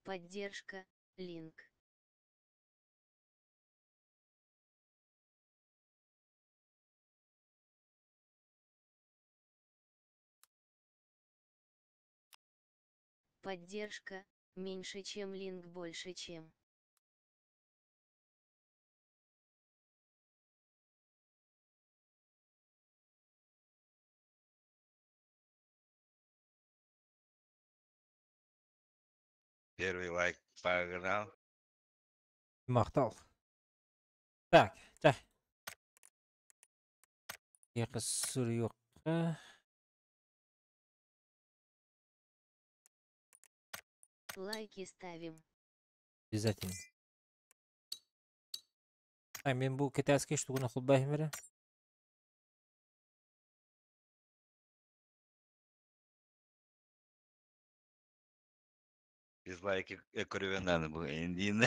Поддержка, линк. Поддержка, меньше чем линк больше чем. Первый лайк погнал. Махтал. Так, так. Суруйуохха. Лайки ставим. Обязательно. А, мен бу китайский штугуна холбоһом эрэ. Дизлайки көрүөн бу эндин.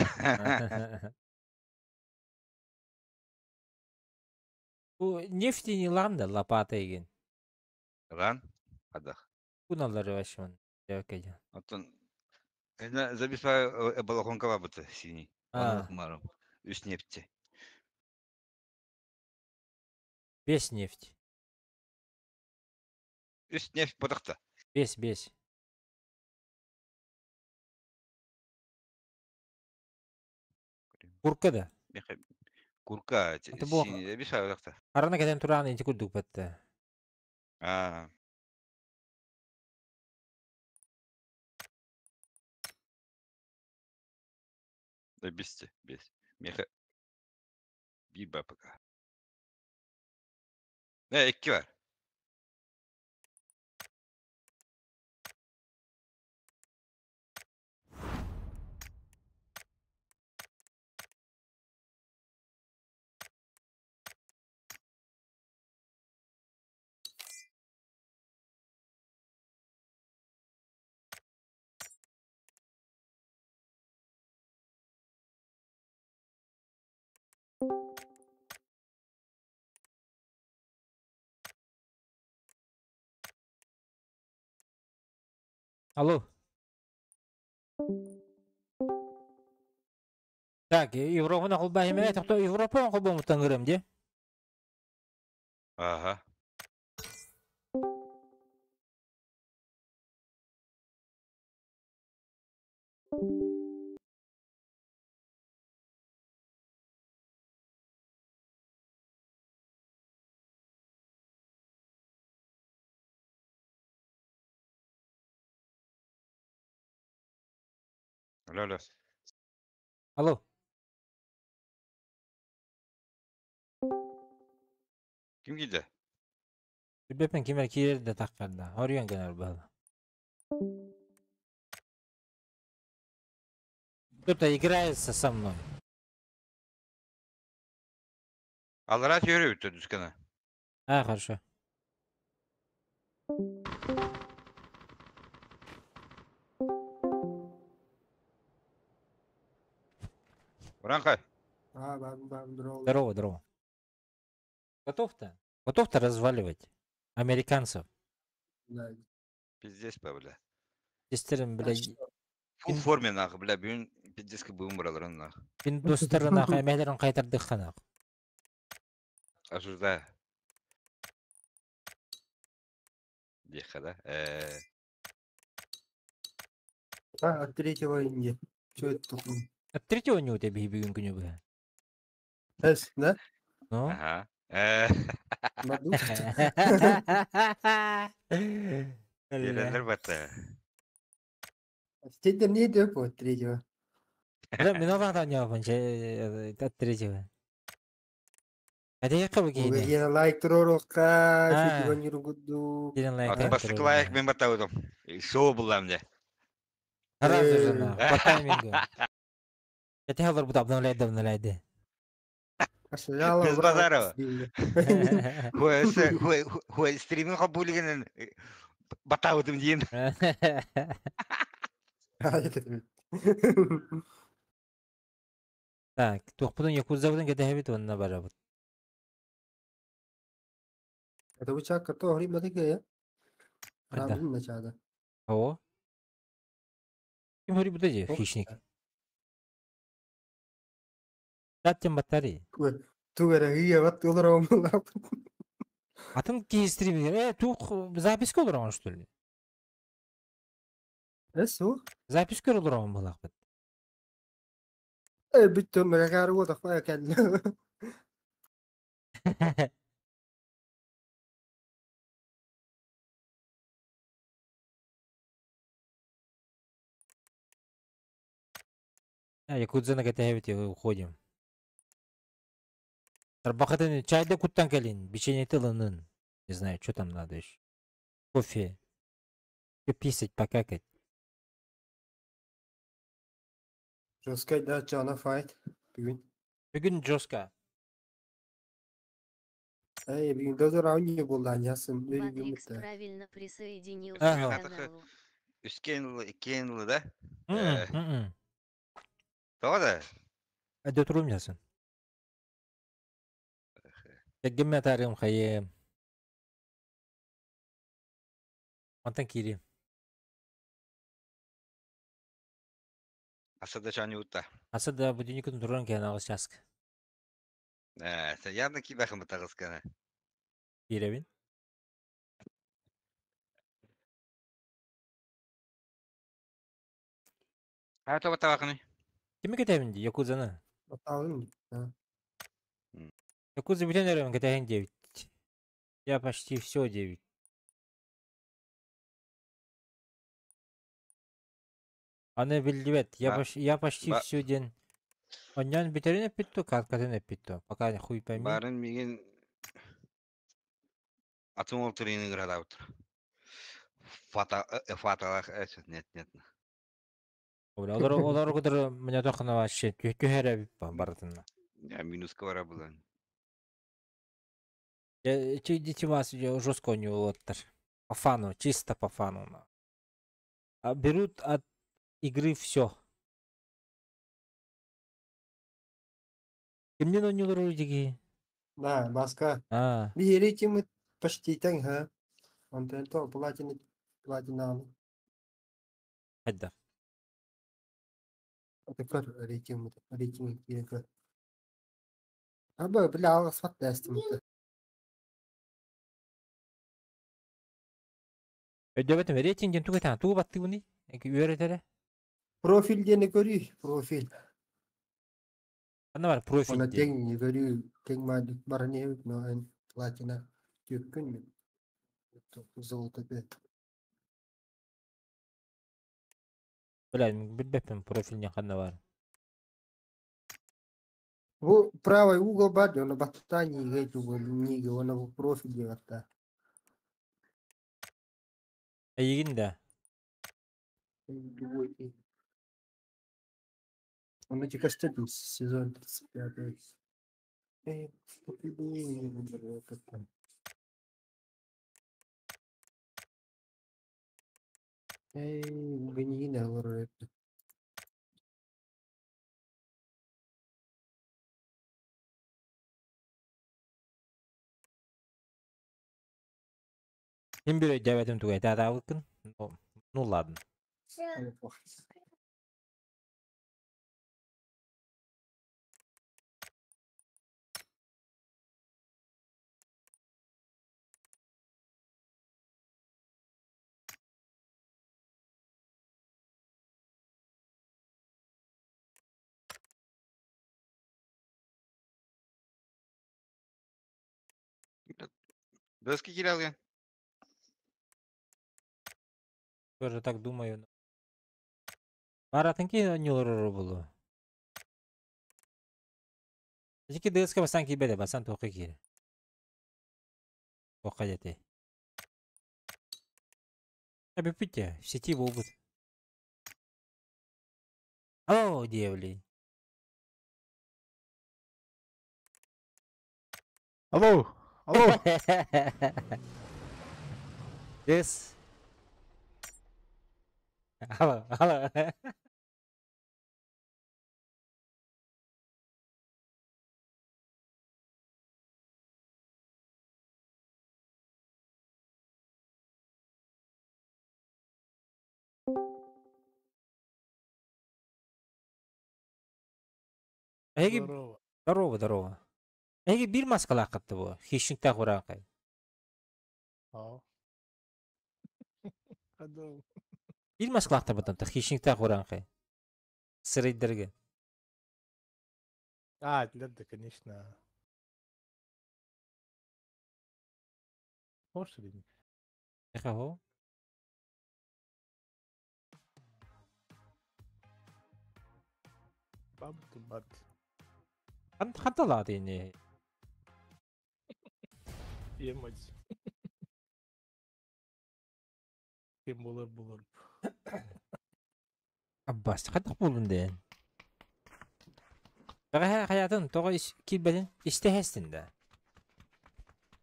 Бу нефти не да лопата еген. Ран? Адах. Куналары вообще. Оттон забиспа балахонка бабыты синий. А. Марым. Үс нефти. Без нефти. Үс нефть бодақта. Без, без. Курка да. Курка. Синий. Бодақта. Арана кетен туран инти курдук батты. А. Бесте, бес. Меха. Bir бапыка. Ne iki var. Алло. Так, Европаны холбоһом эрэ. Тохто Европаны холбомуттан көрөм де. Ага. Алло, алло. Алло. Ким киирдэ? Билбэппин ким киирдэ таххарда. Орион генер был. Кто-то играется со мной. Аллара теория өттө дүскана. А, хорошо. Уранхай. А, бам, бам, здорово. Здорово, здорово. Готов-то? Готов-то разваливать американцев? Да. Пиздец, бля. Сестерин, блядь. Фул форме нахуй, бля, бүгүн пиздец бүгүн баралар нахуй. Пиндустары нахуй, эмэлэрин кайтардык нахуй. Осуждаю. Диэххэ да. А, от третьего Индии. Что это такое? От третьего не у тебя бүгүн күнү быһа. С, да? Ну? Ага. Надут. Келелер бата. Стейдер не идет от третьего. Да, миновата не от третьего. Это я как бы Ген лайк туруохха, ситибон юругудду. Ген лайк. Бастык лайк мен батабытым. Шоу булам де. Сразу же, по таймингу. Это я буду обновлять, обновлять. Без базарова. Хуй стриминг хабулигенен батабытым диэн. Так, туохпутун Якудзабытын кэтэһэбит уонна барабыт. Это вы чак то хри мати ке Да. Рамин начада. О. Ким хөрүйбүтэ дии, хищник. Даттен батарей. Туг эрэ ыйабат олороммулааппыт. Атын киһи стримигэр, туох записка олороҕун что ли? Э, суох. Записка олороҕун быһалаахпыт. Э, бүттүм, мэгакаары уотахпа кэллэ. А, Якудза кэтэһэбит, уходим. Тарбахатын чайда куттан кэлин, печенье ылынын. Не знаю, что там надо еще. Кофе. Писать, покакать. Жесткай да, чана файт. Бүгүн. Бүгүн жестко. Эй, бүгүн даже раунд буолла ясын. Батрикс правильно присоединился Ага. к каналу. Үскен иккен да? М-м, Тоҕо да? Өдө турум ясын. Кэггимме тарым хайым. Мантан кири. Асада чани утта. Аса да будильникын туран кэлэн аҕыс часка. Э, явно кибэхин бытагыскана. Киирэбин. А то баттабакыны. Кими кэтэбин дии, Якудзаны. Баталын. Якудза бүтэн эрэбин кэтэһин диэбит. Я почти все 9. Аны биллибэт. Я, Ба- я почти ба- все диэн. Онньон бүтэрин эппит каркатын эппит Пока хуй пойми. Барын мигин атын ол турины градаутыр. Фата фаталах нет нет. Бля, олар олар кытары меня тохна вообще түһәрэ барытына. Я минуска бара булан. Я дети вас жестко не улоттар. По фану, чисто по фану. На. А берут от игры все. Кимнен ойнуулар диги? Да, баска. А, Биһири мы почти тең, ха. Онтон то платина платина. хайда. Это көр рейтинг рейтинг кире. Аба бля алгас фат дәстим. Өйдөбөтүм рейтинг ден тугатан тугу баттыбыны? Үөрэтере. Профиль диэни көрүй, профиль. Ана бар профиль Она диэн. тең көрүү, тең мадик бараны но эн платина түккүн мен. Золото бет. Бля, билбеппин профиль ден ханна бар. Бу правый угол бар, оны батта ниге тугу ниге, оны бу профиль диye батта. Эйигин да. Любой. Оны текастетин сезон 35. Эй, как там. Эй, гнида олор. Ким бир өйдөбөтүм тугай таатаабыккын. Ну ладно. Доски киралган. Тоже так думаю. Баратын ки ойнуулар болу. Жики ДСК басан кийбеде, басан тоқы кире. Тоққа жете. Бүппүтте, в сети болбут. О, диэбли. Алло, алло. Yes. Алло, алло. Эһиги Здорово. здорово, здорово. Эһиги биир маскалааххыт бу, хищниктаах ураанхай. Аа. Хадыл. Биир маскалаахтарбытын хищниктаах ураанхай. Сырайдарга. А, да, конечно. Можешь или нет? Эхо. Баб бат. Ханталаат ини. Емать. Ким болар болар. Аббас, хайдах буоллун диэн? Бэҕэһээ хайаатын тоҕо ис киирбэтин истэ иһэстин да?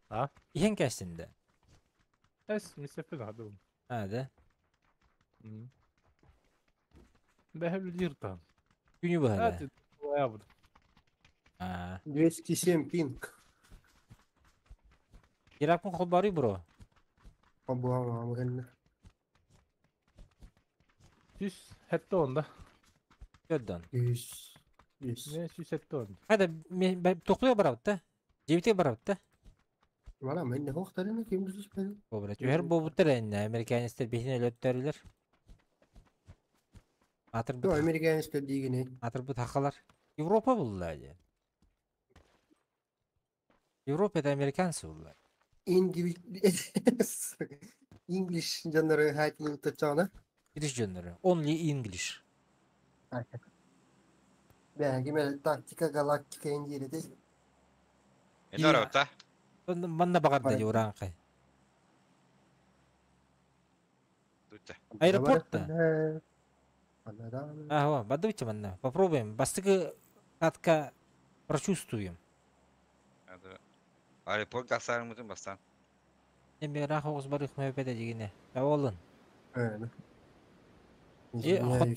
А? Иһэн кээстин да? Эс, мисэппин адым. Аа да? Бэһэбилиир там. Күнү быһа А, да? ты твоя Аа. 207 пинг. Иракпын холбооруй бро. Побуама амгенна. Сүүс сэттэ уон да? Көрдөн. 100. 100. Не сүүс сэттэ уон. Хайда тохтуя барабыт да? Дьиэбитигэр барабыт да? Вала мен хохтарына ким түспэдим. Бобура түһэр буолбуттар эннэ американецтэр биһини өлөттөрүлэр. Атырбыт Yo американецтер диигини. атырбыт хахалар. Европа булла дии. Европа это американцы булла. English дьоннору хайтылы тачана. English дьоннору. Only English. Бә, киме тактика галактика индирети. Эне та. Манна баҕарда дии урааҥхай. Тутта. Аэропорт да? Ага, бадыбыча манна. Попробуем. Бастакы катка прочувствуем. Аэропорт тахсарымытын бастан. Эми ыраах оҕус барыах мөпөтө дигине. Таволун.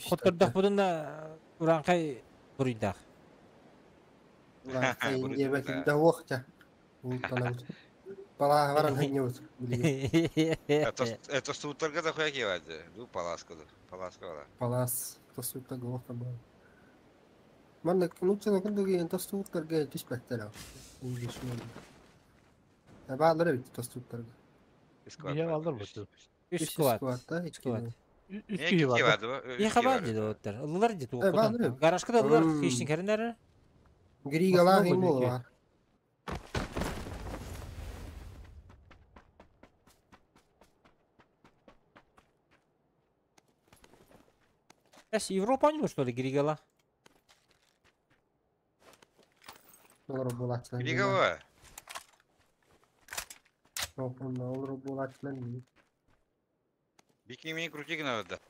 Хоттордохпутуна урааҥхай буруйдаах. Урааҥхай диэбэтин да уохча. Балааһа баран ханньыбыт. Это сууттарга да хуя киевады. Ду паласка да. Паласка бала. Палас. Тосуттарга уохта баа. Манна нуучча курдук тостууттарга түспэттэр. English Баалар эбит тостууттарга. Биһиэ алдар буту. Үс сквад. Сквад, Сквад. Үс киһи бар. И хабар дии доҕоттор. Ыллылар дии туохпутун. Гаражка да ыллылар хищник хэринэр. Григалаах им буолуо. Эс Европа не что ли Григала? Олор буолааччылар. Григала. Олор буолааччылар. Бики мини крути надо.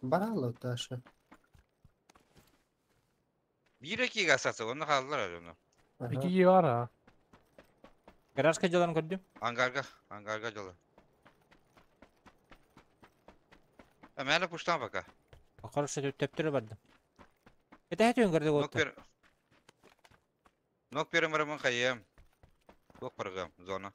Баралла Таша. Биир кига асасы, онно хааллар ону. Икки киһи бар а. Гаражка дьалан көрдүм. Ангарга, ангарга дьоло. А мэне пуштан пока. Хорошо, төптөрө бардым. Это хэт өңгөрдө Нок болду. бер. Нок берем барамын хайым. Бок баргам зона.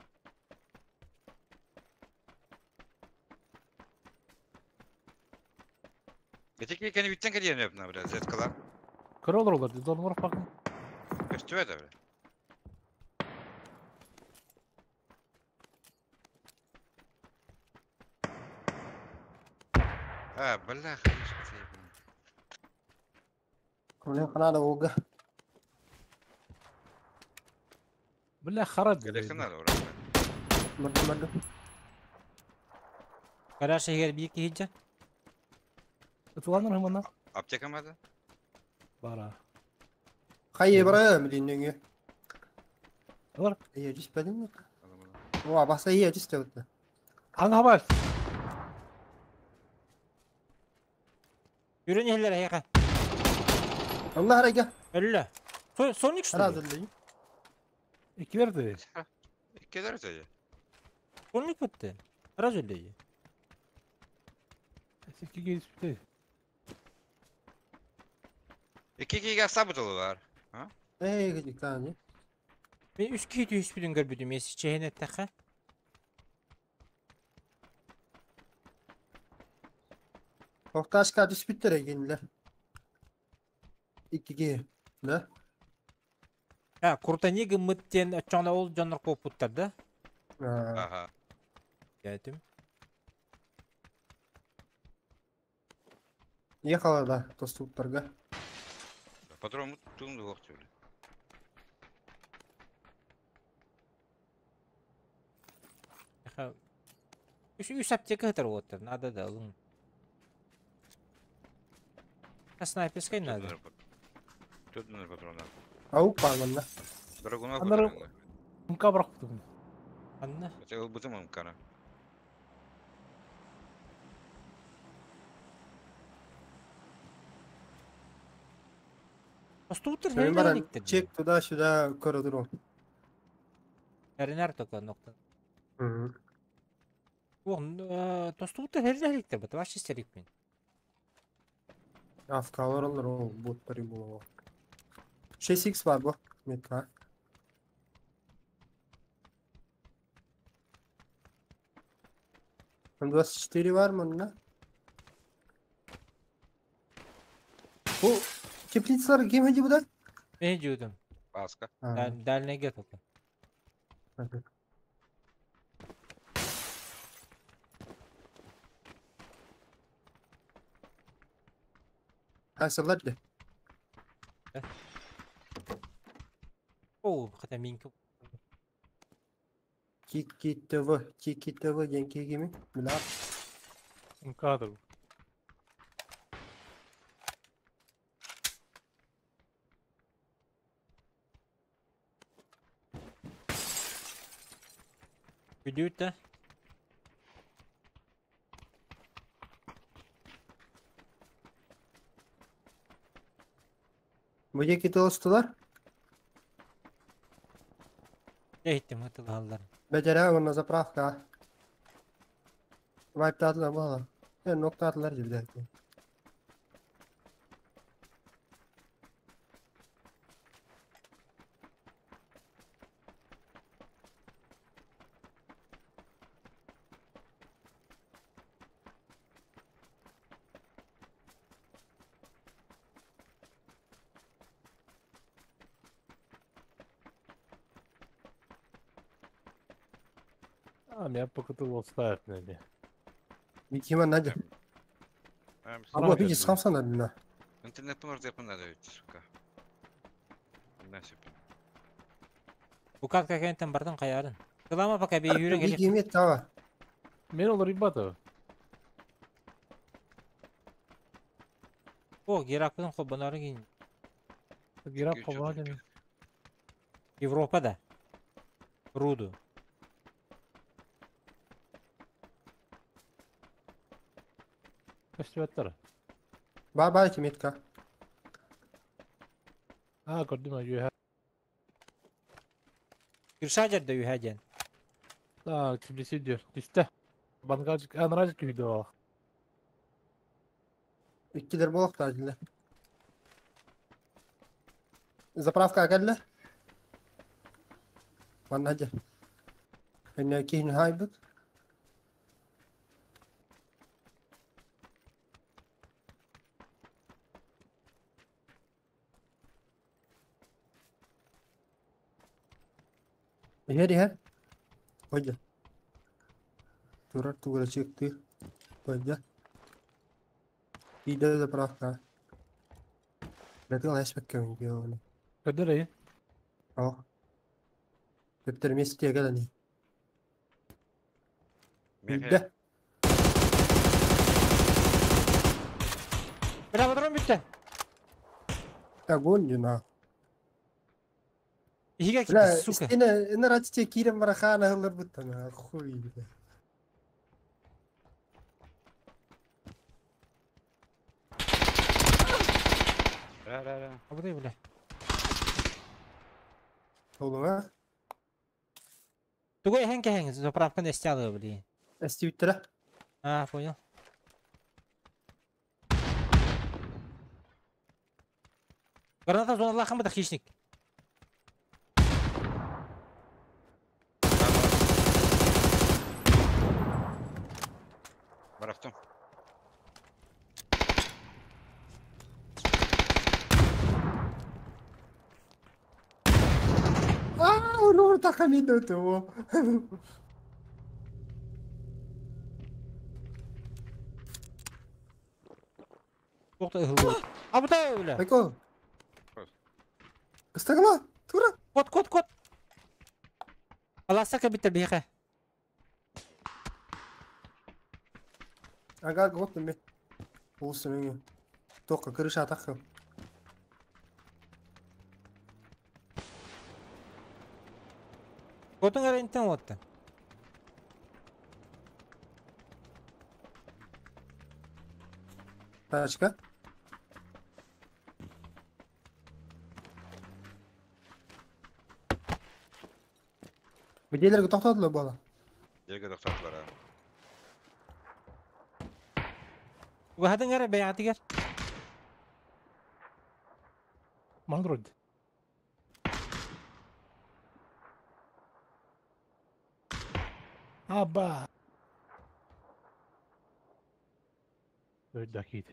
Эти кени бүттен кеден өпнө бля, зеткалар. Көрө олороллар, зонолор бакын. Көстүбөт бля. А, бля, Куле канада ууга. Бля, харат. Келесин ала ура. Мырды мырды. Гараж эгер биир киһи Ытыланыр хымына. Аптека мады? Бара. Хайы бара билиннеңе. Алар. Ие түспәдең О, баса ие түстө бутта. Аңа бар. Үрүн иһэллэр эһиэхэ. Алла харага. Өллө. Соник что ли? Разылы. Иккилер Иккилер söyle. Соник бутты. Раз өллө. Икки киһи түспүтэ. Икки кига сабытылы бар. Эй, гидик тани. Мен үс киһи түһүспүтүн көрбүтүм. Эси чэһин эттэххэ. Охташка түспүттэр эйгинилэр. Иккиги. Да? А, крутани гыммыт диэн оччоҕуна ол дьоннор куоппуттар да? Ага. Дьээтим. Ехала, да, тостуктарга. Патрон тугун да суох били. Үс үс аптека сытар уоттар, надо да ылыҥ. А снайперскай надо. Төрдүнэр патронар. Аук бар манна. Драгунов Анары- патронар. Мка бырахтым. Анна. Это ылбытым мкана. Остуутар Мен баран херинер чек туда-сюда көрө Херинер только нокта. Тостуутар херинер бит, вообще серикпин. Афкалар олар ол боттары болуға. 6x бар бу. Метка. М24 бар манна. Бу теплицалар ким хеди буда? Мен жудum. Паска. Дальнеге только. Асылар да. О, хотя минка. Кики ТВ, Кики ТВ ден кегеми. Мила. Мкадыр. Бүдүүт да. Бу жеки толстулар. Эйттим ытылаллар. Бәжәрә онна заправка. Вайптадылар була. Э, ноктадылар жерде. А, меня покатыло ставить на не. Кима Надя. Або биги самсана бина. Интернет может я надо ведь, сука. Насип. Бу как кентен бардын каярын. Тылама пока би юрен Биги келип. мет тава. Мен олар ребята. О, Геракпын хобонары кин. Герап Ключ хобанин. Европада. Руду. Көстүбэттэр. Бар бар ки метка. А, көрдүм аю. Киршажер да юхаден. А, кимдеси дер. Түсті. Бангажик, анражик күйді ол. Иккилер болок та диле. Заправка келді. Манна же. Эне кийин хайбыт. Иһэр иһэр. Хойда. Турар тугара чыктыр. Хойда. Иде заправка. Бәтил әспәккә мин Көдөр ей. О. Бептер месте гәләни. Меха. Бля, патрон бүттө. Огонь дина. Иһиге Бля, китти, сука. стена, на рачте кирем барахана хылыр буттана, хуй. бля. Ра-ра-ра. Абыдай, бля. Олуга. Тугой хэн кэхэн заправканы эстялы, блин. Эстибиттера. А, понял. Граната зона лахам хищник. Барахтым. Уру тахамиду того. Туох да ыһыллыбыт. Абытай бля. Айко. Ыстагала. Тура. Кот, кот, кот. Алааса кэбиттэр биһиэхэ. Ага, вот мен. Улуста меңе. Тоққа крыша атаққа. Котуң эрэ интен уоттан. Тачка. Билелерге тоқтадылар бала. Жерге тоқтатылар. Угаһадың эрэ бэйэҕитигэр. Манна турар дии. Аба. Öldü akid.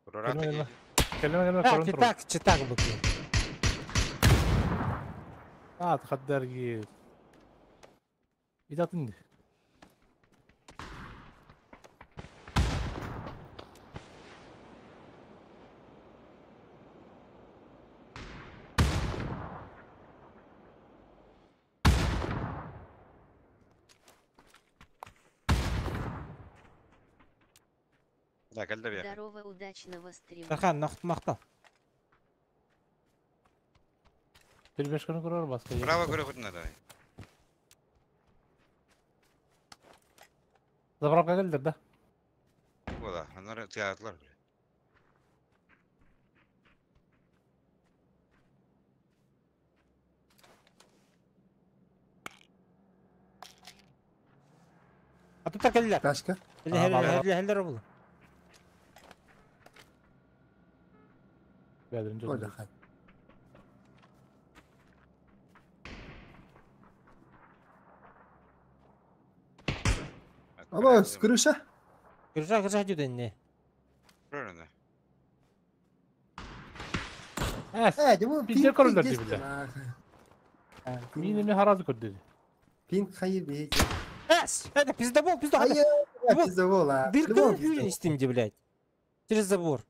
Турара Кэлимэ тиги. кэлимэ. Кэлимэ кэлимэ А, көрөн турар. читак, читак буквы. А, хаддарги. Идатын. Да, кэллэ биэхэ. Здорово, удачного стрима. Тархан, нахт махтал. Телбешканы көрөр баска. Право көрө күтүнэ давай. Заправка келдер да. Була, анары тыатлар. Атыттар кэллилэр. Тачка. А, баар. Хеллер булу. Бәдерин жол. Оля хай. Аба, крыша. Крыша, крыша жүденне. Көрөнө. Эс. Э, дему Пиздец көрүлөр дии биле. Мин эми харазы көрдү. Пинг хайыр бейт. Эс! Это пиздобол, пиздобол. Хайыр, Вот пиздобол, а. Дырка Любом юрин пиздобол. стимде, блядь. Через забор.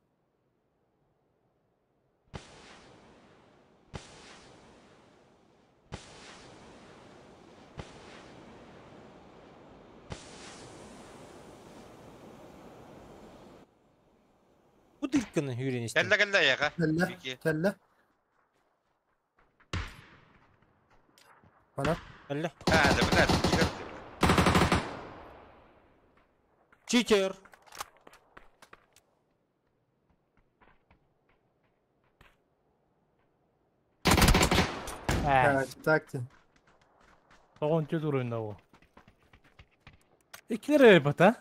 Бу дырканы юрин истим. Кэллэ кэллэ яха. Кэллэ, Вики. кэллэ. Бана. Алла. А, да блядь, кигер. Читер. Эс. Так, так. Тоғын төт уровень ол. Икилер бата.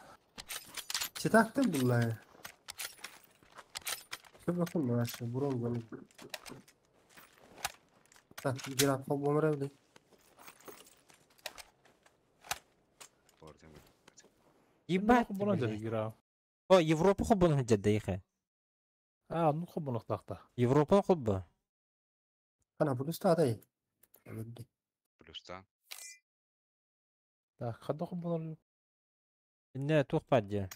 Читактын булла. Көп bakın mı aşağı burun bunu. Так, герат хоббомра бли. Ебать. Бұны блядь. деді гира. О, Европа хоббун жадда иха. А, ну хоббун тақта. Европа хобба. Ана плюс та дай. Плюстан. Так, хадда хоббун. Не, тух падде.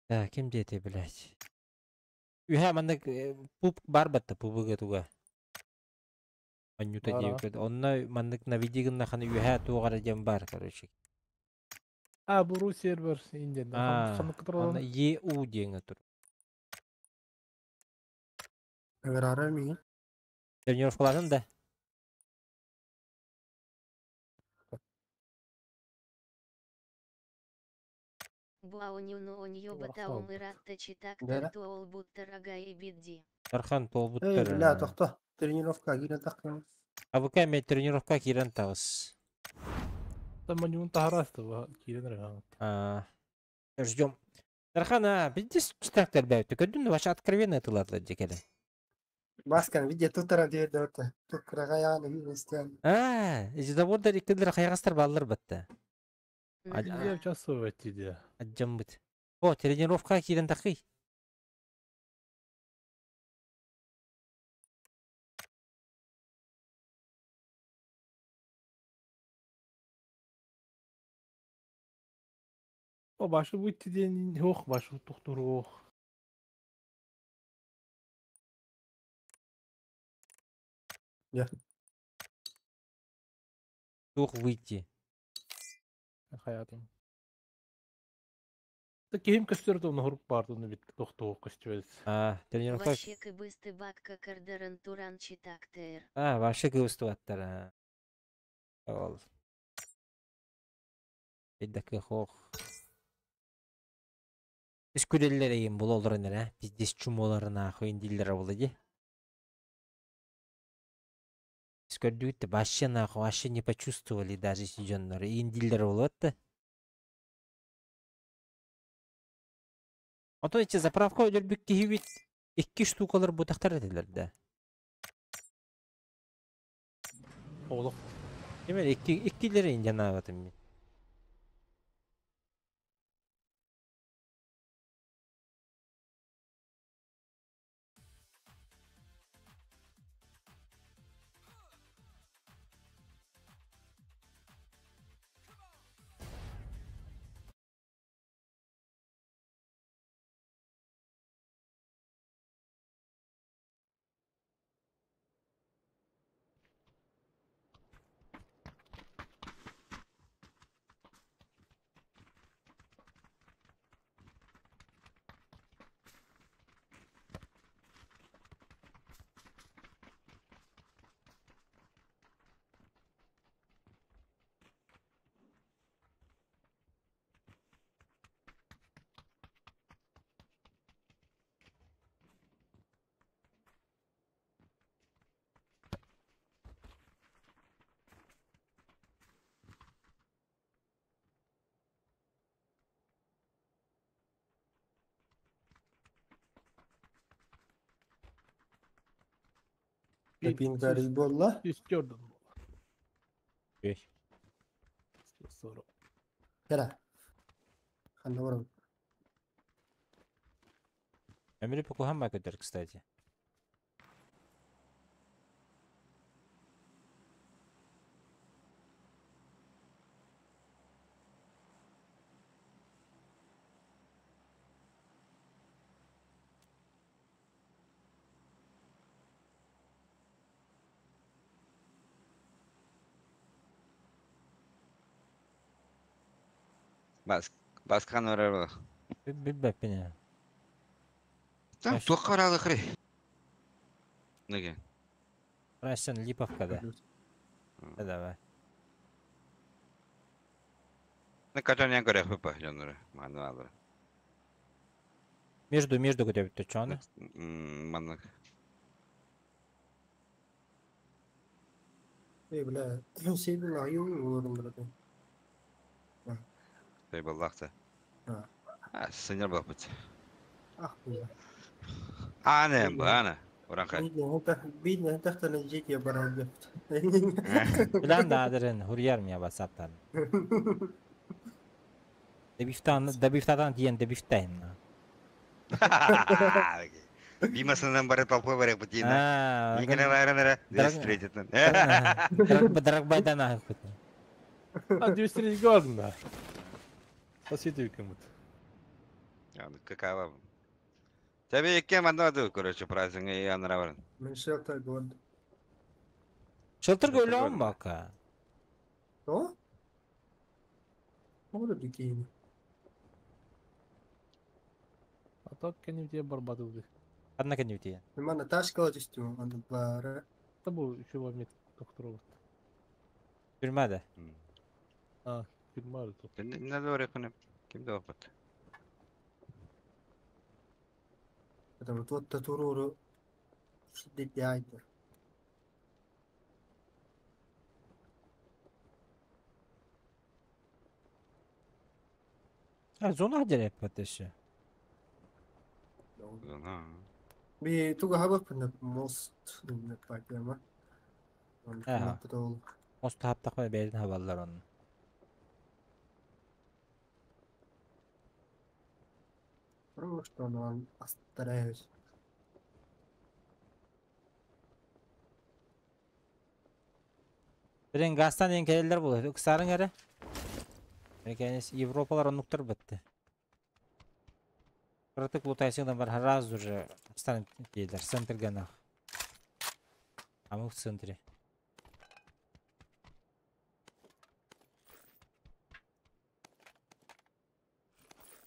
Так, ким дети, блядь? Үһә маннык пуп бар батта пубыга туга. Анюта Бар, а. диэбит. Онно маннык навидигын ханы үһә тугара дем бар, короче. А, бу ру сервер инден. А, Ханны Онно кытыралан. ЕУ диэҥэ тур. Аграра ми. Тренировкаларын да. Буаунюну оньёба Барахтал. таумыратта читак Да-да. тартуол буттарага и бидди. Тархан Эй, толбуттар. бля, тохто. Тренировка кирен так. АВК ме тренировка кирен тагыс. Там манюн тахарасты ба кирен рага. А, Ждем. Тархан, а, биздес читактар бәйті. Көрдүн вообще откровенно этыларды декеле. Маскан видео тутара дерде орта. Тукрага яны юристен. А, заводдар иккилер хайгастар баллар батта. Я участвовать иде. Аджамбыт. О, тренировка кирен тахый. О башы выйти диэн ох башы тохтуруох. Я. Туох выйти. Хаятым. Та киһим көстөр да ону баардыны бит тохтуох көстүбэт. А, тренировка. Вообще кыбысты бакка кардарын туран читактер. А, вообще кыбыстыбаттар. Ол. Эддаки хоох. Үс күрэллэр эйим була олорон эрэ. Пиздец чумоларын нахуй индиллер була ди. Көрдүгүт вообще нахуй вообще не почувствовали даже сиденнары. Индиллер болот. А то эти заправка өлөрбүт киһибит икки штукалар бутахтар этилер да. Олох. Эме икки иккилери индианаабатым мин. Пингари болла. Истерден. Эй. Сорок. Кара. Ханна барам. Өмүрү покухан көтөр, кстати. Бас баскан орар. Билбеппин. Там Баш- туох каралы хри. Неге? Рашен Липовка да. Да, давай. Не качан көрөх папа жоннор. Маны алыр. Между между көтөбүттө чону. Маны. Эй, бля, сейбин аю олорум брат. Эй баллакта. А. А, сеньор балпыт. Ах, бля. Ана, ана. Уранхай. Бидно, тахтана жеке барам. Билан да адырын хурьяр мия ватсаптан. Дебифтан дебифтадан диен дебифтайн. Бимасынан бары толпой барак бутина. А, Никene баранара. Драг- Встретит. Драгбайдан ахыт. А 203 горн да. Спасибо кому-то. Какова? Тебе кем одно, короче, праздник и анара баран. Мен шелтер год. Шылтыр Шылтыр көлөм көрдүм. бака. О? Ода бикини. А так кеневде барбадылды. Одна кеневте. Мана ташкала түстүм, аны бары. Та бу еще вамет докторов. Түрмәдә. А, фирма тут. Не doğru yapın. Kim de опыт. Потому вот татуруру сидит. А зона дереп баттышы. Би туга хабап мост пакема. Ага. Мост хаптак бәрин хабаллар onun. Потому что он постараюсь. Бирен гастан ден келелер бул. Ыксарын эре. Мекенес Европалар онуктар бітті. Кыратык лутайсыгынан бар сразу же станет диилэр центрга нах. А мы в центре.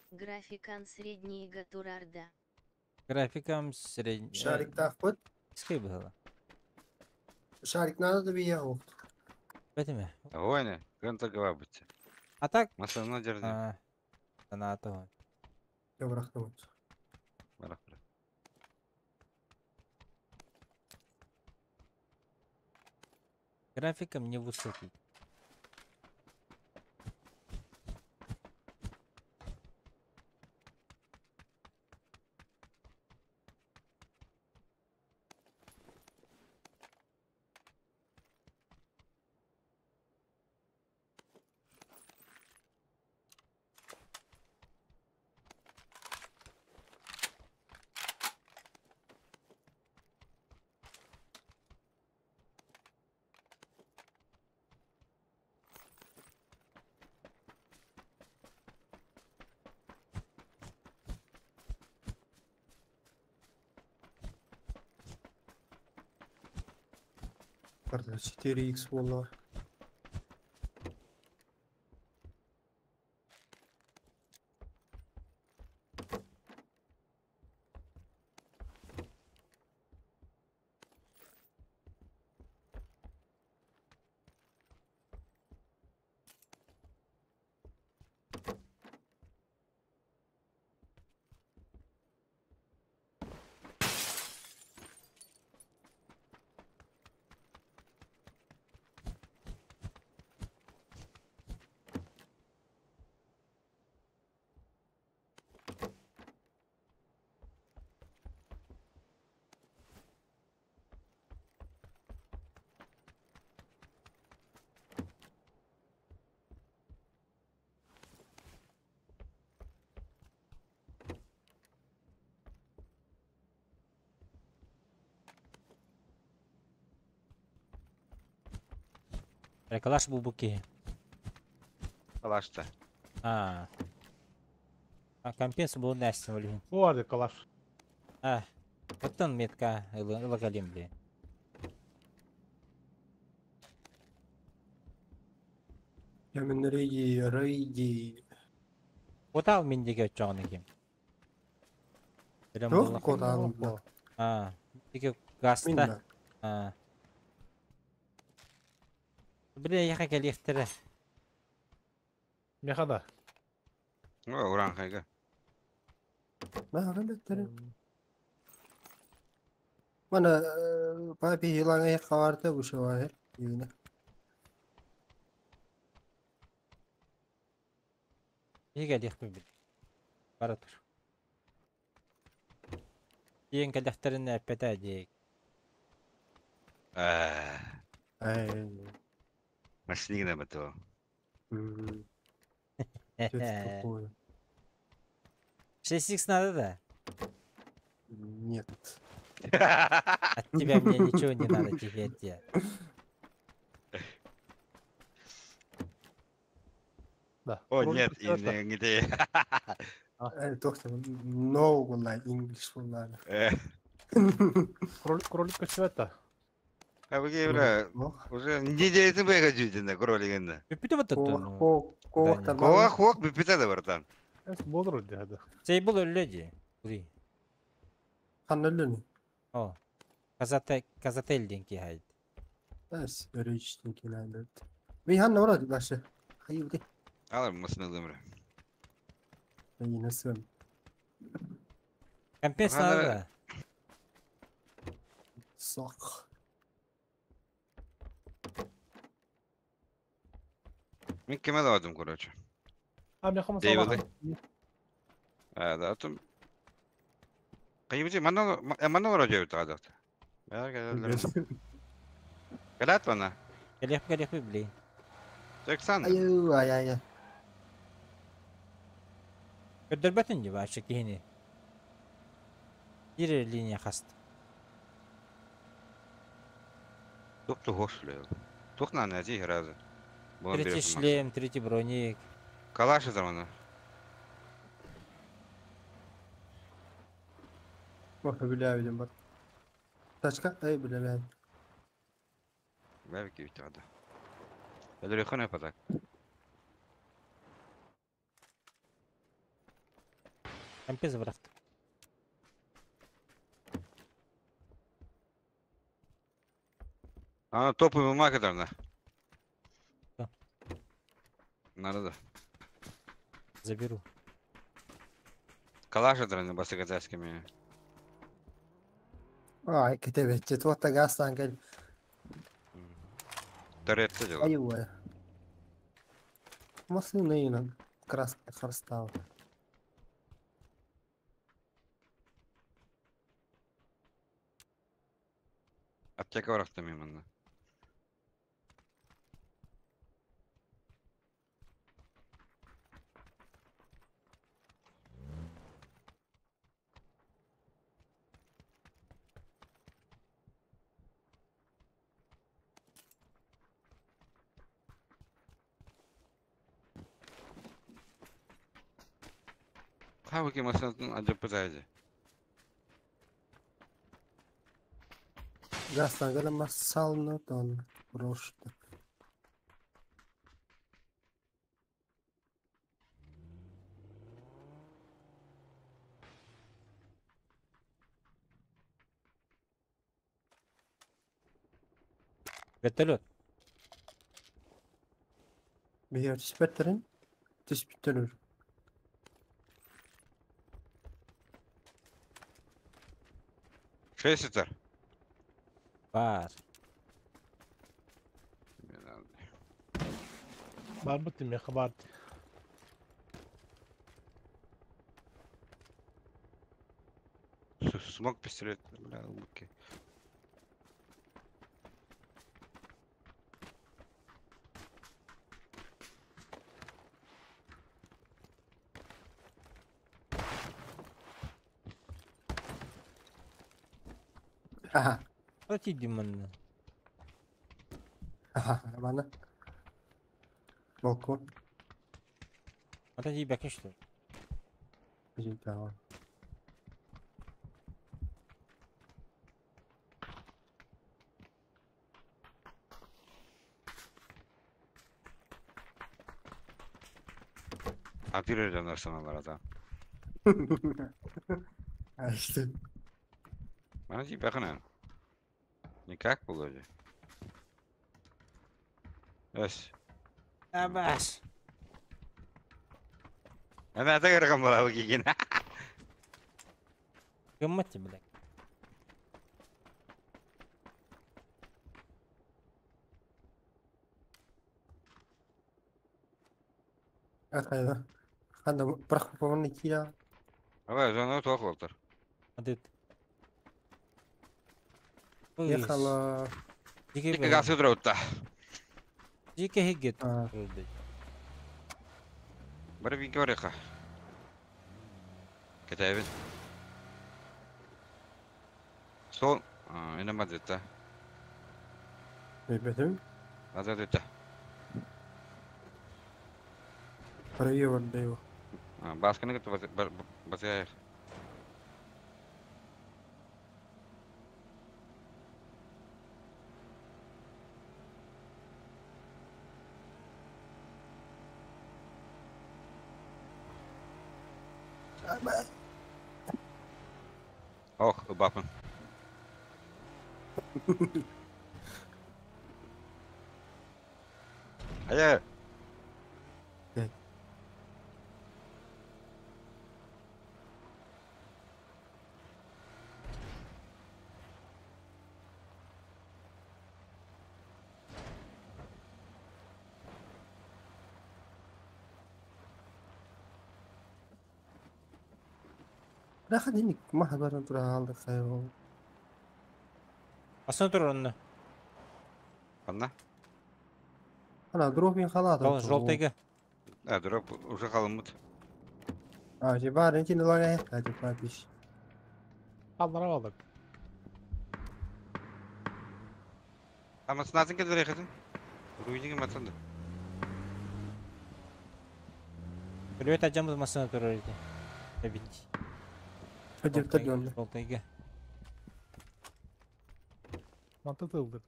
Графикан среднейга турарда. Графикам средний. Шариктаахпыт. Скай быһыла. Шарик надо да бия охт. Бэтиме. Ойне, көн торговать. А так? Масана держи. А, Санаата. Бырахтым. Барах, барах. Графикам не высокий. Карта 4х буолла. Калаш булбуки. Калашта. А. А компенс был Настя, блин. Бу калаш. А. Оттон метка ылагалим, блин. Ямин рейди, рейди. Отал мин диге отчоҕун ким. Билем Туох буолла. куотаан О, А. Диге Мин гаста. да. А. Бile яха келиэхтэрэ. Меха да. О, уран хайга. Наһаа бэттерин. Мана папи хилаҥа хаварта бушаваһыр. Юна. Биһиги кэлиэхпит бил. Бара тур. Диэн кэлэхтэрин эппэтэ диэк. Э, Ай. Машина бато. Что это такое? 6х надо да? Нет. От тебя мне ничего не надо теперь тебе. Да. О, Кролик нет, и көстүбэт да. не где. Доктор, no буолла English буолла. Э, Кролик кролик көстүбэт да. а вы бля, уже неделю бы хочу на кролик. Бүппүтэ баттаттан. Ковахтар Кова хок бипите да братан. Эс болор дии. Сей был өллө дии. Кури. Ханналлыны. О. Казате Казатель диэн киһи айд. Эс өрөйчтен келәндер. Ми ханна орады башы. Хайы Алар машина дымры. Айынасы. Компенс Ага, надо да. да? Сақ. Мен кеме дадым, короче. А меха Дейбилди. масала. А, да, там. Кайбыти манна манна вроде тагадат. Калат вана. Кэлиэх кэлиэхпит били. Тексан. Айы, ай, ай, ай. Көрдөрбөтүн дии баачы киһини. Биир линия хаст. Тух тухошлю. Тух на на зи разы. Третий шлем, третий броник. Калаш это она. Бля, бар. Тачка, эй, бля, бля. Belki bir tane. Öldürüyor ne kadar? МП забрахта. Ана топы ма kadar Да. Надо. Заберу. Калаш это басыгатаскими. Ай, кетебетче, туотта гастан кел. Торетто дело. Айуэ. Машина краска харстал. Аптека барахта миманна. Хавыки масатын аджапытайды. Гастан кел масалны тон брошты. Вертолет. Бихер түспеттерин. Түспеттерин. Шесть этер. Бар. Бар бит меха бар. Смог пистолет, бля, убытки. Аха. Плати Димон. Аха, бана. Балкон. Отойди, бяки, что ли? Жинтава. Атыр жанарсаналар ата. А что? Мана ти бахана. Никак было. Эс. Абаш. Эме ата көргөн бала кийген. Гыммати, блядь. Ахайда. Ханда прахпаваны кира. Ава, жана тоқ болтыр. Адыт. Ехала. Дикий Дикий газ утра. Дикий хигет. А. Бар би көрөкө. Кетебин. Сол, эне мадетта. Бетем. Азадетта. Проявил его. Басканы кытты басая. Ох, убапын. Ая. لا خليني ما حضر تروح عندك خير. Асын тұр онны. Анна? Ана дропин халат. Желтыйга. А, дроп уже халымыт. А, жибар, энти лагай, а типа пиш. Аллара алдык. Ама снатын кедер хатын. Руйдиге матанды. Привет, ажамыз машина тұр өрді. Бит. Хөдүп турган. Желтыйга. Манта тылдыр.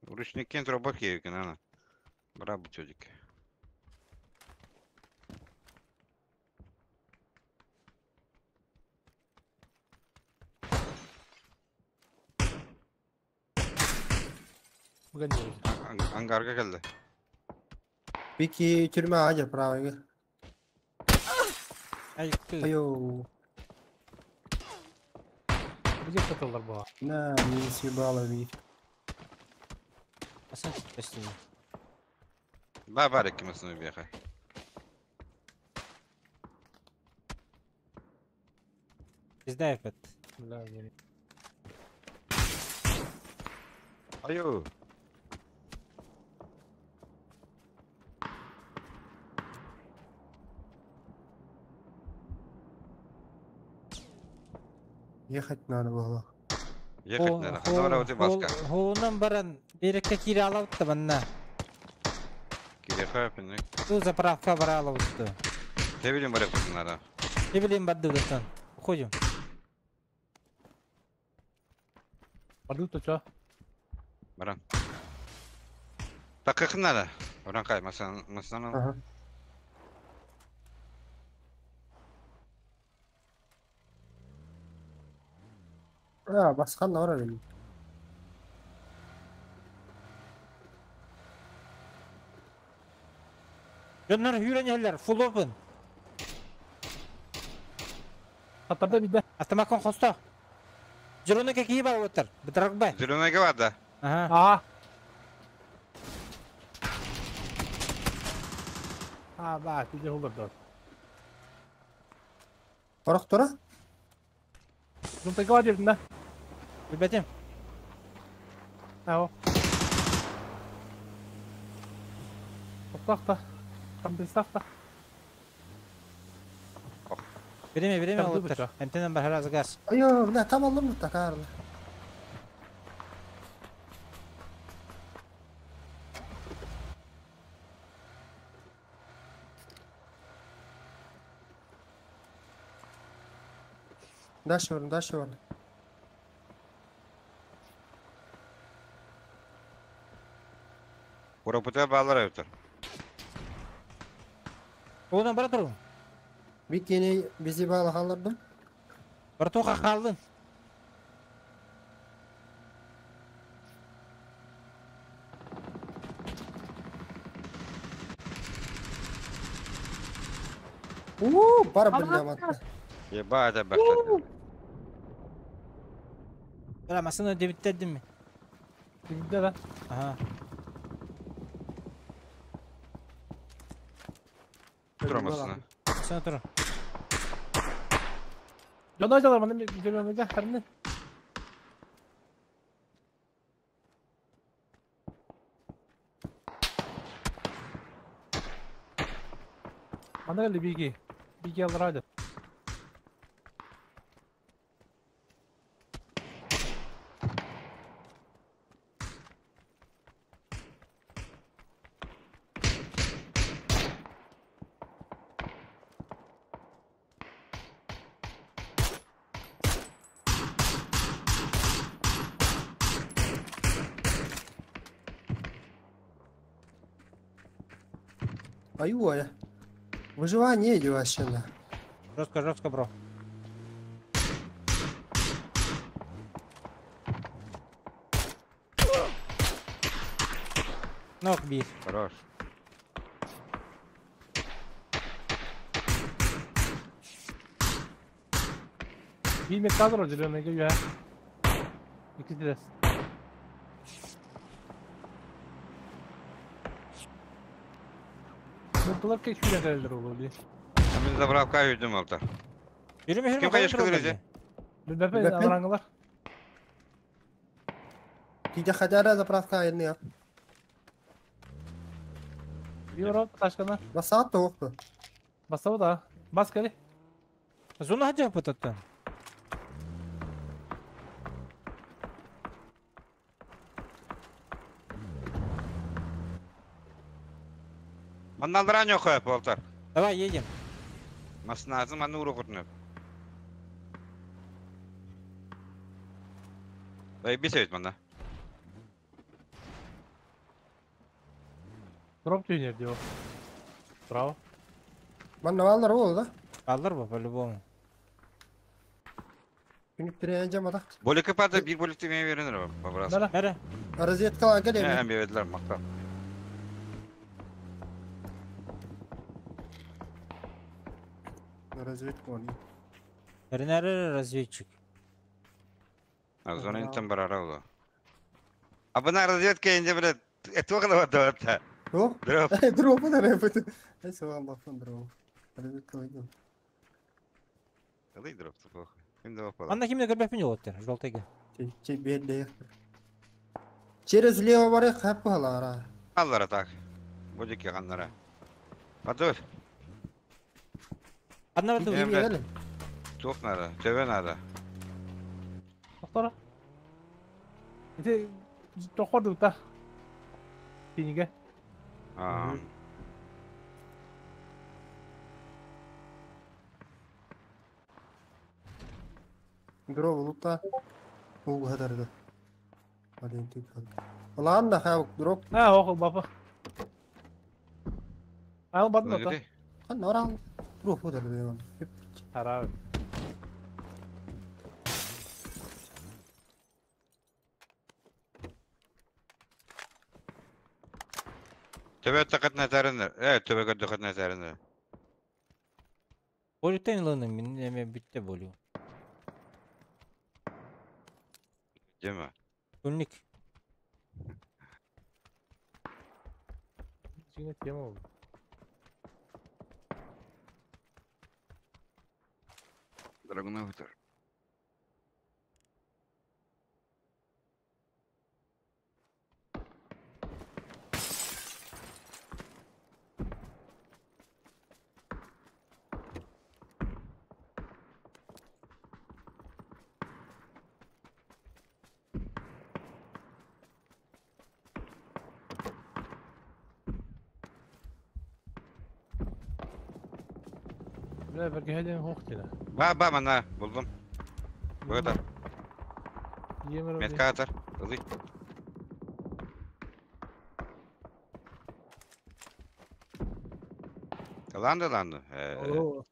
Ручниккен турбат киһи ана. Бара бутёдик. Бүгін не Ангарга келди. Вики тюрьма адер правый. Ай, ты. Айо. Где сатылар була? На, не съебала ви. Асан спасибо. Ба бар икки бияха. Пизда опять. Бля, не. Айо. Ехать надо было. Ехать надо. Ханара вот и баска. Хоунан баран берекке кире алабытты банна. Киреха пинник. Ту заправка бара алабытты. Те билим бар надо. Не билим барды дастан. Уходим. Барды то чё? Баран. Так надо. Баран кай, масан, масан. Ага. А, басқан ора benim. Дьоннор хүрен full open. Хаттарда бидде. Автомакон хосто. Зеленый какие бар оттар? Бытыракбай. Зеленый бар да. Ага. А. А, да, пиде олар да. Барақ тұра? Зумтайга бар дедим да. Билбетим. Ао. Тоқтақта. Компенсақта. Береме, береме Там оттар. дыбыча. Эмтенен бар хараз газ. Айо, бля, там алдым да такарлы. Дальше варın, дальше варın. Курапыта балар өтөр. Одан бара турун. Викини bizi bağlı kalırdım. Братуха қалдың. Uuu, бар бля матты. Ебать, бахта. Бара масына дебиттердим ми? Бидде да. Ага. Турамасына. Масына турун. Жона жалар маны жемемеге харны. Мана келди биги. Биги алыр ады. Аю, я. Выживание идет вообще, да. Жестко, жестко, бро. Ног бир. Хорош. Билмек kadro зеленый я. Икки дес. Муртулар кеш билен келдер олу би. Мен заправка үйдүм алта. Yürüme yürüme. Ким кайышкы дережи? Билбепе Билбеппин. алараңылар. Тиде хадара заправка айырны ya. Биоро ташкана. Басаат да оқты. Басабы да. Бас кели. Зона хажа пототтан. Манналдыра нёхэ, болтар. Давай едем. Массыынатын манна ууруоххутун сөп. Бис эбит манна. Дроп түйнер дио. Браво. Манна бааллар ол да. Бааллар ба по-любому. Күнүктүрэ жаматах. Болика пада биир боликты мен беренер бабырас. Бара. Бәрі. Розеткалар кел эми. Эм бердилер мактал. Разведка он. Бәрінәрі разведчик. Зона интен барара оло. А бына разведка инде билет. Этугла вата. О, Дроп. дроп да репет. Эй, соган баксан дроп. Разведка ойдум. Ылый дроп плохо. Ким да опала. Анда кимде көрбәппин жолоттер, жолтайга. Че берде. Через лево бары хап балара. Аллара так. Бодики каннара. Подур. Одна в Эм, блядь. Тух надо, тебе надо. Тоқтара. Ити тоқорду та. Тиниге. А, Дроп лута. Уг хадарда. Один тип. Ладно, хав дроп. А, охол бапа. Ал бадна та. Где? Хан орал. Дроп хадарда. Хараб. Тебе тақат нәтәрінер. Э, тебе көт нәтәрінер. Боликтен ылыны мин эме битте болю. Дема. Күнник. Жиңе тема oldu. Драгуна вытар. Бля, берге хоқтина. Ба, ба, мана, булдум. Бұғыдар, Емір. метка атар. Ылый. Ланды, ланды. Э,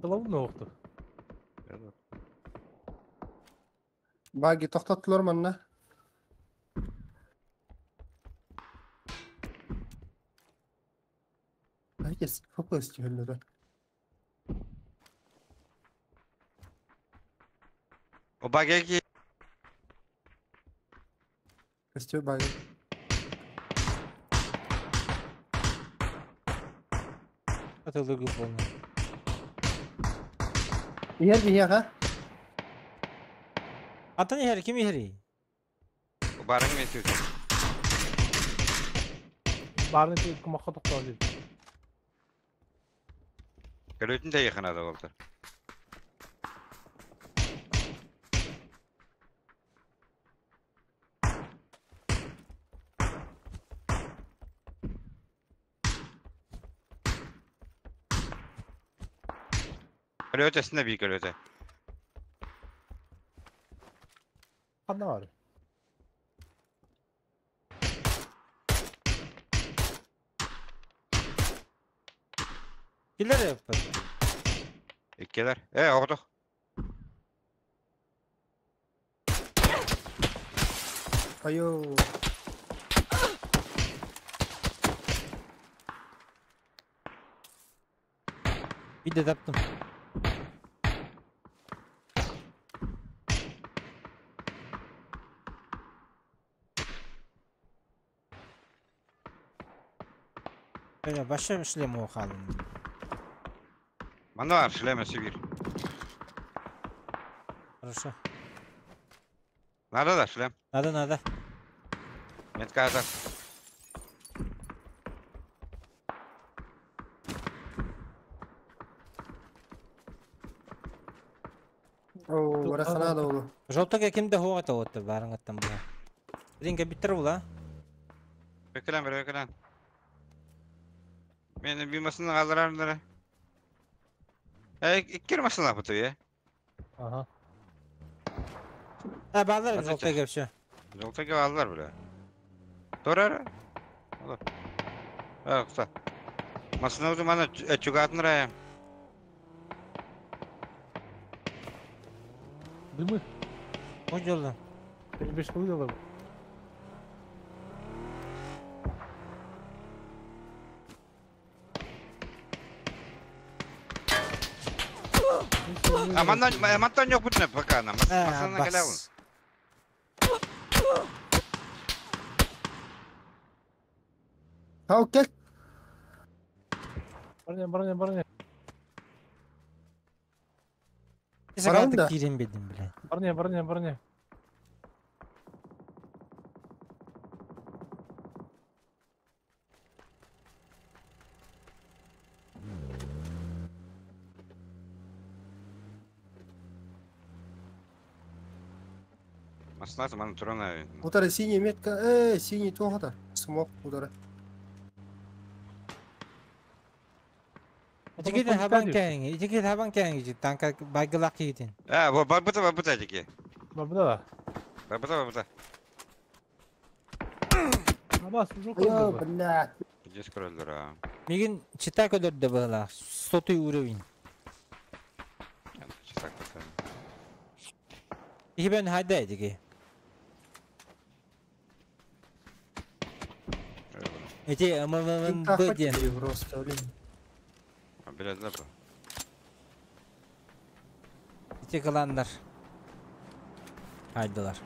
Тылабын оқты. Баги токтоттулар манна. Herkes fokus diyorlar. О багеки. Костюм баги. Атылыгы болну. Yer bir yer ha. Атын ихер ким ихери? Барың мен сөз. Барын кумаққа тоқтау дейді. Көрөтін де яқынады олдар. Көрөтесіне би көрөте. Қанда бар? Килер яппат. Иккелер. Э, оғдық. Ayo. Бидде таптым. Бля, баша шлем ухалым. Мана бар, шлема Сибирь. Хорошо. Надо да, шлем. Надо, надо. Метка атар. Oo, orası da oldu. Жолтага кимде хугата отты барыңаттан була. Ринге биттер була. Бекелен, бер, бекелен. Мені бимасını қалдырарыңдар. Икки машина я. Ага. А, баллар А желтый все. Желтый аллар, бля. Торара. А, кста. Машина уже мана чугатын рая. Дымы. Удилла. Перебежь выдала. А манна мантан yok бүтүнө пока на. Машина келебин. Бас. Хау кел. Броня, броня, броня. Баран да. Кирен бедим, бля. Броня, броня, броня. Машина мана турана. Удары синий метка. Синий туохата. Смок удары. Итикит хабан кәңги, итикит хабан кәңги, танка байгылак китин. А, во бабыта бабыта деки. Бабда. Бабыта бабыта. Абас, уже Ой, кылды. блядь. Здесь короллер. а. Мигин чита көдөрдө была, сотый уровень. Читак бата. Ихбен хайда эдиги. Эти МММ ден. Просто, блин. Билетлер бу. Эти кыландар. Хайдылар.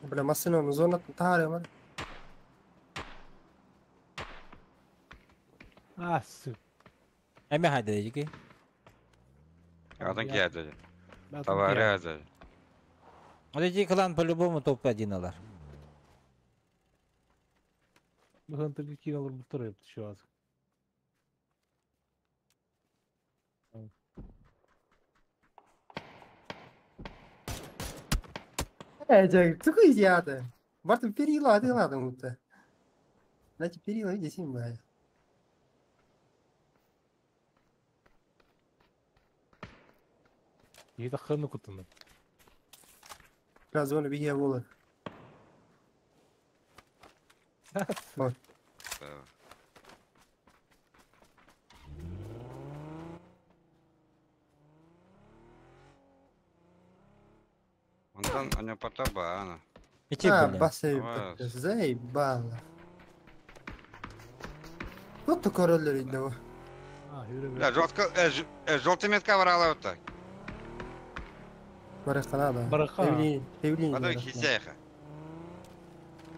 Бля, машина зона тары бар. А, сука. Эме хайда эдиги. Адан кияды. Товары. Вот эти клан по-любому топ-1 алар. Быһын тылгы киин алыр буттар епти şu az. Жак, туку идиоты. Бартым перила, ты ладно будто. Знаете, перила, видите, сим бай. Iyi takkanı kutunu. Biraz зона беге болы. Онтон аны потоба ана. Эти, А, бля. басы, Бас. заебало. Вот такой роллер идет. А, yürü Бля, жестко, желтый метка варала вот так. Барахана, да. Бараха. Появление. Подой хисеха.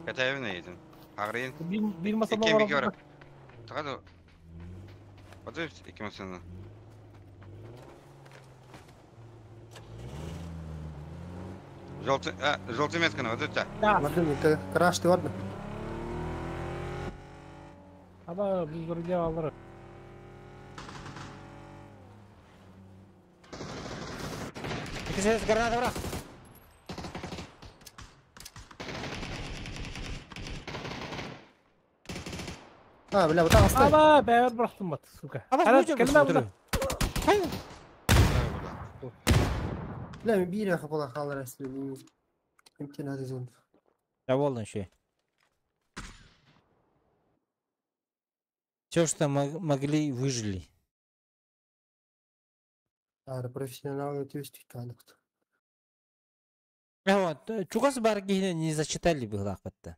Катаевна едем. Агрин. Bir masa Икки var. бики бар. Тагады. Подой икки машина. Желтый, а, желтый метка на вот это. Мартын, это краш ты ладно? Ama biz buraya alırız. Икки граната брак. А, бля, вот так оставь. Ama ben bıraktım bak сука. Абас, Ана, бу келме жер. Бля, мен бир яқы бола қалыр әсілі. Имтен ады зон. Доволен еще. Все, что могли, выжили. Ары профессионалы төстік танықты. А вот, чугас бар не зачитали бы лақпатта.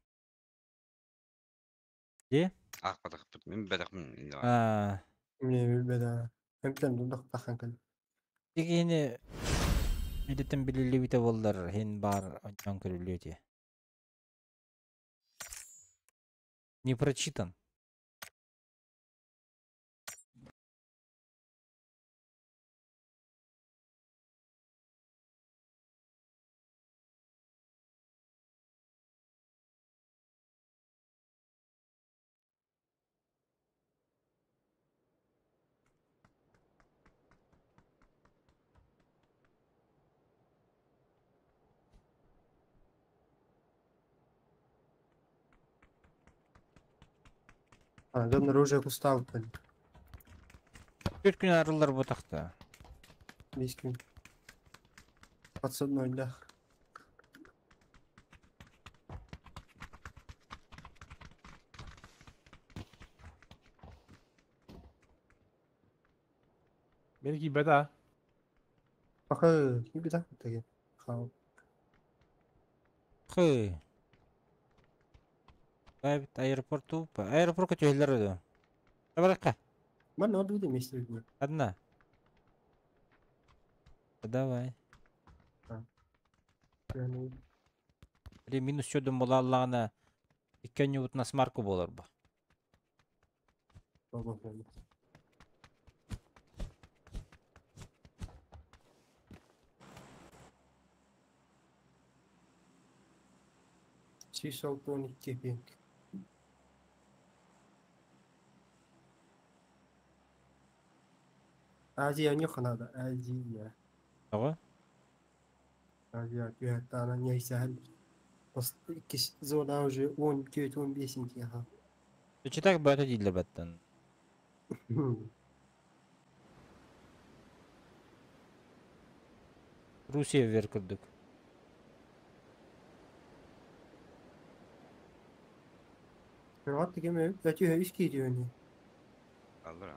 Де? Ах, падах, мен бадах мен. А, Міне білмеді. Имтен дундақ тақан кіл. дегені Медеттен билили бите болдар, хен бар ончон көрүлүөте. Не прочитан. А, дьоннор уже кустаабыттар. 4 күн арыллар бу тахта. 5 күн. Подсаднойдаах. Мин киирбэтэ а. Пахы, киирбитэ таги. Хау. Хы. Бабит аэропорту. Аэропортка түһэллэр дуо? Табаракка. Манна ордуу месте видно. Одна. Давай. Били минус чөдүн булааллаҕына икки онньубутуна смарку буолар бу. 162 пинг. Азия не надо, Азия. Тоҕо? Азия түһэттаана ньайсаһан. Иккис зона уже 14-15 аха. Читак бөтө дииллэр баттан. Русия вер курдук. Rahat dikeme, ötüyor, üç gidiyor ni. Kaldır ha.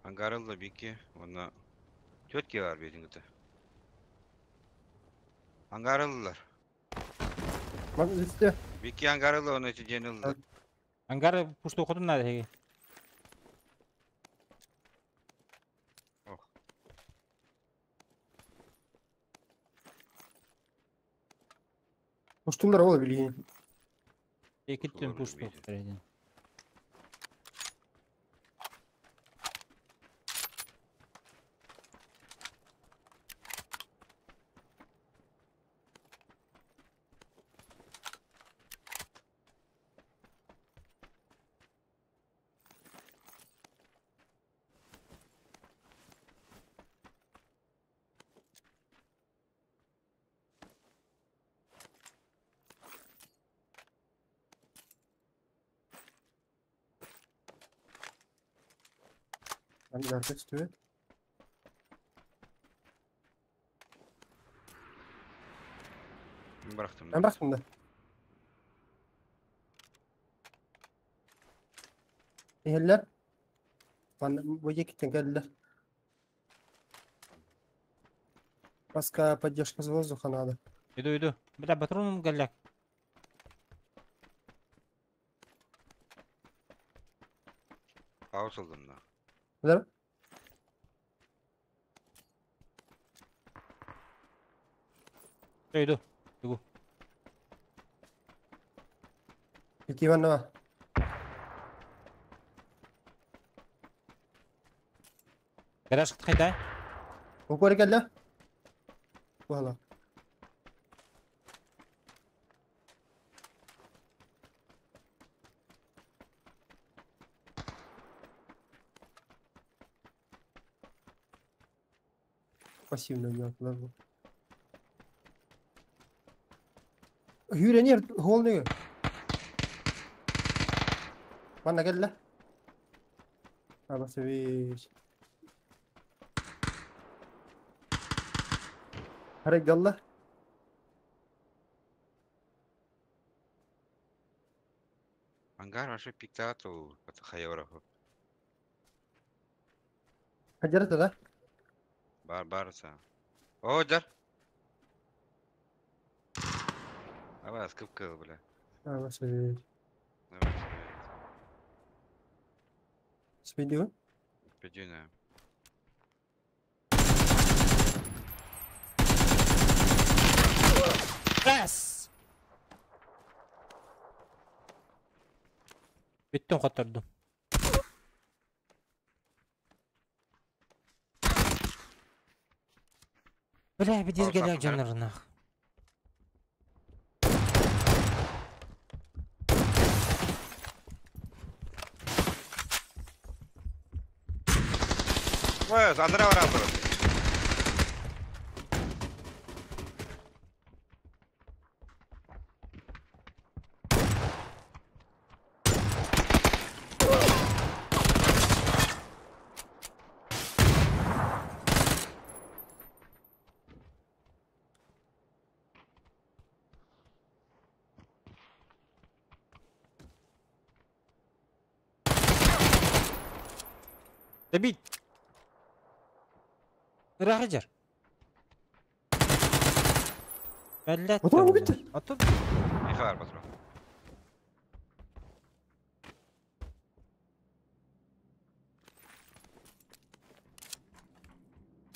Ангарылла бики, онно тетки бар бедиңгите. Ангарыллар. Bak üstte. Бики ангарылла, оны женилла. Ангары пушту хотун надо хеги. Ох. Уштулар ола билигин. Экиттен Пуштулар пушту билбейт. бередин. Ben de arka çıkıyor. Bıraktım. Ben bıraktım da. Eheller. Ben bu yekitten geldiler. Маска поддержка с воздуха надо. Иду иду. Бля, патроном галляк. Хаус алдым да. Да? Иду. Ики Иванова. Гараж хайда. Укор geldi. Valla. Пассивно yaptılar bu. Hürenir hol ne? Bana gel lan. Ama seviş. Harek yallah. Ангар вообще пиктату хайоров. Hacerete da. Бар барса. О, дар. Давай, скыпка, бля. Ama seviş. Давай, Спидю. Педюна. Раз. Бүттүн котордум. Бля, бедер Ал, галляк сапын жанарынах. Ой, анара барабыр. Добить! Ыраах дьар. Блядь. Патрон бүттү. Атын. Их бар патрон.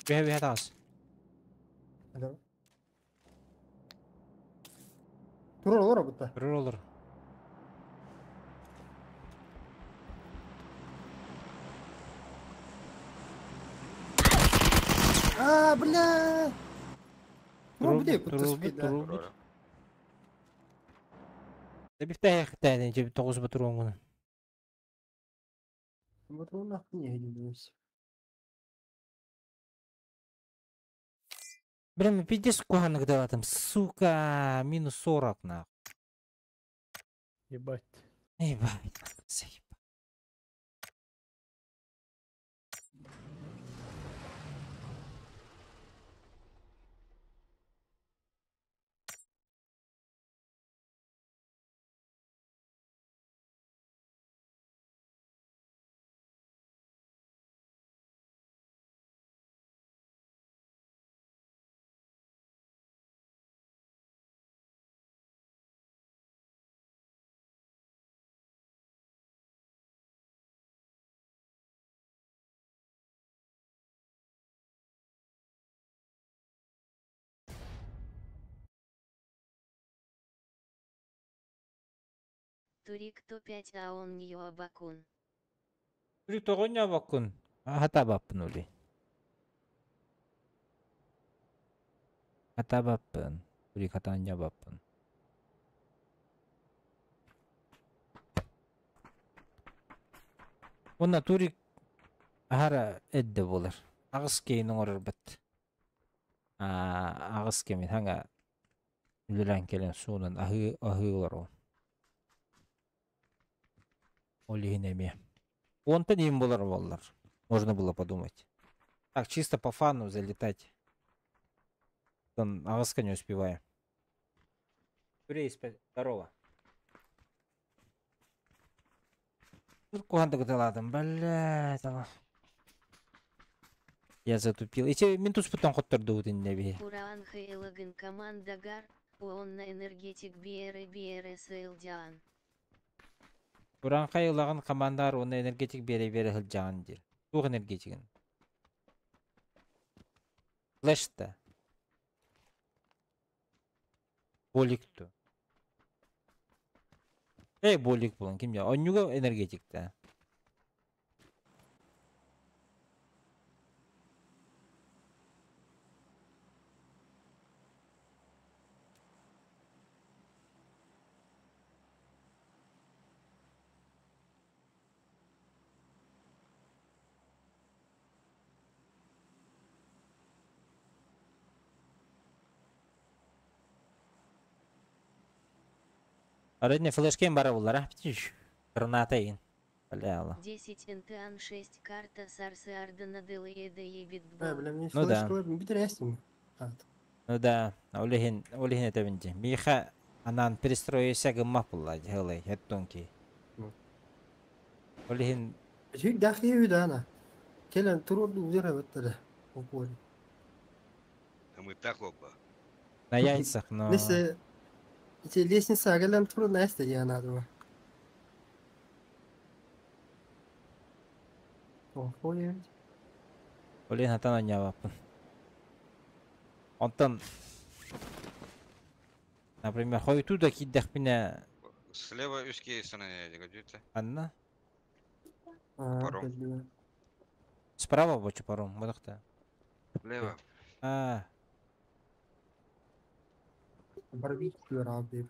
Бэһэ бэһэ таас. Турар олор бутта. Турар олор. А, бля. Турар бутта, Турар турар. Бифтэ хэтэ же 9 патронгун. Патрон нахуй не едем. Блин, пиздец кухонных дала там, сука, минус 40 нахуй. Ебать. Ебать, заебать. Турик то 5, а он нее абакун. Турик тоҕонньо баккун. Хата баппын ули. Хата баппын. Турик хатаанньа баппын. Онна Турик ахара эдде болар. Ағыс кейин оҥорор бат. Ағыс кемин хаңа үлелән келен суунан аһыы аһыылар ол. Ол иһин Он-то не болар боллар. Можно было подумать. Так, чисто по фану залетать. Там ағыска не успеваю. Турей, здорово. Куханды блядь. Я затупил. Эти ментус потом хотторду вот не би. Кураан Хейлаген командагар, он на энергетик биэрэ биэрэ сылдьан. Кураан Хейлаген командар, он энергетик биэрэ биэрэ сылдьан дир. Туох энергетигин? Флеш-то. Болик-то. Эй, болик булан, ким я? Оннюга энергетик-то. Арыдне флешкен бара булар, а? Птиш. Граната ин. Бля, 10 НТАН 6 карта Сарсы Ардена Делееда ебит А, бля, мне Ну да. флешка интереснее. Ну да, олехин, олехин это винти. Миха, анан перестроился гымма була, дьялай, хеттонки. Олехин. Чик дахи да она. Келен туру удера баттара. Опор. Мы так оба. На яйцах, но... Несе эти лестница келен туру насте я надо. О, понял. Олехин атан аньявапын. Онтон... Например, хойту да киддахпина... Слева узкие стороны, где-то. Анна? Паром. Справа больше паром, вот так-то. Слева. А. Барбекю рабы.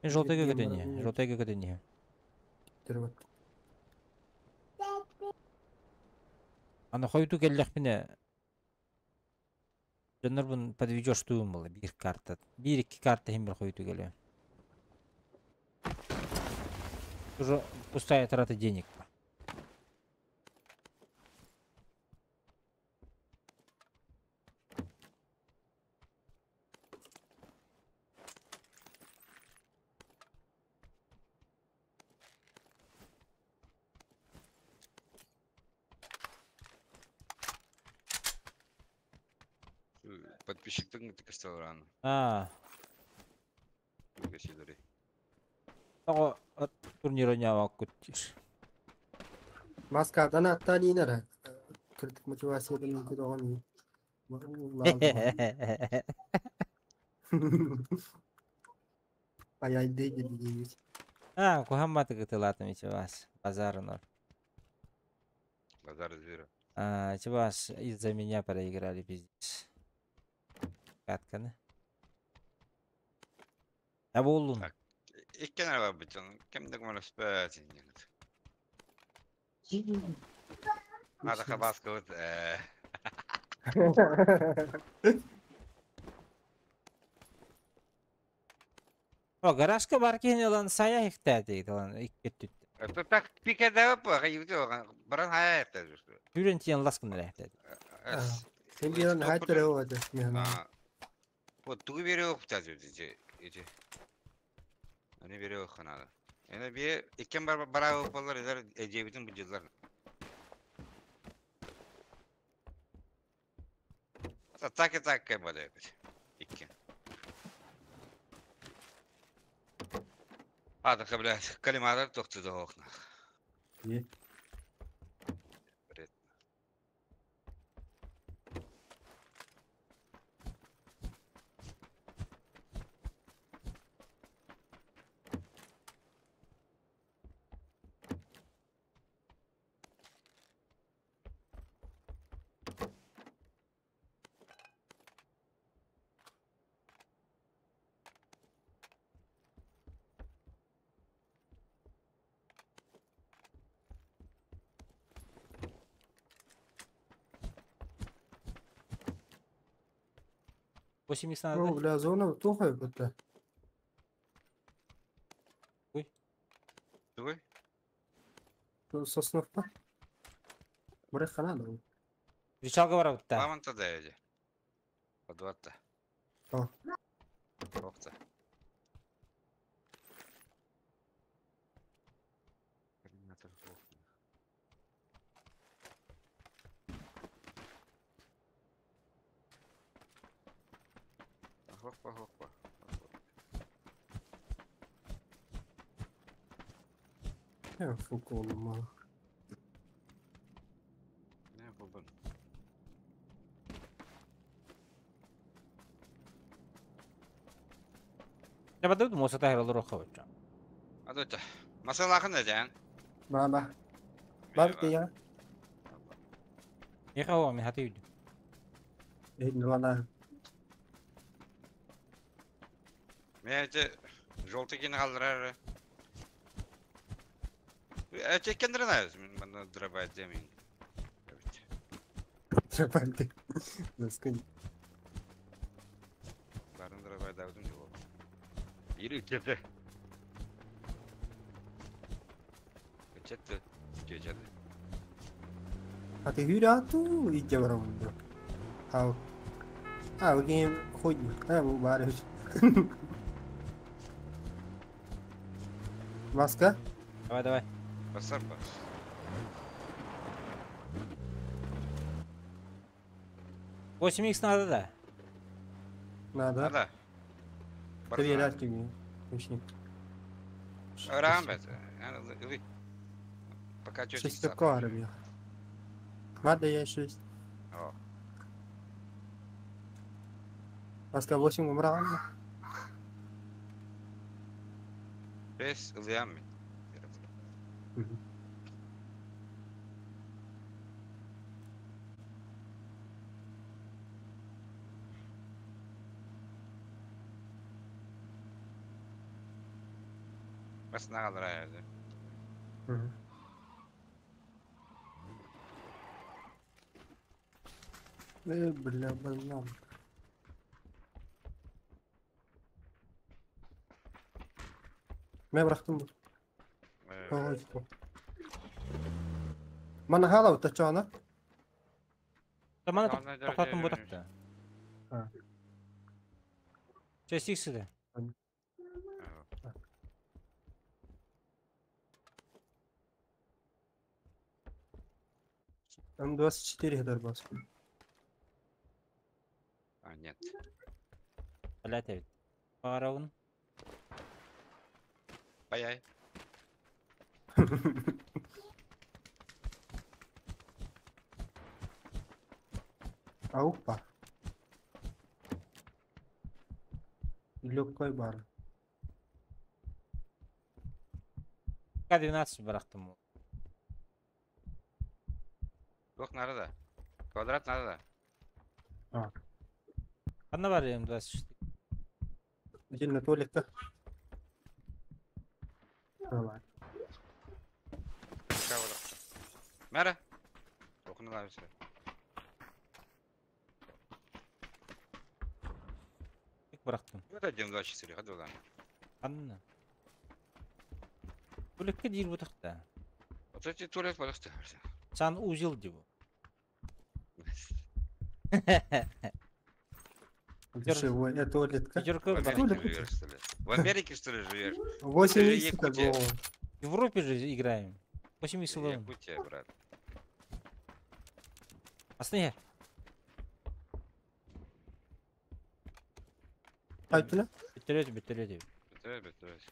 Желтый көтөне, желтый көтөне. Аны хойутуу кэллэхпинэ дьоннорбун подведёшь-туум буолла биир карта. Биир-икки карта иһин бир хойутуу кэлиэм. Уже пустая трата денег. Подписчиктың кысталаран. А. Тоҕо турнир оонньообоккут диир. Маскадан аттаан иинэрэ. Кырдык мотивациятын көтөҕөн Аяйдый диэбит. А, куһамматы кытылаатым ичи-бас. Базар ноль. Базар зеро. А, ичи-бас из-за меня проиграли пиздец. Катканы. А буоллун. Так. Иккен ара барбыт кем да көмөлөспөт иннигит. Ада хабаскабыт э. О, гаражка бар киһини ылан сайа иһиктээти ылан икки өттүттэн. Это так пикедэбэ баран хайа Сүүрэн тиийэн лас гыннар эһтэти. Сен биэрэн хайттар эуэдэ. Вот тугу бериэх ити. Аны бериэх надо. Эне бие иккен бар бараа боллар эдер эжебитин бу Так и так кэбэдэ икки. Адака, блядь, коллиматор тохту окна. Бред. 8 надо. Ну, бля, зона тухай бутта. Ой. Тугуй? Сосновка. Мурах ханада. Кричалка бар бутта. Мамонта да эди. Подватта. О. Охта. Хоппа, хоппа. Я фуколу мало. Не бубын. Я бадыбыт муоса таһыр олоруохха Адыта. Масалахын эден. Ба ба. Бар я. Миэхэ оҕо мин хаты үйдүм. Эйн лана. Мен эти желтый кин қалдырар. Эти кендер нравится, мен дробать демин. Дробать. Заскань. Барын дробать давдым деп. Ири кетті. Кетті. Кетті. А ты hur иде барамын. Ау. А, окей, хоть. А, бар. Маска? Давай, давай. Басар бас. 8 х надо, да? Надо. Надо. Проверять тебе. Точнее. Рам это. Пока что Шесть армия. Надо я шесть. О. Маска 8 умрал. Бес ылыям мен. Басына қалдыра еді. Бля, больном. Мен бырахтым бу. Мана хаала утачаана. Мана тоқтатын бұтақты. Часик сюда. М24 дарбас. А, нет. Блять, ведь. Параун. Паяй. Аупа. Легкой бар. К-12 барахтым. Туох надо да. Квадрат надо да. Ханна бар М24? Отдельно туалетка. Давай. Мэра. Тохну лавсы. Барахтым. Вот 1, 2, 4, хадылан. Ханна. Туалекке дейір бұтақта. Вот эти туалет пожалуйста. Сан узел дебу. Душевой, туалетка. В Америке живешь, что ли? В Америке, что ли, живешь? 8 было. В Европе же играем. 8 икс ловим. Якутия, брат. Асны. Айтыла? Бітіреді, бітіреді. Бітіреді, бітіреді.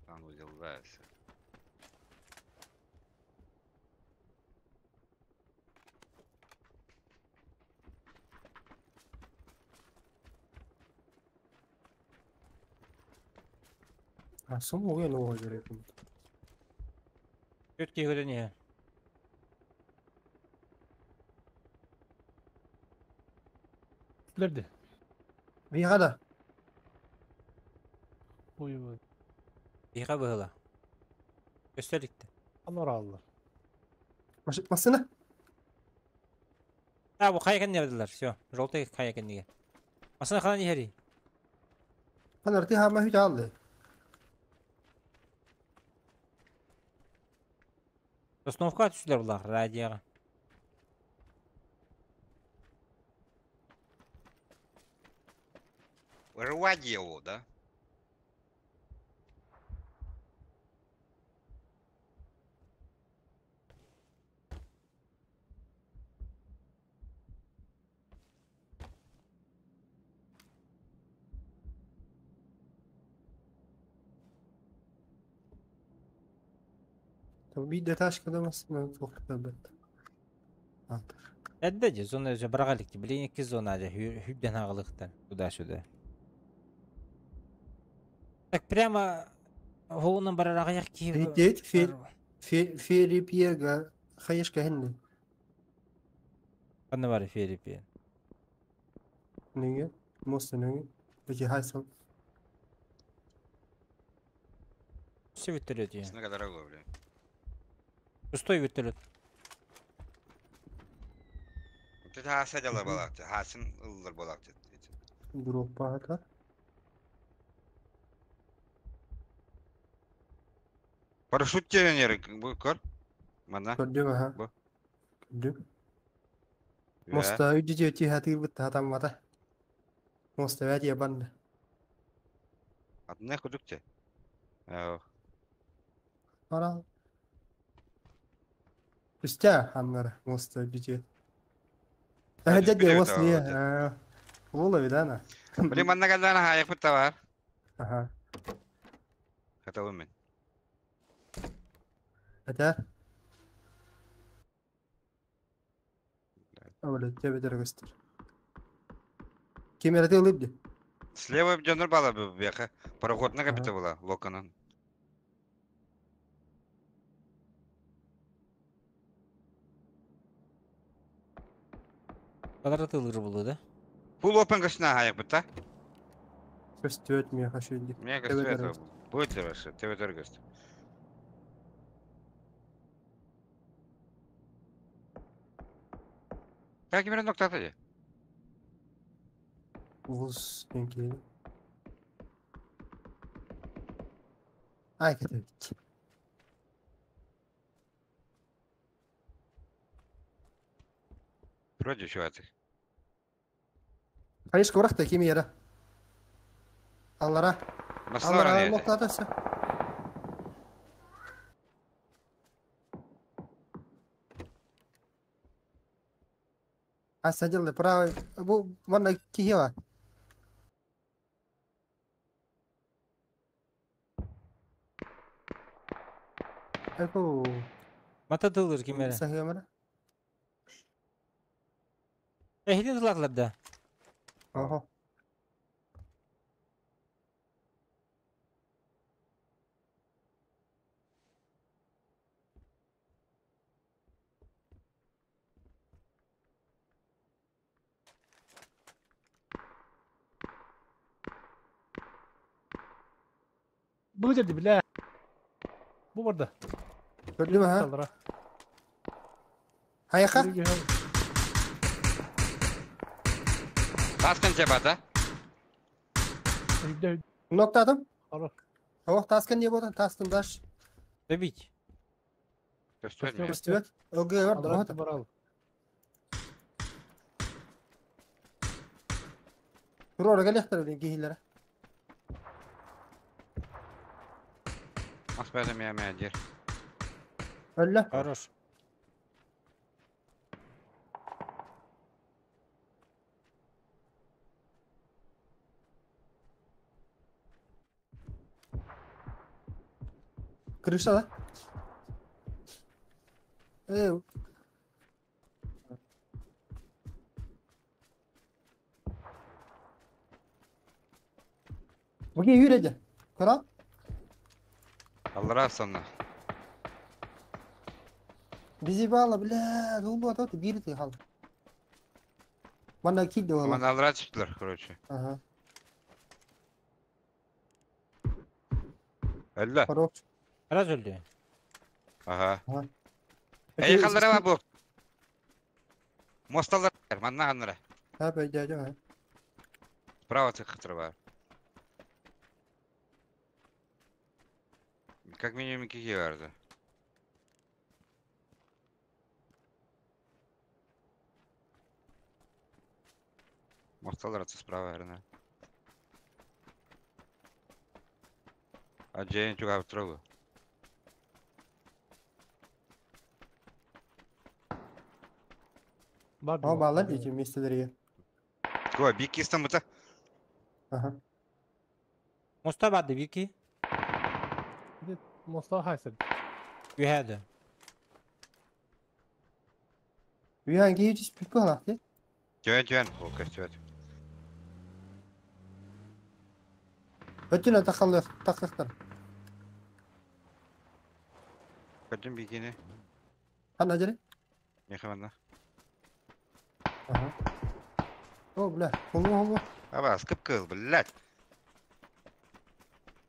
Там удивляется. А, сумму я нового берет. Өтке көріне. Лерде. Вигада. Ой, ой. Биға бұғыла. Көстелікті. Анор алды. Машина? А, бұл қай екен не Все, желтый қай екен неге. Машина қана не хери? Қана рти хама хүт алды. Сосновка түсілер бұлар, радиоға. Радио, да? Bir detашка да masına тоқтап. Әдді зона же барағалык, блин, екі зона же хүбден ағылықтан туда-сюда. Так прямо холунан барарағаяқ ки. Дед Ферипьега хаешка хенни. Қаны бар Ферипье? Неге? Моста неге? Беки хайсал. Все вертолет я. Снага дорогой, блин. Пустой вертолет. Ты хаса дела балакты, хасын ыллар балакты. Группа это. Парашют тренер, көр? Мана. Көрдүм, аха. Бу. Көрдүм. Моста үдү ти хатыр бит хатаммата. Моста вәти ябанды. Атны күдүктө. Ара. Үстә ханнар моста үдү. Әһә мост не? Була видана. Блин, манна калдана хаяк бит бар. Аха. Хатабы мен. Әтә. Öyle тебедер көстөр. Кемерде ылып Слева дьонор бала бияка. Пароходна капита была, локанан. Квадрат ылыр булу, да? Фул опен көстүнө хаяк бит, та? Көстөт мен хашынди. Мне көстөт. Будет ли ваше? Тебедер көстө. Так ким эрэ ноктаата дии. Улус диэн Ай кэтэбит. Вроде чувак. Хайыс курах ким yere. Аллара. Масла баран Аллара еді. ноктаатасы. А садил правый. Бу манна киһи бар. Эко. Мата тылыр ким эрэ. Сахыамара. Эхини тылатлар да. Охо. Бу жерде бля. Бу барда. Көрдүм ha. Салдыра. Хайака. Таскын жабада. Үйдө Ноктадым. Хорош. Ох, таскын не болду? Тастын даш. Добить. Көстөр ме? Көстүбөт. Ылгы бар, Аллара да. барал. Турора келехтер билен киһилere. Мас бәдім я мә дер. Өллө. Хорош. Крыша да. Э, Буги yürüdü. Kral. Аллара сонна. Bizi bağla bile. Oldu atı bir tı hal. Bana kildi Мана valla. аллара түштілер, короче. Aha. Әллә. Хорош. Раз өлдү. Ага. Ага. Эй, халлара бар бу. Мосталар, манна ханнара. Ha böyle ha. Справа цехтыр бар. Как минимум кихи барды. Мосталар это справа, верно. А Джейн чуга трогу. Бар. Ama bağlar diyeceğim meseleleri. Го, бики мыта. Aha. Моста барды Вики. Моста хайсыр. Үһәді. Üyen giyici püpü halak Тюен, тюен. О, костюет. Ötüne takılıyor, takıktır. Көтүн бикини. Хана жери? Нехаманна. Aha. О, бля, холу холу. Аба, скып кыл, блядь.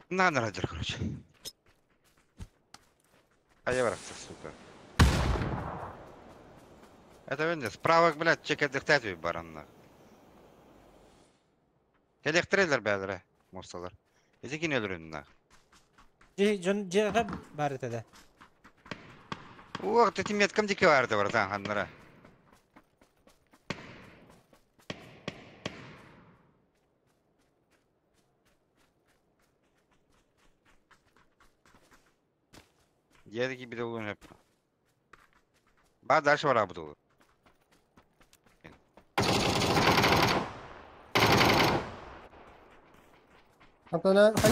На, на, короче. А я враг, сука. Это венде, справа, блядь, чек дыхтать баранна. Электрелер бәдірі, мосталар. Эти өлөрүн на. Жон жеға бар етеді. Ох, ты меткам дике барды братан, ханнара. Деді bir de olur hep. Ба дальше бара буду. Антона, хай.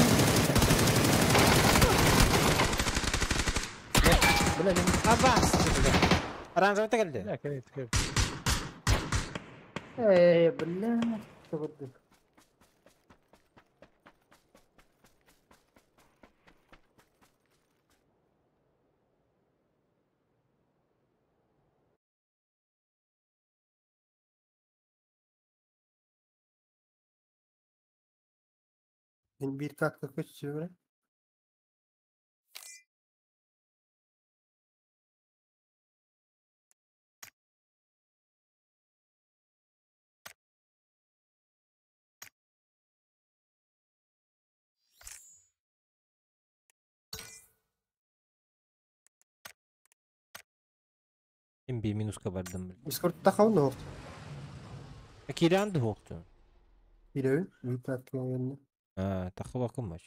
Бля, не. Аба! Оранжевый келді. Бля, келет, келет. Эй, бля, что вот так. Bir kalktık üç çevre. Им минуска бардым, блин. Дискорд тахабын да Киирэн дуһуохтун. Киирэбин. Витат кэлгэнне. А, тахыбакын мач.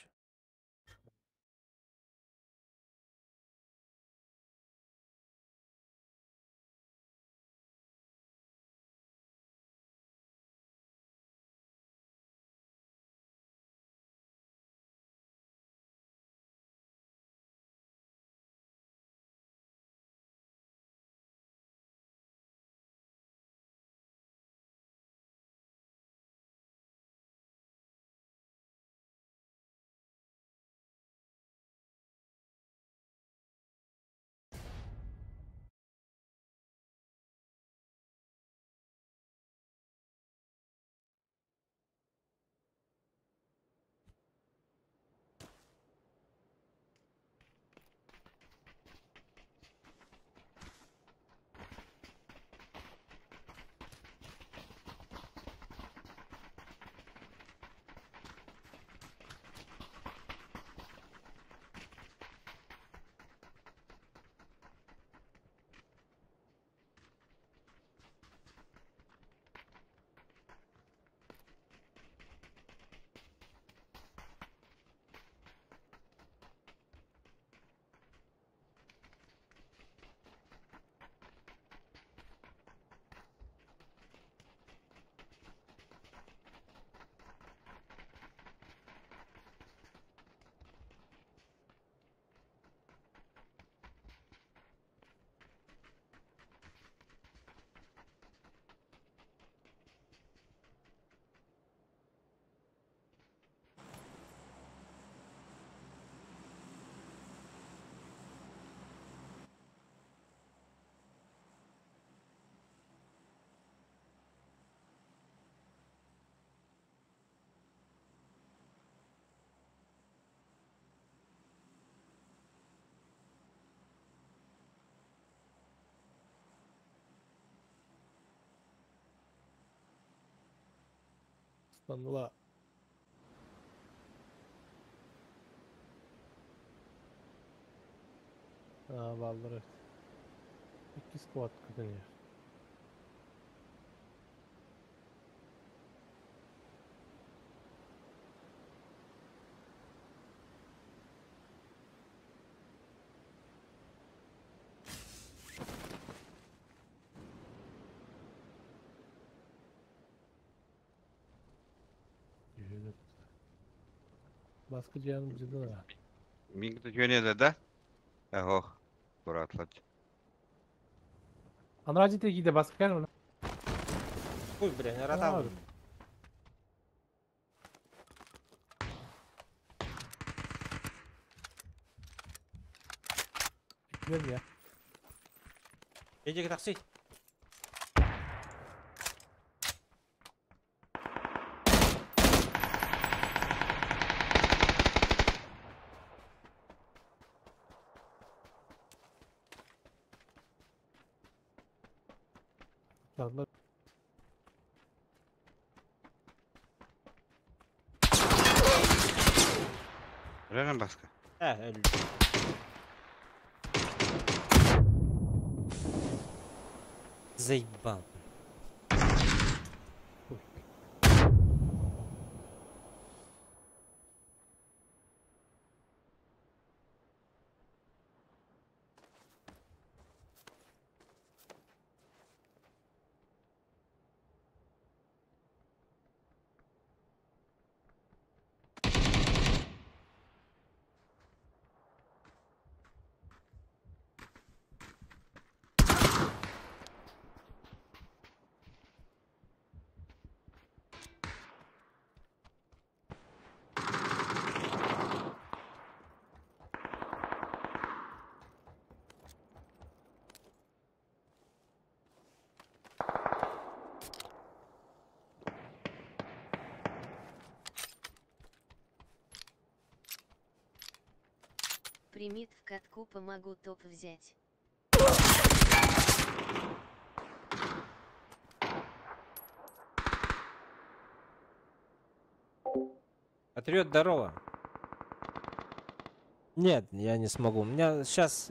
Станыла. А, баллары. Икки сквад көтөнү. Baskı cihanım cidden ha. Миг жөнелі да? Ох, Куратлат. Анраджи тегиде баскы кән Ой, бля, ротал. Килер я. Иди такси. Lan Öyle baskı? He, öldü. Заебал. Примит в катку, помогу топ взять. Патриот, здорово. Нет, я не смогу. У меня сейчас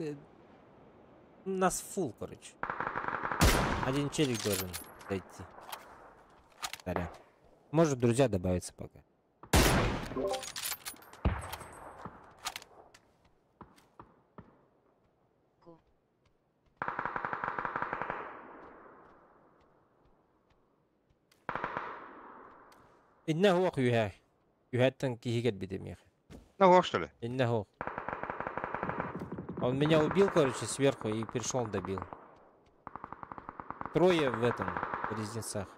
нас фул, короче. Один челик должен зайти. Сорян. Может, друзья добавиться пока. Ку. إنه هو يهاي. Юхаттан киһи кэлбитэ миэхэ. Ну, вот что ли? Иннаху. Он меня убил, короче, сверху и пришел, добил. Трое в этом, в близнецах.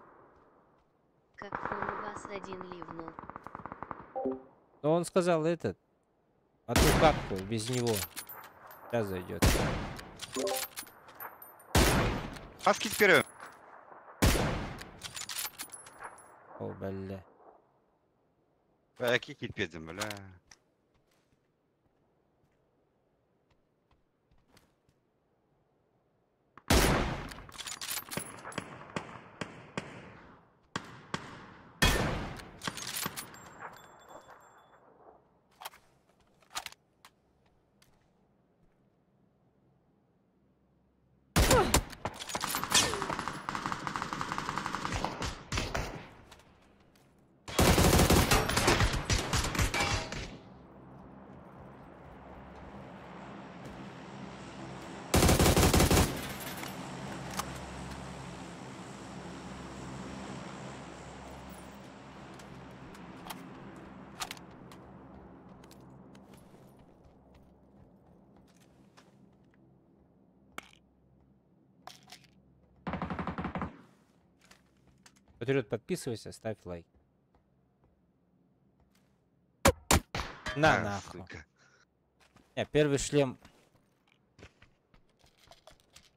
Как фон у вас один ливнул. Но он сказал этот, одну катку без него. Сейчас зайдет. Хаски теперь. О, бля. Бля, какие пиздец, бля. Патриот, подписывайся, ставь лайк. На, А, нахуй. сука. Не, первый шлем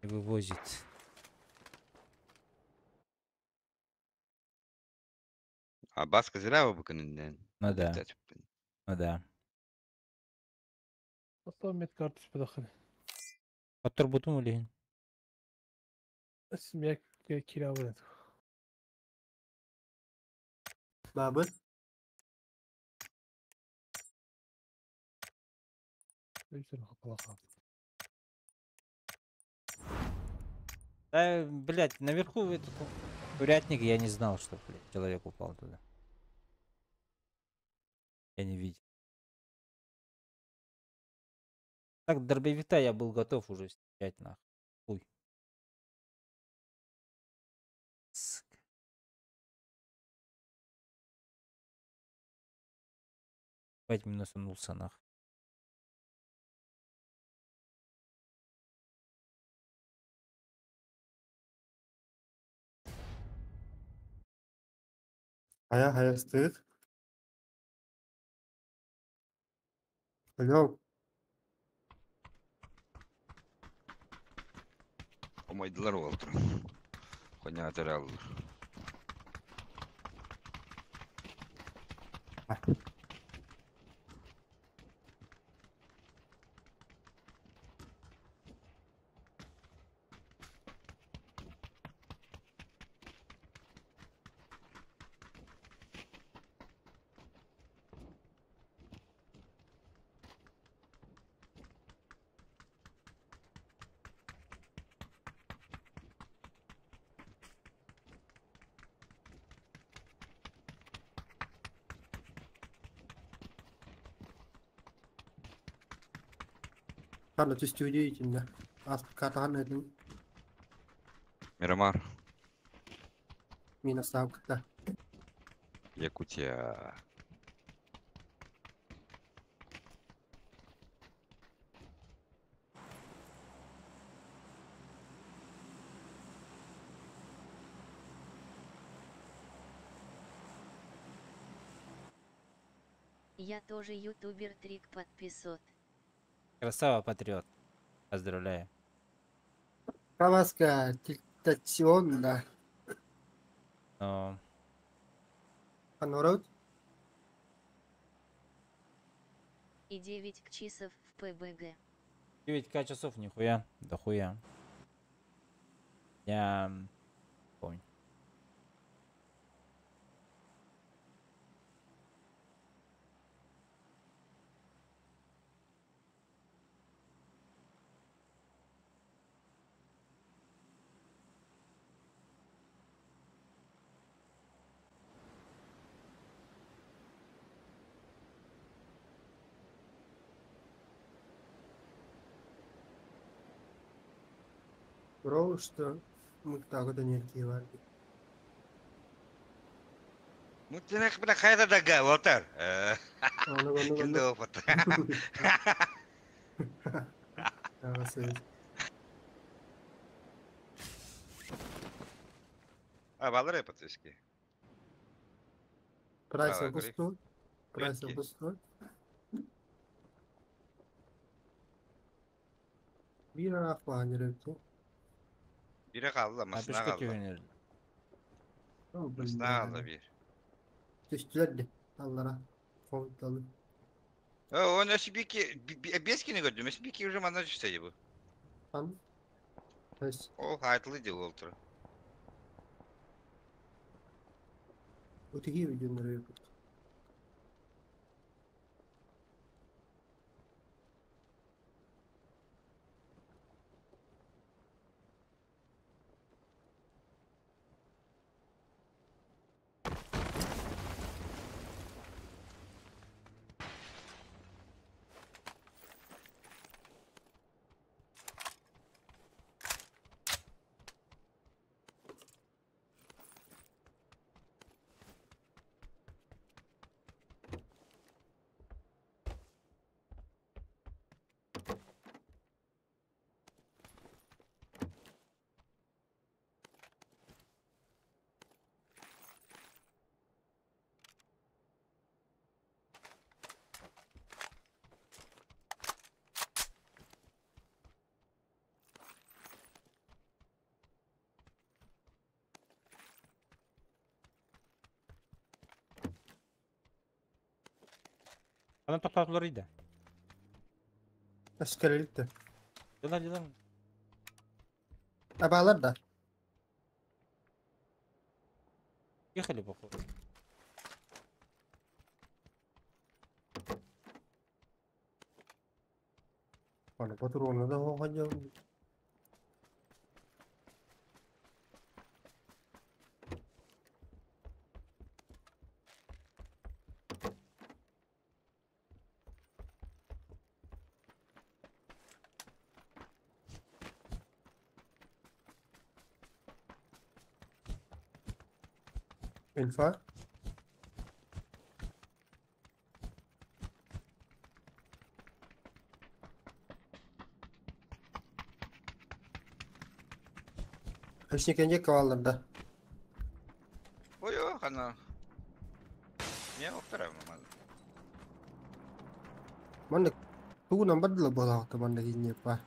не вывозит. А баска зря выбыканный, Ну да, ну да. Оттон медкарта түспэтэх. Оттор бутум или? Смек кирабын. Бабыт. Да, блядь, наверху этот курятник, я не знал, что, блядь, человек упал туда. Я не видел. Так, дробовика я был готов уже стрелять нахуй. Хуй. Сука. Опять минусанулся нахуй. Хая, хая, стоит. Алло. Омайдылар олтыр. Коня алыр. Ханна түстүү Ас катахан эдин Мирамар, минус ставка. Якутия. Я тоже ютубер Трик подписот. Красава, патриот. Поздравляю. Каваска тильтационно. Но Анорот. И 9 часов в ПБГ. 9к часов нихуя. Да хуя. Я помню. Бро, что мыктаагы да нерки бар. Мутинах бля хайда дага, Уолтер. Оны оны Ким оны. да опыт. Ага, А, балары подписки. Прайс Давай, говори. обусту. Прайс Четкий. обусту. Bir araf var Biri kaldı, masına Апишка kaldı. түһүнэр. Masına kaldı bir. Түстүлэр де. Аллара. Фонталы. Он SB2, бескini gördüm. SB2 уже манна düştü bu. Там. То есть O hayatlı Уолтер. утуги видеолары yapıp. Анан токтотулар иде. Әскәрелікті. Дилар дилар. Абалар да. Ехали походу. Аны патроны да оған жау. Инфа. Хешникенде каваларда. Ой, ой, хана. Не, октара маман. Манна тугунан бардыла буолаахта манна киньеппа.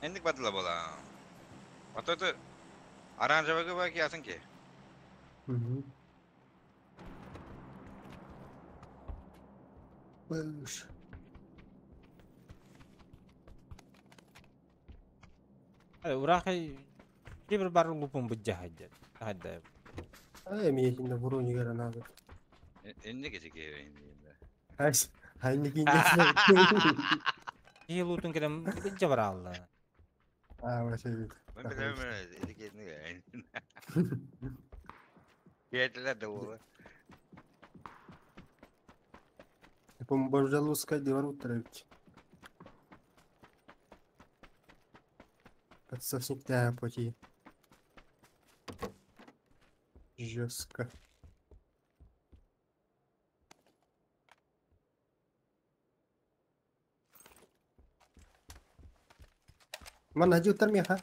Эндик бадыла бола. А то это оранжевый гыбаки ясынки. Быш. Урахай кибер бар лупун быджахадя. Хадда. Ай, миэтинде буруни керен азыр. Энди кечеке энди. Айс, хайны киньеппа. Ки лутун керем быджа баралла. Аа, вообще. Мен билем, энди кенди. Кетилер да бола. Бомбаржалуска дивар уттарабит. Подсосник пути. Жестко. Манна жуттар меха.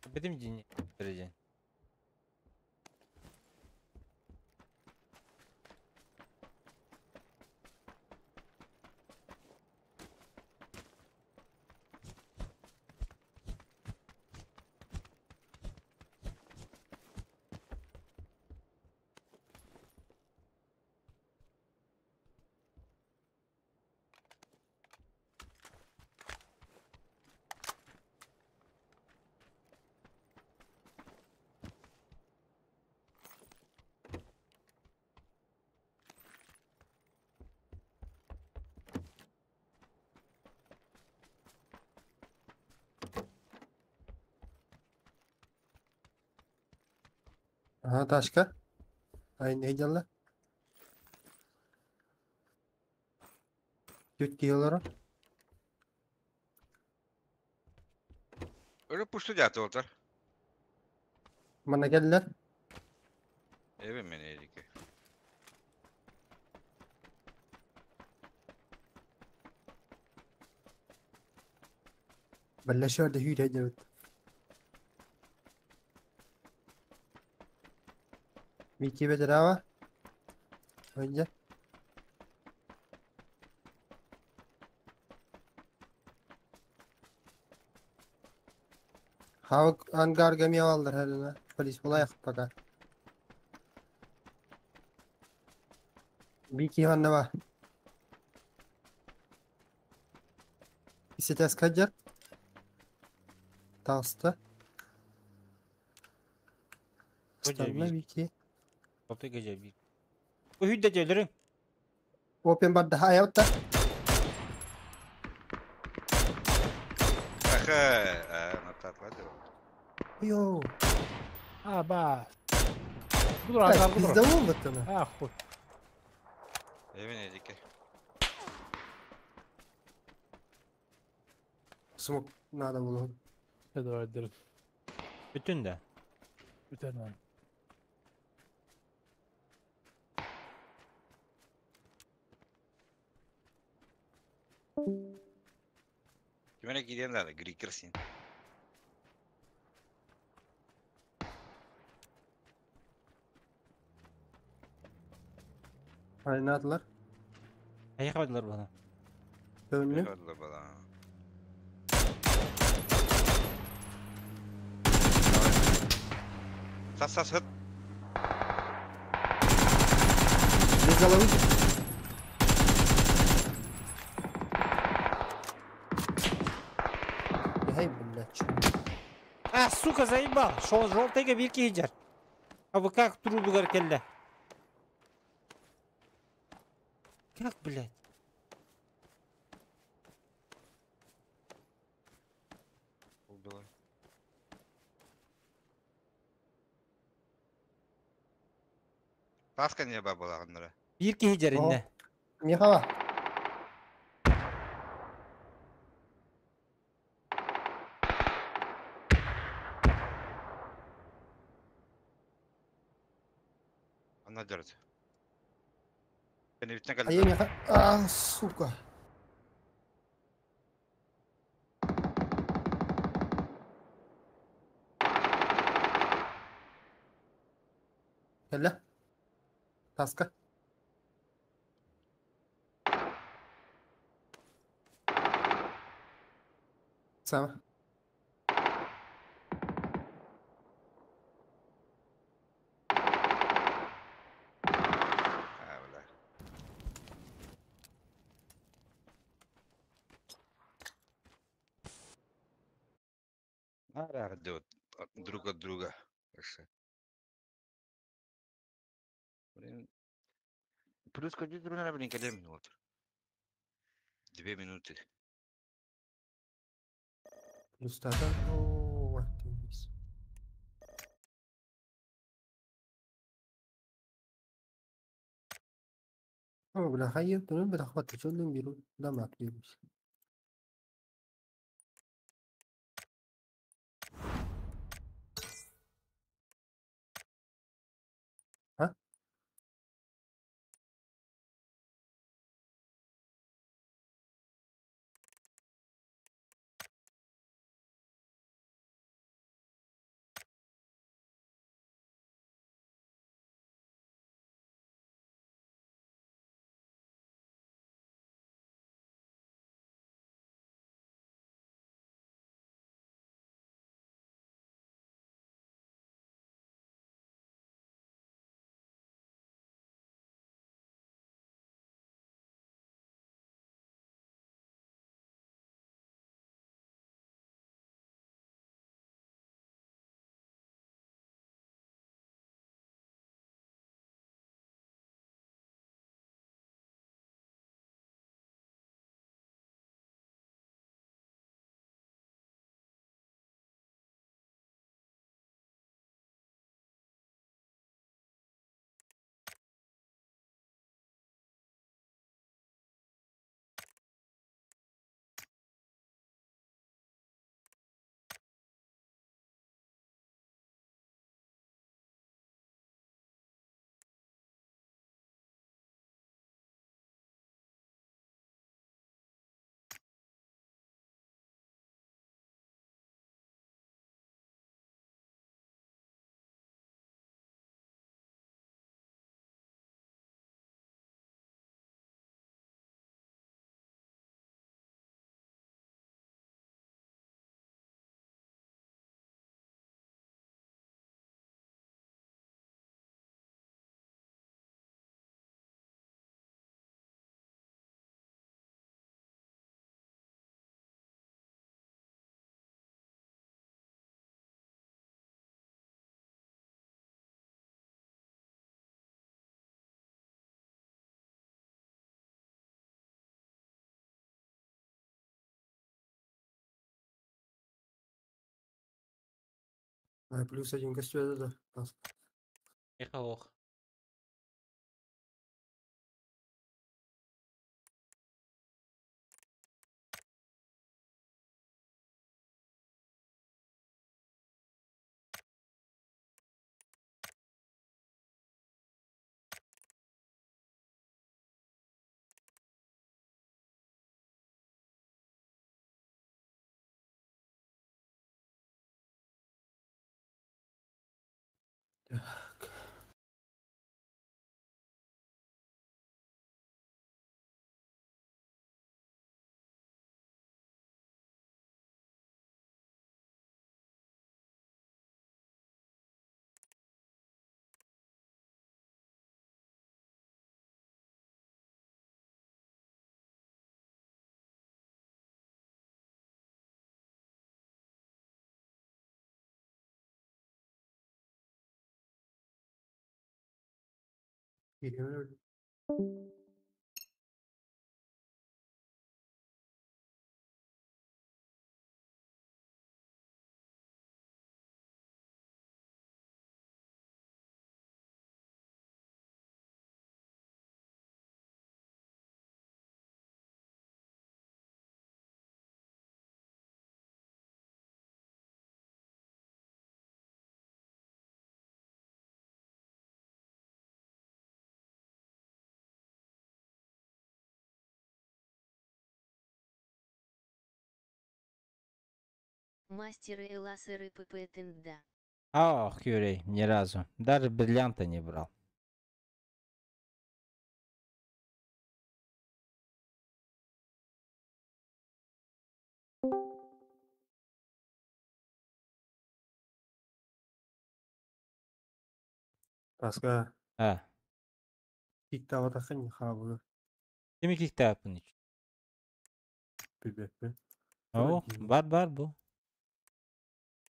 Бетим дини. Перейди. Ага, ташка. Ай, не дела. Чуть килора. Öyle puştu diye atı oltar. Манна кэллэр. Evim ben edik. Бэллэшөр да хүйрэ дебит. Микки бедрава. Önce. Hava hangar gemi aldır herine. Polis olay пока. Бики ханнава. Исетес каджар. Таста. Станна Бики. Топы gece bir. Bu hüdde gelirim. Open barda hayatta. Аха, нататла diyor. Йоу. А, ба. Буду ангар буду. Bizde mi oldu tını? А, хуй. Evin edik. Смок надо было. Tedavi ederim. Bütün de. Bir tane. Kime gidelim de gri kirsin. Aynadılar. Ayıkmadılar bana. Önlü. Hadi bala. Sas sas hıt. Biz alalım. Hey, блядь, чё? А, сука, заебал. Шел желтый бирки хиджар. А вы как трубу келле? Как, блядь? Oldu. Таска не бабала onlara. Бирки хиджар инне. Михала. Она держит. Beni А я Миха... А, сука. Кэллэ. Таска. Сама. Ha bile. Nerede друг от друга. Вообще. Блин. Плюс ходить, блин, когда минут. 2 минуты. Плюс тогда. О, ты О, бля, хайыр, бля, хватит, что беру, да, мат берусь. А, +1 көстүө да. Эхо ох. Так. Киирэн Мастеры Эласеры ПП-тенда. Ах, Юрий, ни разу. Даже бриллианта не брал. Таска А, киктаабатаххын хаабыга кими киктааппын? Билбэппин. О, дии. бар бар бу.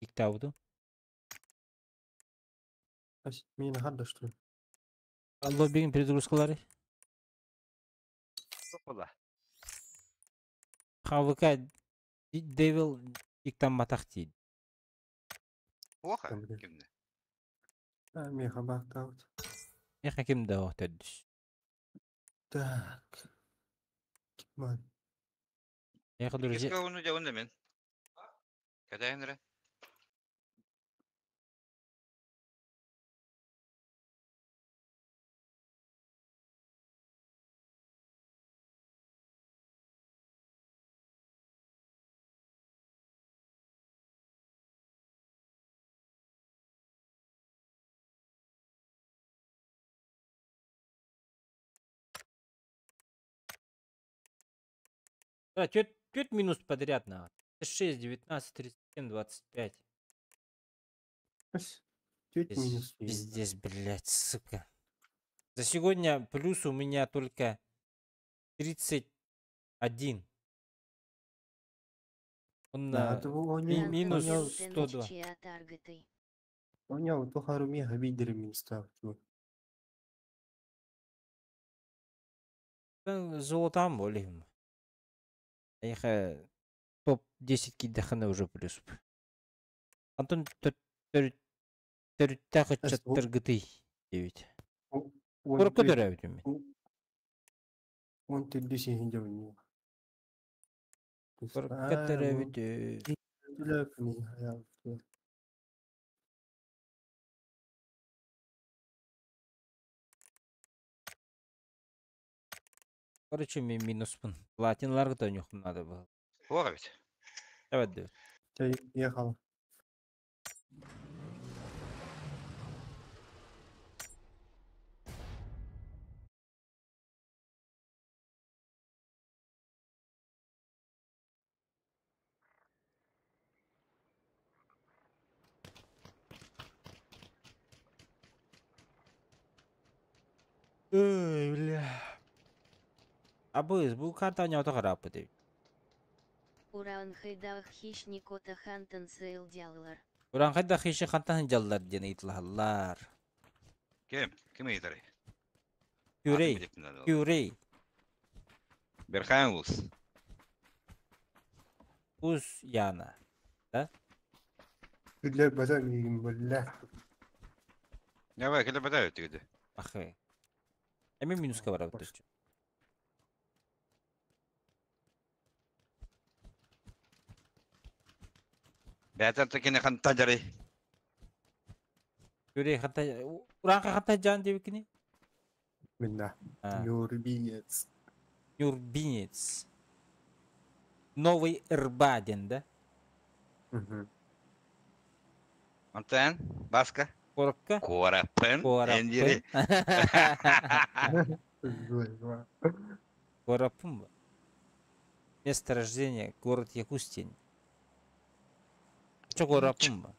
Киктаабытым. Ас миэнэ харда что ли? Лоббигин перезагрузкалары. Була. ХВК Девил киктамматах диир. Оха. Там, блин. Кимде? А, миэхэ баахтаабыт. Эхэ ким да төрдүс. Так. Ман. Эхэ друзья. Киска оны жабын да мен. Катайын ре. Да, чет минус подряд на. 6, 19, 37, 25. Ас. Чуть минус. Пиздец, блядь, сука. За сегодня плюс у меня только 31. Он Да, на это он минус он 102. Он тухару миэхэ биирдэрэ минустаабыт. Золотам более. Эхэ топ-10 кидэхэнэ уже плюс. Антон төрүттээх Эс, бу- ыччаттаргытый 9. Он Курокка төрөөбүтүм мин. Он төрдүс иһин дьабын. Курокка төрөөбүтүм. Короче, мен минуспун. Платиналарга тонюхум надо было. Оха бит. Давай, давай. Ехал. Ой, бля. Абыз, бу карта не отограпы деп. Ураанхайдах хищникота хантан сейлдяллар. Ураанхайда хищи хантан жаллар диэн ыйытылаһаллар. Ким? Ким ыйытары? Күрей, Күрей, Берхайм улус. Уз Яна. Да? Күллэр миигин бөллө. Давай, кэлэ бата өтүгүдэ. Ахы. Эми минуска барабыт. Бээтэр такини ханта жарый. Юрий ханта ураанка ханта жан диэбиккини? Минна. А, Нюрбиец. Нюрбинец. Новый Ирбаден, да? Мгм. Онтон Баска. Корокка? Куораппын. Эндири. Кораппын. Здорово. Кораппын ба? Место рождения город Якустень. Чо кораппын ба?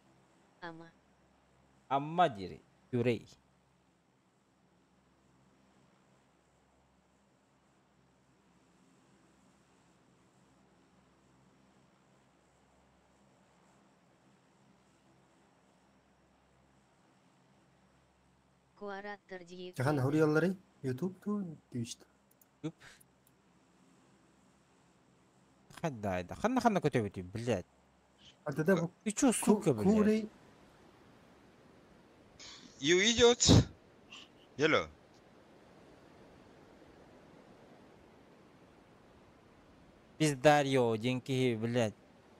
Ама. Амма дири. Юрей. Куараттар диек. Жахан хурияллары YouTube ту Twitch. Хадда айда. Ханна ханна көтөбүтүй, блядь. Ардада бу Ты чё, сука, блядь? курей You idiot. Yellow. Пиздарьё, деньги, блядь.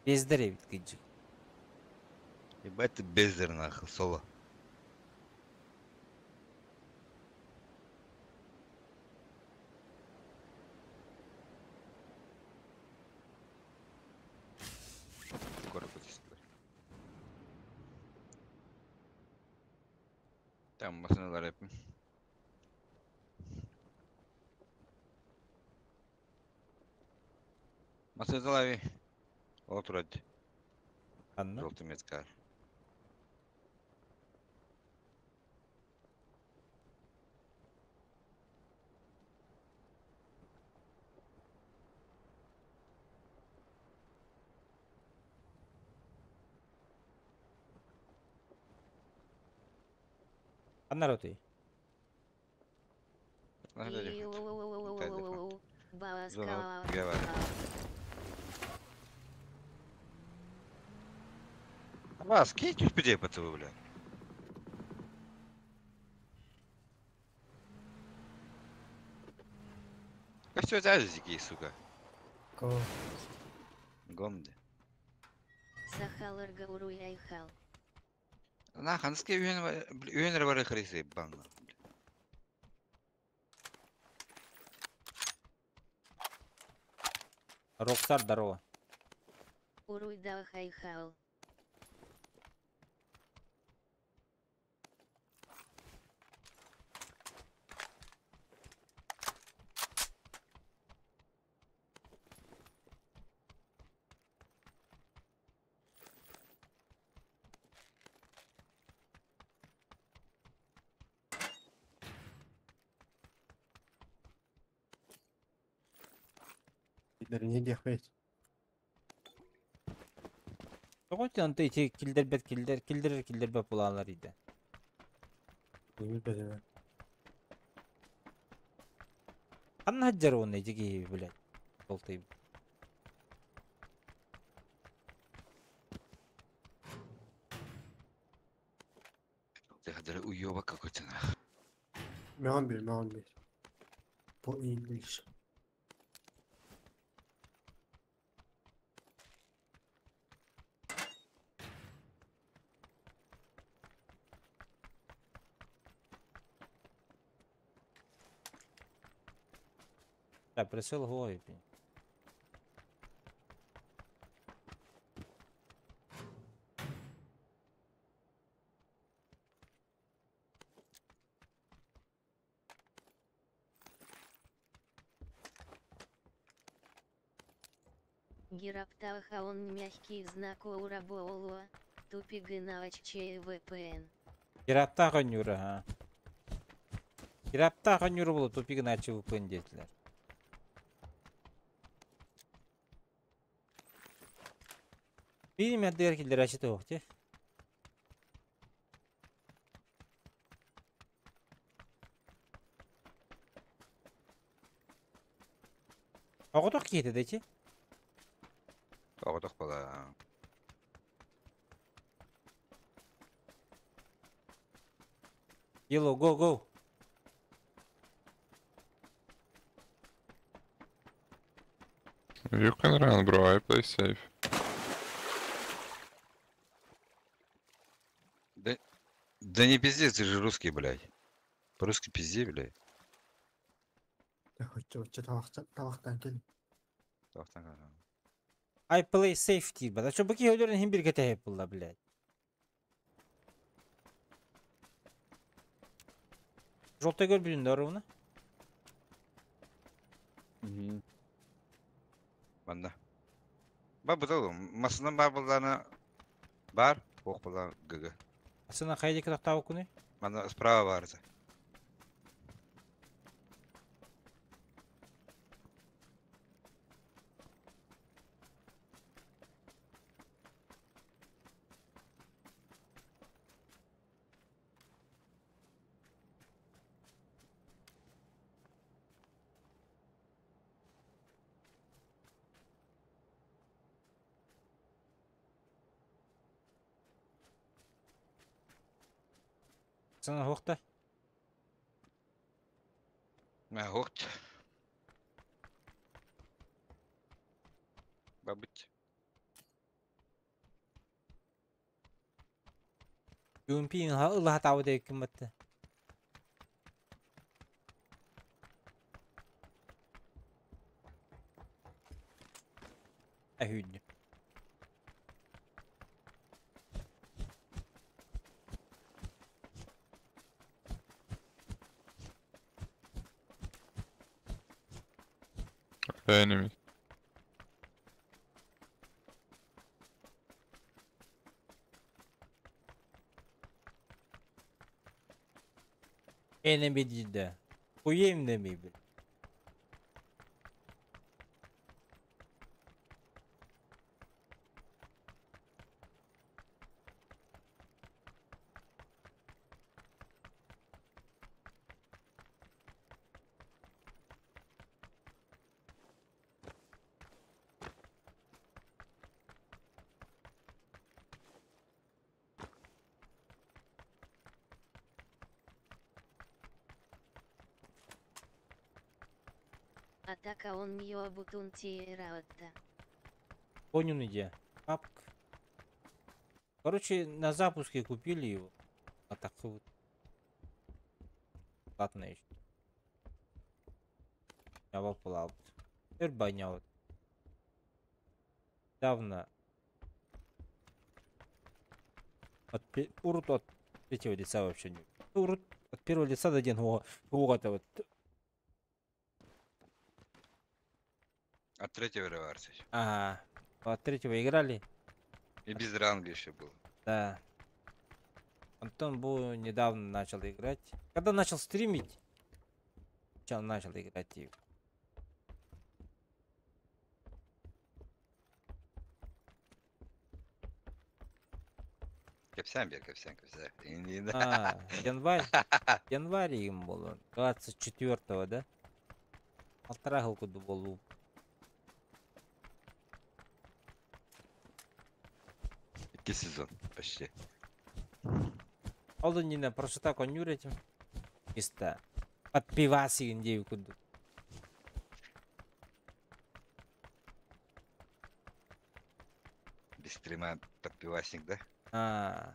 Пиздарь ведь кыджи. Ебать ты бездер нахуй, соло. Скоро будет. Там машиналар yapayım. Masada abi. Otur hadi. Ханна. Желтый метка. Ханна роты. Зона говорит. Вас, кинь людей по ТВ, бля. А все это азики, сука. ко Гомде. Сахаларга уруй айхал. На, ханский үйен бары хрисы, банна. Рокстар, здорово. Уруй дахайхал. не диэхбет. Тоҕо онто ити килдербет килдер килдерер килдербет булаалар иде. Билбетим. Ханна хаджар уонна ити киһи, блядь. Болтый. Ты хадыр уёба какой-то нах. Меон бир, меон бир. По English. Так, присел головой. Гираптаха он мягкий знак Урабоолуа, тупигыналачче ВПН. Кирапта конюра, ha. Кирапта конюра болу тупигын ачы VPN детлер. Бирим яддыгар килдер ачы тоох те. Оҕотох киһитэ дэчи. Тоҕотох бала. Yellow, go, go. You can run, bro. I play safe. Да, да не пизди, ты же русский, блядь. По-русски пизди, блядь. Табахтан кел. I play safety, бля. А что быки өлөрөн хим бирге тэһэп булла, блядь. Желтый көр бүтүн ровно. Манна. Ба бутал, масынан бар булланы бар, ох булла ГГ. Асына хайди кытактабы күнү? Манна справа бар. Асына хохта. Мә хохт. Бабыт. UMP ылла табы деп ким батты. Әһүйдү. Enemy. Enemy диде. Хуем демей бил. Атака он мио бутун тиераотта. Понял иде. Папк. Короче, на запуске купили его. А так вот. Ладно еще. Я выпал. Теперь вот. Давно. От, урут от третьего лица вообще не. Урут от первого лица до один это вот. От третьего реварса. Ага. От третьего играли. И без ранга еще был. Да. Антон Бу недавно начал играть. Когда начал стримить, начал играть и Кепсян бер, кепсян, кепсян. А, январь. Январь им было. 24-го, да? Полтора года был. Икки сезон почти. Ол не просто так он юретим. Чисто под пивасы индию куду. Без стрима под пивасник, да? А,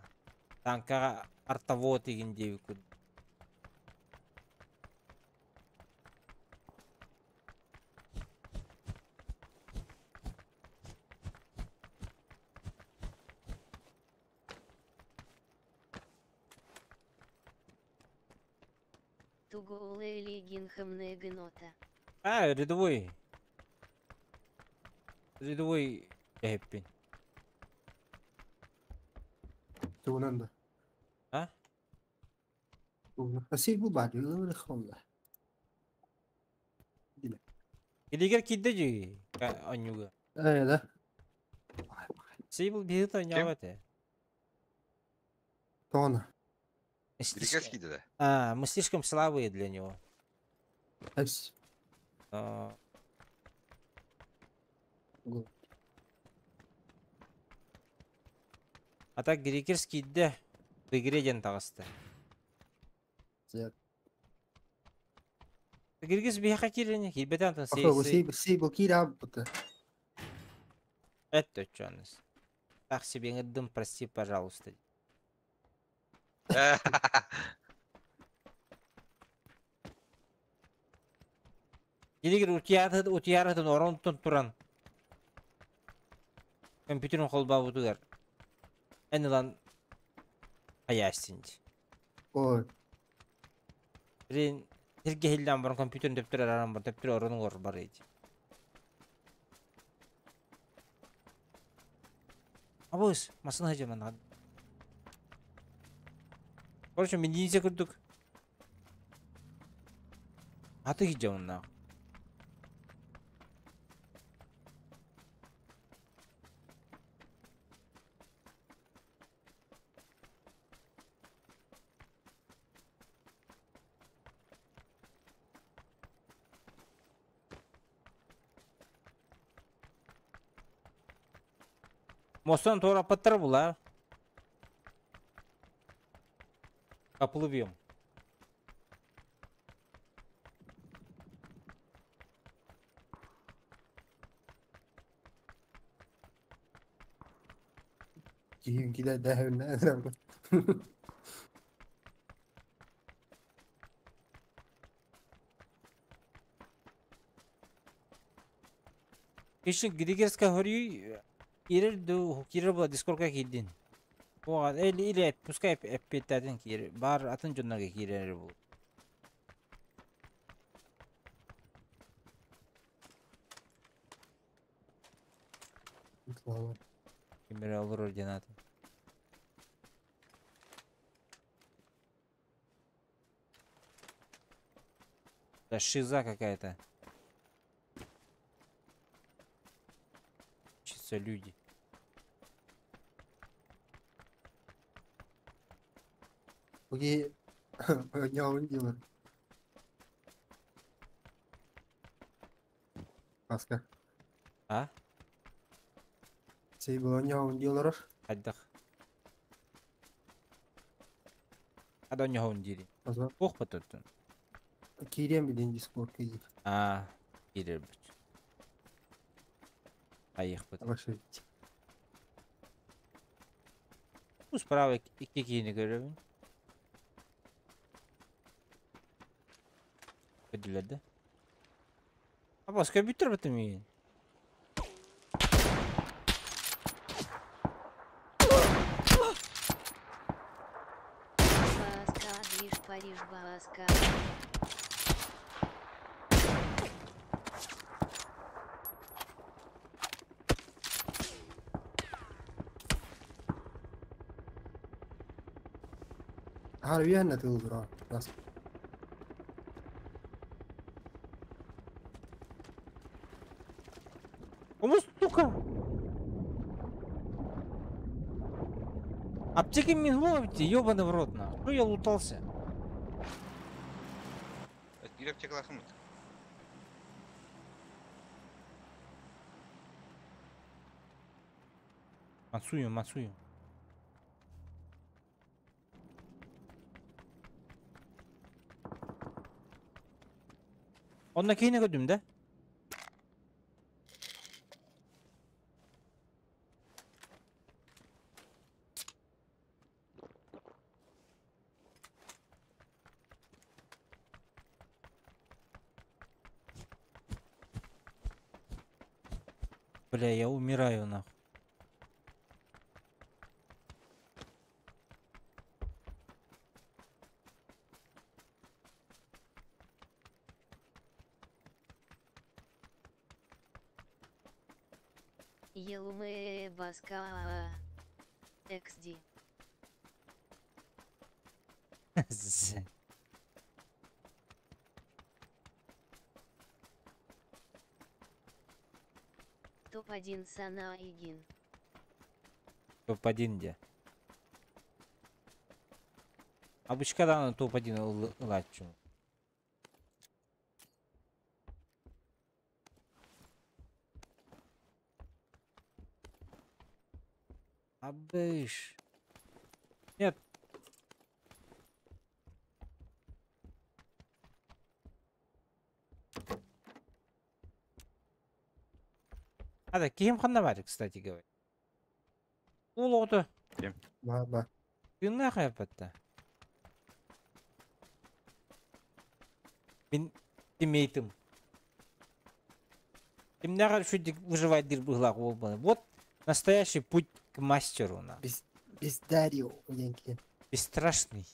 танка артовод индию куду. А, рядовой. Рядовой Хэппи. Туунан да. А? Асей бу бар, өлі хонда. Илигер кидде жи анюга. Э, да. Сейбл биһита нявате. Тона. Греческий да? А, мы слишком слабые для него. Эс. А так грекерский да в игре ден тағысты. Киргиз биһиэхэ киирэн киирбэтэ антон Охо, сей си си бу киирэ бута. Это чонус. Так себе ҥырдым, прости, пожалуйста. Илигир утуйаатын утуйаарытын оронтон туран компьютерин холбообутугар эн ылан хайаастин дии. Ой, Билин сиргэ иһиллээн баран компьютерин төптөр арааран баран төптөр оронугар барыы дии. Абыс, массыына сылдьар манна. Короче, милиция курдук аты сылдьабыннаах. Мостан туораппаттара була. Капылы бьем. Киһим килэ дэһэбинэ. Ишин Григерска хөрүй киирэр ду киирэр була дискордка киирдин. О, или или пускай эппиэттэтин киир. Бар атын дьоннорго киирэр бул. Ким эрэ олорор диэн атын. Да шиза какая-то. Чисто люди. Окей, ньоун дима. Паска. А? Сей было ньоун диолорор. Хайдах. Ада ньоһун дири. Аза. Туох батыттын? Киирем билин дискорд киир. А, киирэрбит. Айыхпыт. Абашевич. Бу справа икки киһини көрөбүн. Көрдүлэр да. Абас көрбүттэр бытым миигин. Бааска, движ, Париж, Бааска. Har vi henne till bra. Раз. Омус сука! Аптеки мин ловите, ёбаный в рот на. Что я лутался? Биир аптекалаахмыт. Мансую, мансую. Онно киһини көрдүм да? Бля, я умираю нахуй. Елумэ Баска. XD. З. Топ-1 Сана Игин. Топ-1 где? Обычка даҕаны топ-1 ылааччы. Абыш. Нет. А да, киһим ханна баар, кстати говоря. Уол оҕото. Ким? Баар баар. Тыыннаах айаппатта. Мин тиммейтым. Кимнээҕэр үчүгдүк выживать диир быһыылаах уол буолар. Вот настоящий путь к мастеру на. Без, бездарио диэн киһи. Бесстрашный.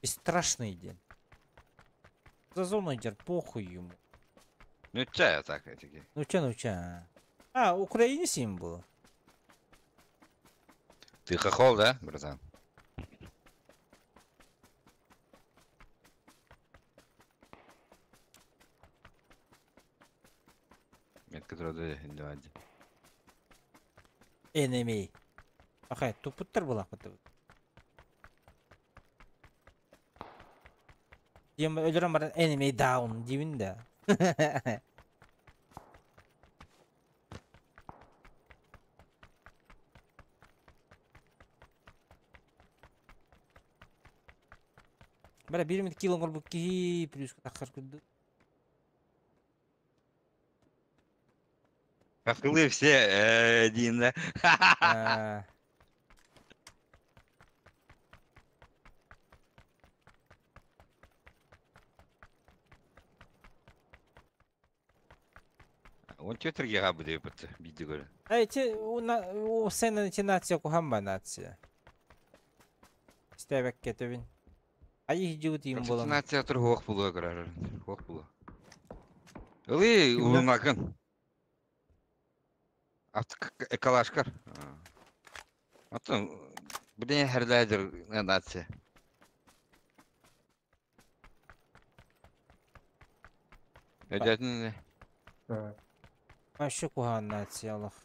Бесстрашный диэн. За зону идет, похуй ему. Ну чай так эти. Ну чё, ну чё. А, украинец им был. Ты хохол, да, братан? Метка турады индивади. Enemy. Ахай, тупуттар булахпыт. Диэн өлөрөн баран enemy down диибин да. Бара биир эмит кило оҥорбут киһи плюс тахсар курдук. Хохлы все один, да? А, Он тетр гега буде бит биди көрө. А эти у на у сена эти нация кухамба нация. Истээбэккэ төбүн. Айы хижибит им болан. Нация тур хуох булуа көрөр. Хуох булуа. Ылы улунакын. Ат калашкар. Атын билен херләдер нация. Өдәтин Вообще куһаҕан нация олох.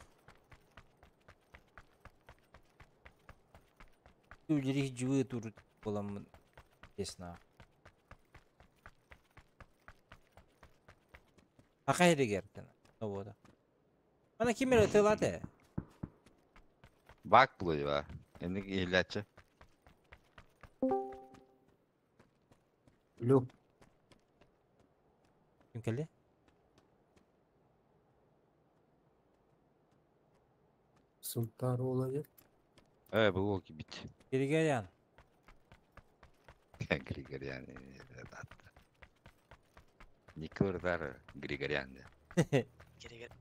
Үлэри хижибит тур буламмын. Честно. Аха эригертен. Вот. Ана ким эрэ тылате? Бак булуа. Эник иләче. Лю. Ким кэлли? Сунтар уола Э, бу бит. Григорян. Григорян. Николдар Григорян. Григор.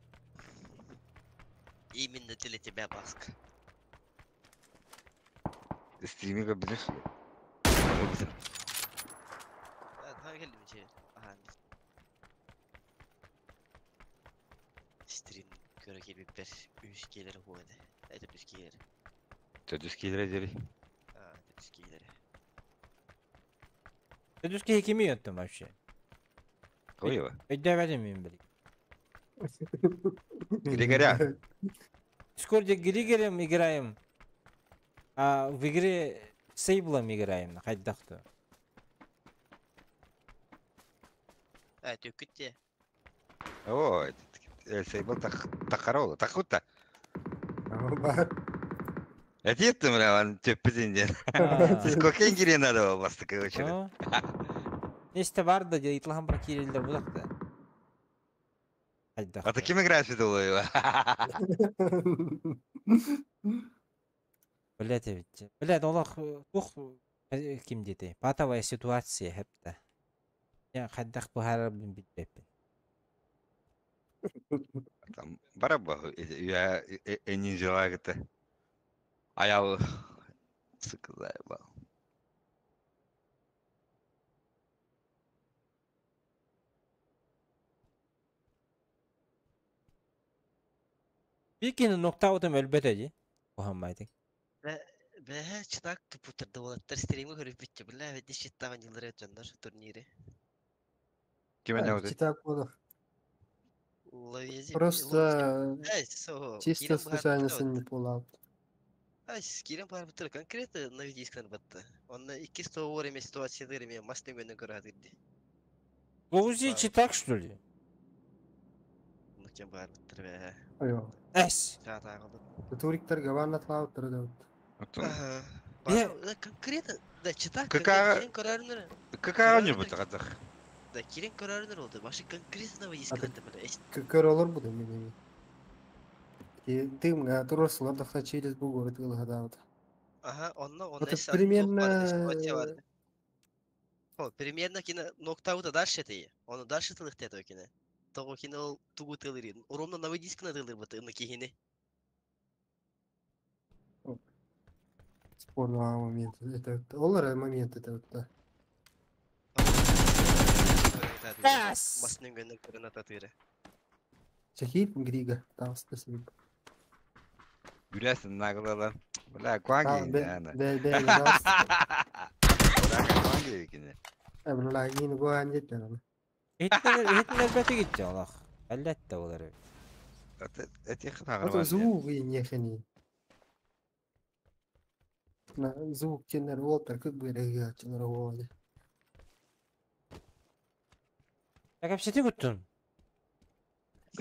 Именно для тебя, Баск. Стримига билеш. Стрим көрө келбиппер үс киэлэр хуэде. Это үс киэлэр. Төдүс киилere дери. А, үс киэлэр. Төдүс киһи кими өттүм вообще? Коева. Өйдөөбөтүм мин били. Григорян. Дискорде Григорем играем, а в игре Сейблом играем, хайдахту. А, төкүтте. О, Сейбл тахарола, тахута. Бар. Этиттим бля, төппүтүн А. Сколько кире надо басты короче. Несте бар да итлахан бар кирилдер будакта. А ты кем играешь в Блять, ведь. Блять, олох тух ким дети. Патовая ситуация хепте. Я хайдах бухара билбеппин. Там бараба я ниндзя это. А я сука заебал. Бикини ноктаутым өлбөтө ди. Кухаммайтык. Бэһэ чытак тупутар болаттар стримы көрүп бүтчү. Бля, ведь щиттаган жылдыр өтөндөр турнири. Кем это вот? Читак буду. Ловези. Просто Эй, чисто случайно не пулал. Ай, кирен бар бутыр конкретно на видискан батты. Онна 200 время ситуация дырме мастын гөнө көрөдү. Лоузи читак что ли? Нукен бар бутыр бе. Айо. Эс. Чата кылып. Туриктер гаванна тлауттар да. Ага. Конкретно, да, читак. Какая- Кирен көрөрүнөр. Какая у него будет? Да, кирен көрөрүнөр болду. Башы конкретно видискан бля. Көр олор буду мен. Ки дымга турурсулар дахта через бугор тылыхадаабыт. Аха, онно онно Это эссе туох баар этэ, ситуация примерно баар этэ. О, примерно кини ноктаута дальше этэ. Оны дальше тылыхта этэ кини. Того кини ол тугу тылырын. Ровно на дискына тылырбыт ны кихини. Спорный момент. Это ол момент это вот да. Бас! Масның гөннө көрөн ататыры. Чехит Грига. Там спасибо. Gülersin nagla lan. Бля, А, кванги бе, ана. бе, бе, да. Бля, кванги кини. Бля, гин го анжет мен. Иһитиннэр бөтө гитти олох. Әлләттә олар. Эти Это звук и нехани. На звук тенер уолтер как бы реагировать на. Так вообще күттүн.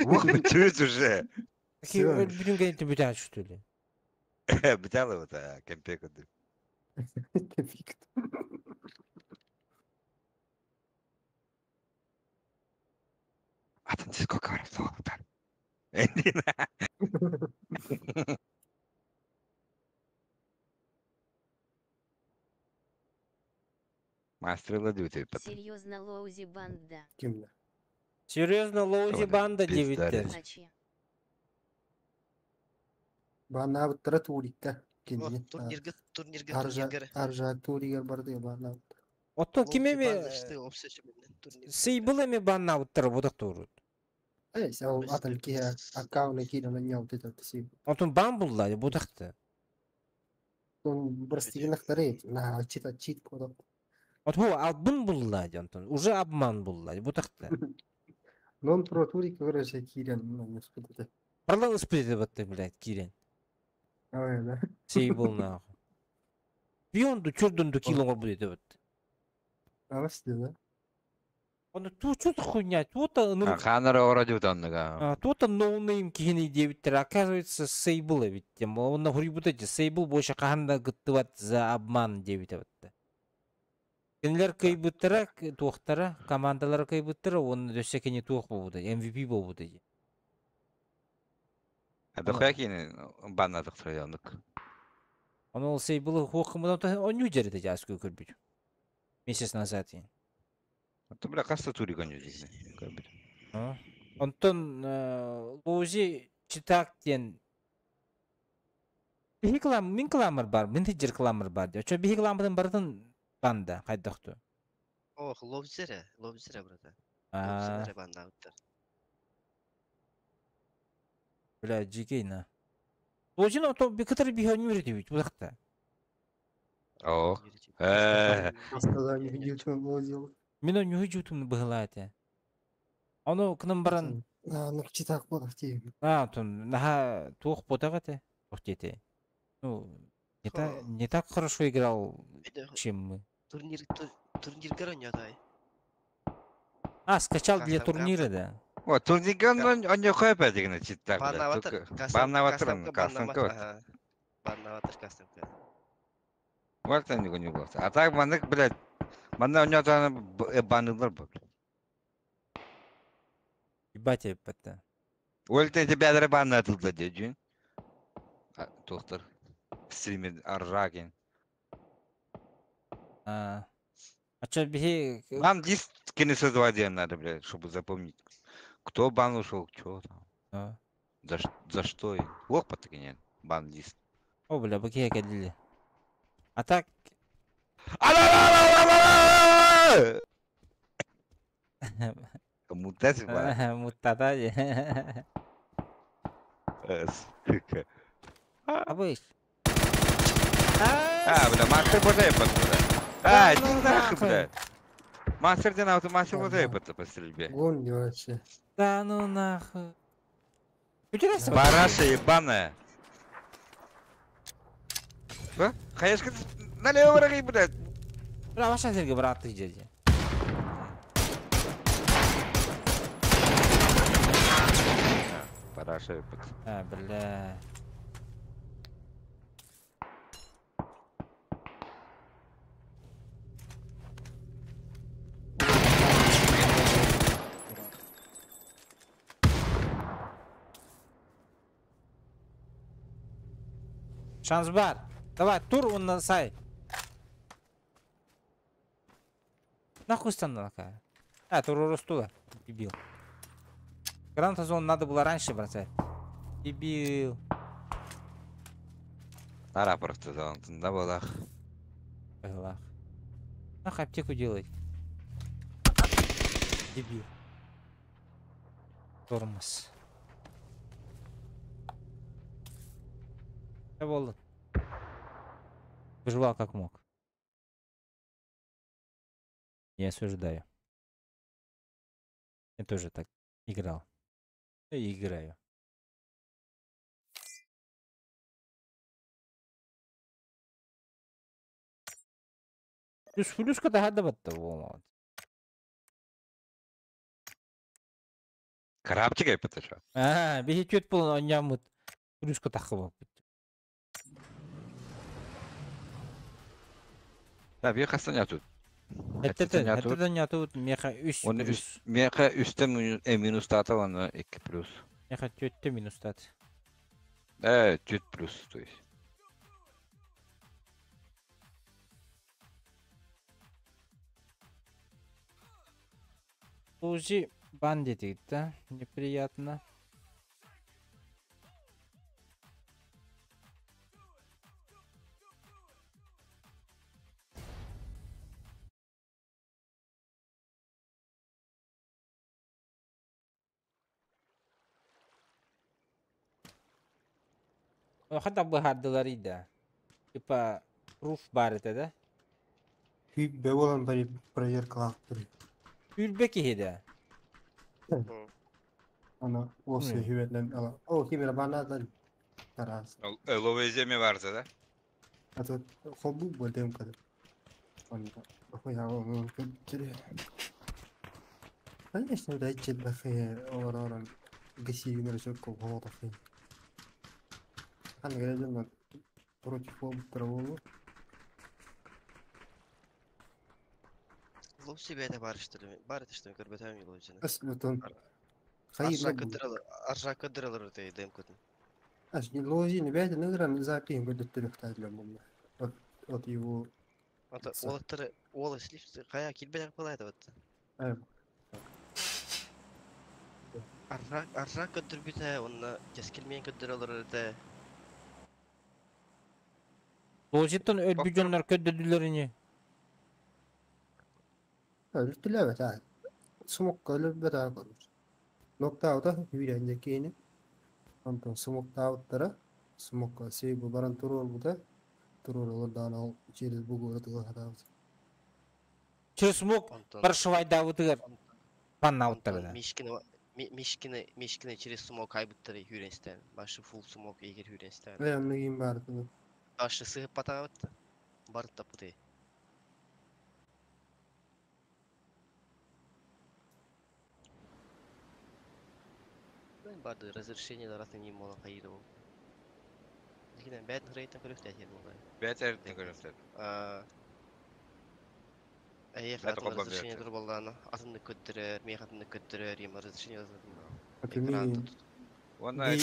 Ух, бүтүз уже. Ки бүтүн кенти бүтә что ли? Бүтәле вот кемпе көдү. Фикт. Атын сколько бар соғылдар. Мастрила дүүтэ пат. Серьезно, Лоузи банда. Кимде? Серьезно, Лоузи банда пиздарец. девиттер. Ачи. Бана буттара турикка. Кини. Турнирге турнирге Аржа турнирге. аржа туригер барды бана. Оттон кимеме турнир. Сейбыл эми банна буттар будак турут. Эй, сау атын ки аккаунт ки на няу ты это си. Оттон бан булла будакты. Он простигнахтары на чита чит кодо. От бу албын булла онтон. Уже обман булла будакты. Нон про турик короче кирен, ну не спитате. Барлан ыспыты батты, блядь, кирен. Ой, да. Сейбыл нахуй. Бионду чурдунду килоңор будет вот. А да? Оны ту что хуйня, то-то ну Ханара ора дүүт оннуга. то-то ноунейм кихини дебиттер, оказывается, Сейбл ведь тем. Он на вот эти Сейбл больше каханда гыттыват за обман дебит вот. Кинилер кыйбыттара, туохтара, командалар кыйбыттара, он дөссө кини туох болбута, MVP болбута. Адохя кини банна тохтор оннук. Он ол Сейбл хуохмудан он жерде жазгы көрбүт. Месяц назад. Аты бля каста турик оню дигне. Көрбүт. Онтон Лоузи читак ден Биһи кылам, мин кыламыр бар, мин тиджер кыламыр бар. Чо биһи кыламырдын бардын банда кайдакту. Ох, лобзере, лобзере, брата. А, Лобзере банда буттар. бля, жикей на. Лоузин ото бикытыр биһи онюр дебит, будакта. О. Э. Сказал, не видел, что он лозил. Мин онюху жутум быһылаате. Ону кынын баран, А, ну читак вот ти. а, тон, наха туох ботагате, охтете. Ну, не так хорошо играл, чем мы. Турнир турнир көрөнөтай. А, скачал для турнира, да. О, турнирге он хөпө дигне читтак. Баннаватыр. Баннаватыр, кастомка. Баннаватыр кастомка. Вот они не было. А так манык, блядь, манна у него там баннылар был. Ебать, ебать. Өлтен тебе бәдір банна атылды дедін. Тоқтыр. Стример Аржаген. А, а чё, биһи... Нам диск кини создавать надо, блядь, чтобы запомнить. Кто бан ушел, чё там. А. За что? Лох нет, бан лист. О, бля, бу киһи кэллили. А так, Мутась ба. муттата же. Сука. Абыш. А, бля, мастер божай бля. А, иди ну нахуй, бля. Мастер ден ауто мастер божай по стрельбе. Гон вообще. Да ну нахуй. Интересно. Параша ебаная. Что? Хаешка налево враги, блядь. Бля, ваша зерге брат ты дядя. Параша ебать. А, бля. Шанс бар. Давай, тур он сай. Нахуй станка. А, тур ростула. Дебил. Граната зону надо было раньше бросать. Дебил. Нара просто да балах. Балах. Нахуй аптеку делать. Дебил. Тормоз. Я был. Выживал как мог. Не осуждаю. Я тоже так играл. И играю. Плюс плюска догадываться вот. Крабчик я потащил. А, бегит пол, он нямут. Плюска тахова. Да, бихасан я тут. Это не тут меха үс. Он үс меха үстем минус тата, он 2 плюс. Меха тетте минус тат. Чуть плюс, то есть. Служи бандиты, да? Неприятно. Хотя бы хардылары да. Типа пруф бар это, да? Хүйбе болан бari проверка лақтыр. Үрбе кихиде. Ана осы хүйбетлен ала. О, кимер банадан тарас. Ловеземе vardı да? А то хобу болдем кадыр. Онда охуя он көтүрө. Конечно, да ичет бахе оророн гасигнер жокко болот ахы. Хан грежен против обтраволу. Лов себе это бар что ли? Бар это что ли, көрбөтөм ловзини. Аслытон. Хайыр. Аржа кыдыралар өтө дем көтүн. Аш не ловзини бәйде ныран запин көдөттөр хтайлам. От от его. Ата олаттар ол слив кая килбек кылайт вот. Аржа аржа көддөр бите онна кескилмен көддөрөлөр өтө. Ловзиттен өлбүжөннөр көдөдүлөрүнү. Өлтүлөбөт а. Смок өлбөт а көрүш. Ноктаута үйренде кейини. Онтон смоктауттара смок сейбу баран турор бута. Турор олордан ал через бугу өтүгө хатабыз. Через смок паршывайдабытыгар. Паннауттара да. Мишкини мишкини мишкини через смок айбыттары хүренстен. Башы фул смок эгер хүренстен. Э, анны бар. Башы сыгып батабыт. Барып тапты. Барды разрешение даратын не мола кайды ол. Дигенен бәт рейтинг көрөктө әтер болду. Бәт рейтинг көрөктө. А Әйе, хатын разрешение тур болданы. Атымны көттөрөр, мен хатымны көттөрөр, ем разрешение Экран Оны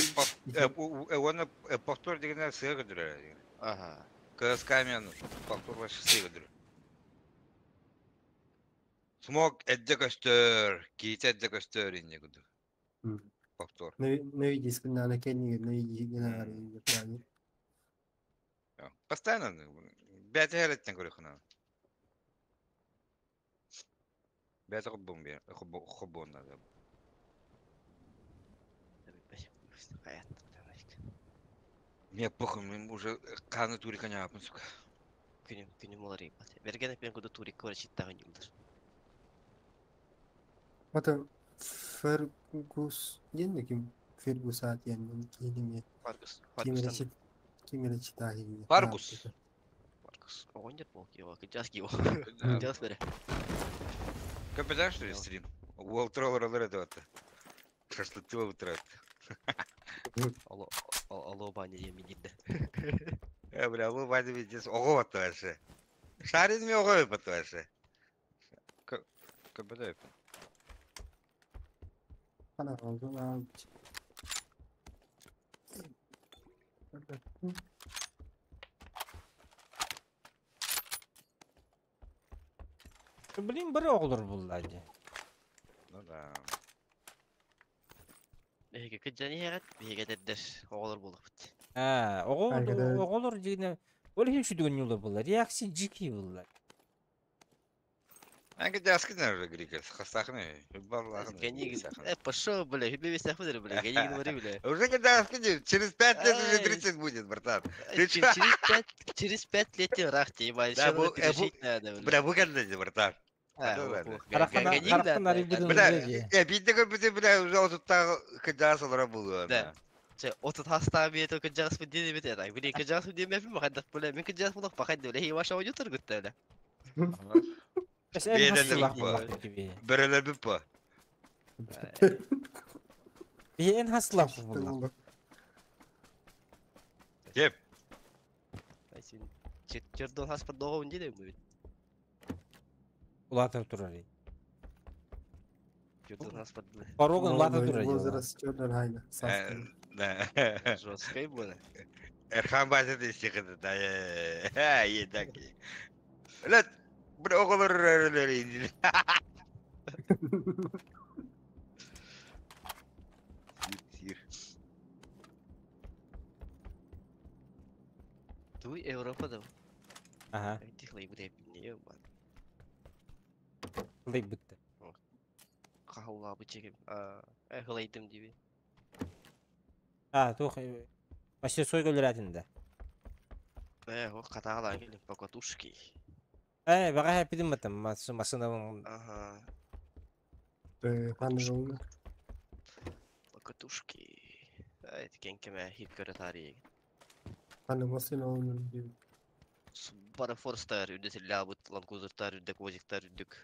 оны повтор дегенде сыга көтөрөр. Ага. КСК мен повтор башы сыга көтөрөр. Смок эдде көстөр, кийте эдде көстөр инне күдү. Повтор. На диск на кенни на на Постоянно бәт хәрәттән көрөхнә. Бәт хоббон бе, хоббон надо. Мне похуй, мен уже каны турика не апын, сука. Күнүм, күнүм олар ебат. Берген мен куду турик көрө читтагын юлдар. Это Фергус, ден ким Фергус атен кийиме. Фаргус. Кимере читаги. Фаргус. Фаргус. Огонь бол кио, жас кио. Жас бере. Капитан что ли стрим? Уолл троллер алыр это вот. Шашлыкты отырат. Алло, алло, баня емининде. Э, бля, алло, баня здесь ого вот вообще. Шарин ми ого вот вообще. Капитан. Ана, ана. Блин, бары оҕолор булла дии. Ну да. Эһиги кыдьан иһэҕит, биһиги эдэрдэр оҕолор буоллахпыт. Аа, оҕо Айгыда оҕолор дьиҥинэ ол иһин сүдүгүн ньуулар булла. Реакция дикий булла. Анке дяскин уже грикер, хастахны, баллахны. Гони, пошел, бля, тебе весь ахуй, бля, гони, говори, бля. Уже когда через 5 лет уже 30 будет, братан. Ты чё? Через 5 лет тебе рахте, ебать, Да, еще надо пережить надо, бля. Бля, выгодно, братан. Бля, я видно, как бля, уже вот так, когда солара было. Да. Отут хастаа бие кыдьаҕас диэн эбит это. Били кыдьаҕас диэн мэппин бахайдах бля, мин кыдьаҕас булах бахайда бля, хи ваша ойутар гытта бля. Бөрөлөр по. Биэн хаслах булла. Кеп. Чердон хаспар доҕо унди деп бит. Улатыр турар. Чердон хаспар. Порогун улатыр турар. Возраст чердон хайна. Да. Жесткой было. Эрхан база десихыды да. Едаки. Лет, бля, оҕолор өрөлөр Сир. Туй Европа да. Ага. Тихлай буде не бар. Лый бытты. Кахаула бу чегем. А, эхлайдым диби. А, тух Мастерской көлөрәтинде. Э, о катаала келип покатушки. Э, бага хепидим батам, машина. Ага. Э, панжон. Покатушки. Ай, кенкеме хип көрө тарий. Паны машина onun gibi. Бара Форстар үрдө лабыт, Ланкузерстар үрдүк, Возиктар үрдүк.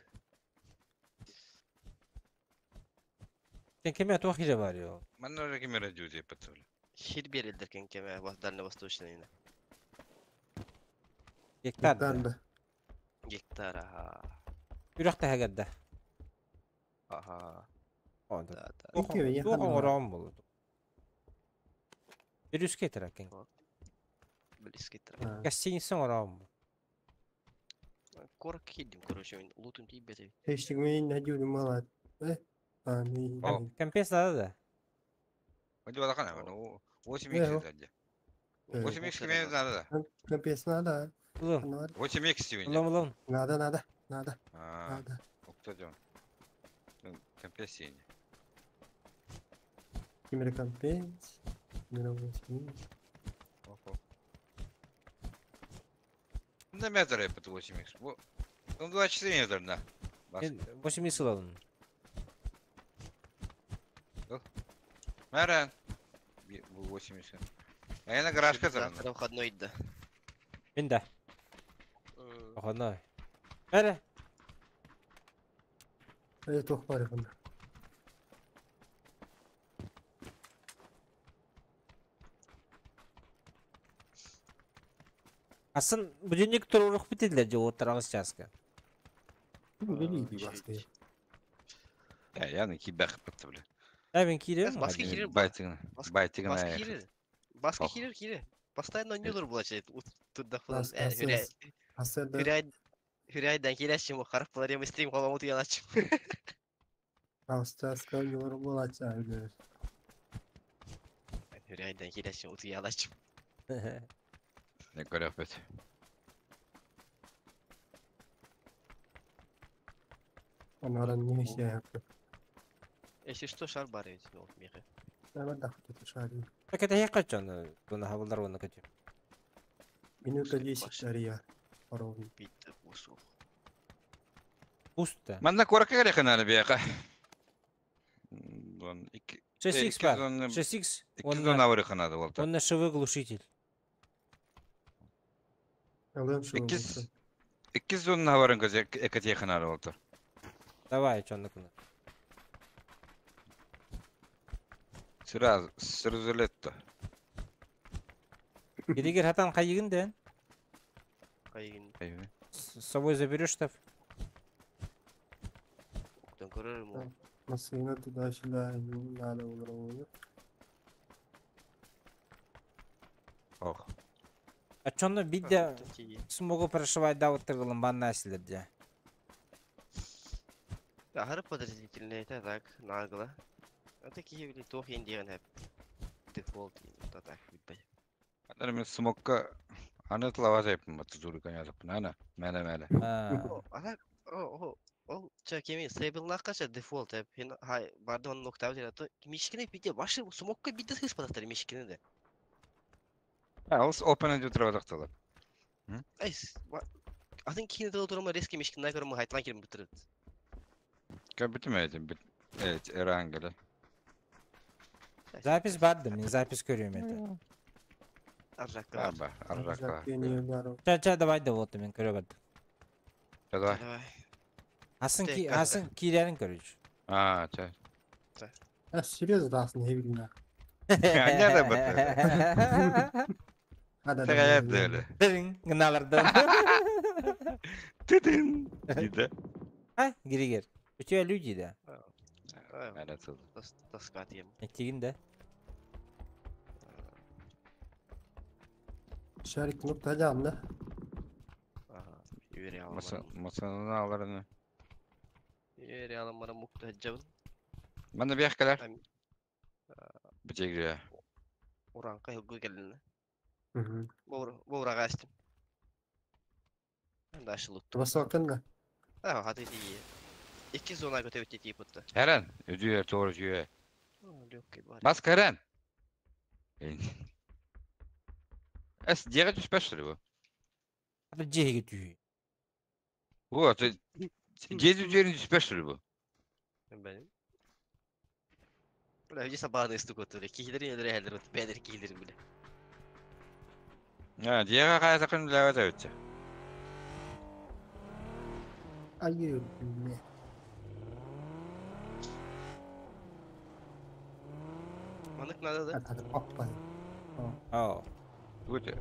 Кенкеме тух хире бар yo. Манна уже кемера дьюти пацаны. Хир берилдер кенкеме Дальневосточный. Гектар. Гектар. Гектар, ага. Үрәк тәһәгәдә. Ага. Онда. Да, да. Тух оңорон болду. Бирүскә терәкен. Близкий трак. Гостиница оңорон. Корок хидим, короче, лутун тибете. Хештег мен надюли мала. Э? А, не. Компенс надо да. Ходи балакана, ну 8 икс сзади. 8 икс мне надо, да. Компенс надо. 8 икс сегодня. Улам, улам. Надо, надо, надо. Надо. Кто дем? Компенс сегодня. Кемер компенс. Мировой 8 На метр я под 8 икс. Ну 24 метра, да. 8 икс ладно. Мэрен. 80. А я на гаражка там. Завтра выходной да. Мен да. Выходной. Мэре. Э, тух бар бunda. Асын будильник турурух битедилер же оттарагыз часка. Билейди баска. Я я на кибах бля. Э, мен кирем. Баска кирер. Байтигна. Байтигна. Баска кирер. Баска кирер кирер. Постоянно нюлор булачат. Туда флан. Асырда. Хүрәйдән киләчем, харап булар эми стрим каламы туялачым. Австралия нюлор булачат. Хүрәйдән киләчем, утуялачым. Не көрөпөт. Onların ne işe yaptı? Если что, шар бар ведь, ну, меха. Да, да, это шар. Так это я хочу, но на хавалдар вон хочу. Минута 10 ария. Ровно. Биттэ бусу. Пусто. Манна коракка керек надо бияка. Вон 6х бар. 6х. Он на надо вот. Он на швы глушитель. Икки зонна варын көз экатеха надо вот. Давай, чё на кына. Сразу, сразу летто. Гидигер хатан кайыгын ден? Кайыгын. С собой заберешь штаф? Машина туда-сюда, не надо угробить. Ох. А чё на бидде смогу прошивать да вот тыгылым банна силерде? Аһары подозрительный это так, нагло. А такие били туох иэн диэҕин хэп. Дефолт да так билбэт. Аны мен смокка аны тылава зайпын бат зуры конязыппын ана мэлэ мэлэ. А, О, а так, о, о, ол ча кеми сейбыллаахха ча дефолт эп. Хин хай барды он ноктау дера то мишкине бите башы смокка бите сыспатахтар мишкине де. А, ол open end утыра Ай, атын кийин тыл турама резко мишкине көрөм хайтлан кирим бүтүрөт. Кәбітім әйтім, бит evet, Erangele. Запись барды, мен запись көрүм это. Аржакка бар. Аба, аржакка. Ча, ча, давай да вот мен көрө барды. Давай. Давай. Асын Тек ки, карта. асын кийлерин көрүч. А, ча. А, серьезно, дасын хебилна. Аня да бат. Hadi Tagayat da öyle. Дырың, гыналардан. Тыдын. Дейді. А, Григер, у тебя люди, да? Әлі тыл. Тоска тием. Тигин, да? Шарик кнопка да. Ага. Юри алмарым. Масаны аларını. Юри алмарым мукта жабын. Мана бияқ кәлер. Ам- Бітегіре. Уранка хылгы келдин. Мгм. Боврага астым. Дальше лут. Басакын да. А, хаты тии. Эки зона көтөбүт тип бутта. Әрен. Өдүйе, тоғры жүйе. Легкий бар. Бас кәрен. Әс, деға түспәшір bu. Аты жеге түйі. Bu, жезі жерін түспәшір bu. Benim. Бля, önce sabahını ыстык отур. Кихилерин өлөрө хәлдер от. Бәдер кихилерин биле. Ha, деға қайсақын біләвәт өтті. Айы, не. Манык надо да. Hadi папа. Ау. Өте.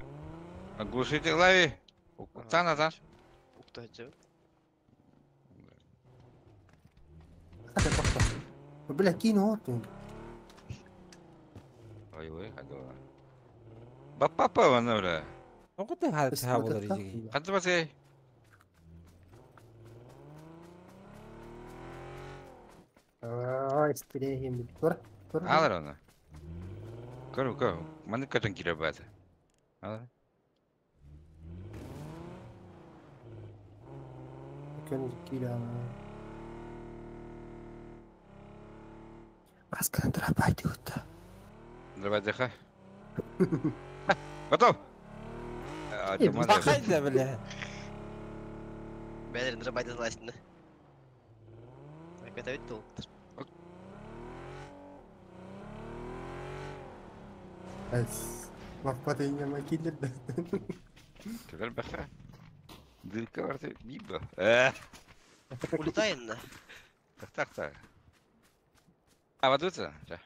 Глушитель лови. Уктан атан. Укта жабын. Hadi папа. Бля, кин отун. Ой, ой, hadi ola. Бап папа вана бля. Оғыты ха болар жеге. Қанты басай? Ай, стрехим. Тур, тур. Алар оны. Көр, көр. Маны көтін кире бәді. Алар. Көн кире. Маска драбайды утта. Драбайды Готов. Бақай да, бля. Бәдер нырбайды ластын. Көтөбүт толуктур. Әс. Лаппа дейін килер. Кедер бәхә. Дырка бар биба. Улетайын на. Так, так, так. А, вадуца? Да.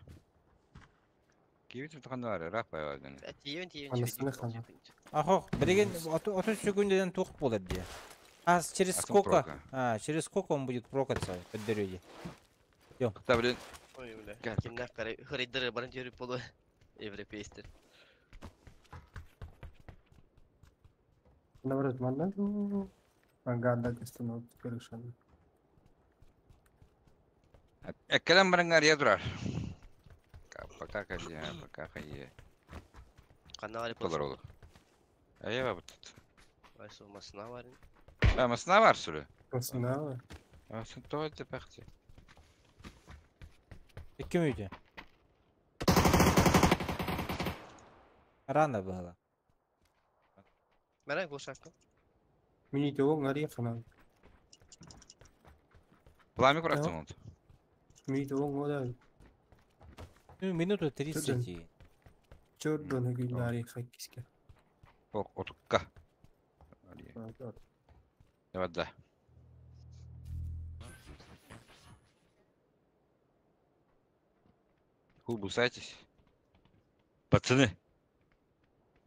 Кибит тұқан бар, рақ бай бар. Тиен тиен. Анасыны хана. Ахох, билеген 30 секундeden тух болар де. А через Атын сколько? прока. А, через сколько он будет прокаться, поддерёде? Да, блин. Ой, бля. Гel. Кимнәк карай хрейдер барын жүрүп болу. Европейстер. Наоборот, манна. Анганда остановка совершенно. Эккелен барыңар я дурар. Пока хайе, пока хайе. Канал Болар olur. Eyvah bu tut. Ай, масына бар. Ha, masına var sürü. Masına var. Ha, sen tuvalete baktı. Ким үйде? Рано было. Мәрәк бошакка. Мините оң ари хана. Пламя кураттым oldu. Мините оң ода. Ну, минуту 30 и. Чордоны күн ари хаккиске. Ок, отукка. Evet да. Ху, бусайтесь. Пацаны.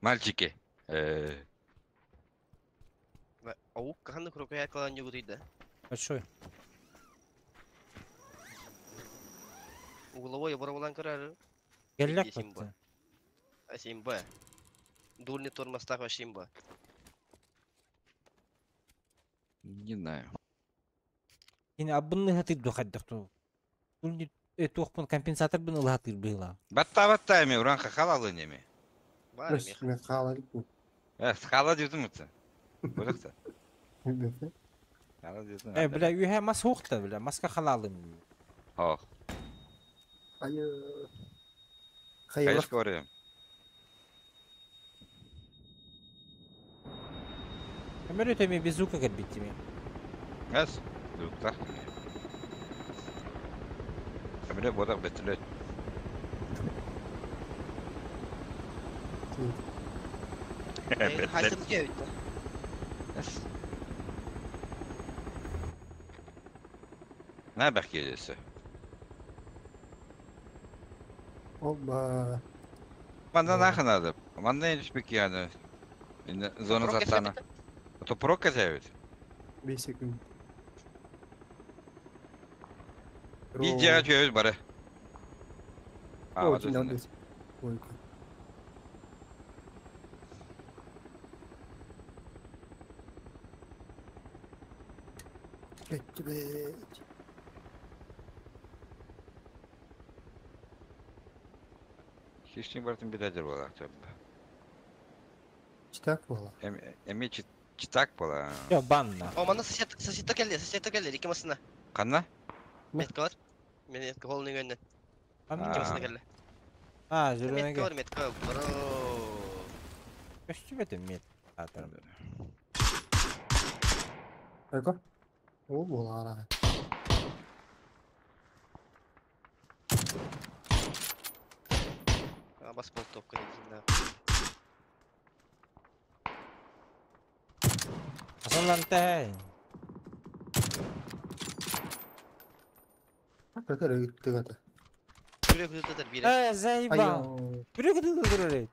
Мальчики. Аук каханы крокая калан югу да. Большой. Угловой барабалан көрөр. Гелляк Симба. бітті. А Симба. Дурный тормозтах вообще имба. Не знаю. Кини аббын ыһатыр ду хайдах ту. Туохпун компенсаторбын ылаатыр быһыылаах. Батта-батта эми уран хахалалын эми. Бар эми. Мен хаалар бу. Хала дьутум утса. Бырахта. Хала дьутум. Бля, үһэ мас хуохта, бля, маска халаалым. Ох. Айы. Хайа. Хайыс көрөм. Өмөр өтөмө безука кэлбиттими. Эс. Дуктах. Өмүрэ бодак бетилет. Хайтым кебитте. Эс. На бахкелесе. Опа. Манна наханады. Манна энчпек яны. Зона затана. То прока зявит. 5 секунд. Иди чөйөз бары. О, Ой. Блять. Хищник бартын бедадер буолар. Читак буола. Эми читак буола. Yo, банна. О, манна сосед, соседта келди, соседта келди, икки масына. Канна? Метка бар. Мен метка холның önüne. Икки масына келди. А, Метка зеленый. бар, метка. Бро. Көстүбөтө мет. Атыр. Айко. О, буола. А, бас бол топка дедим да. Асаланта. Көтөр өттүк ата. Хүрө күтөтөр бире. Заебал. Бүрө күтөтөр.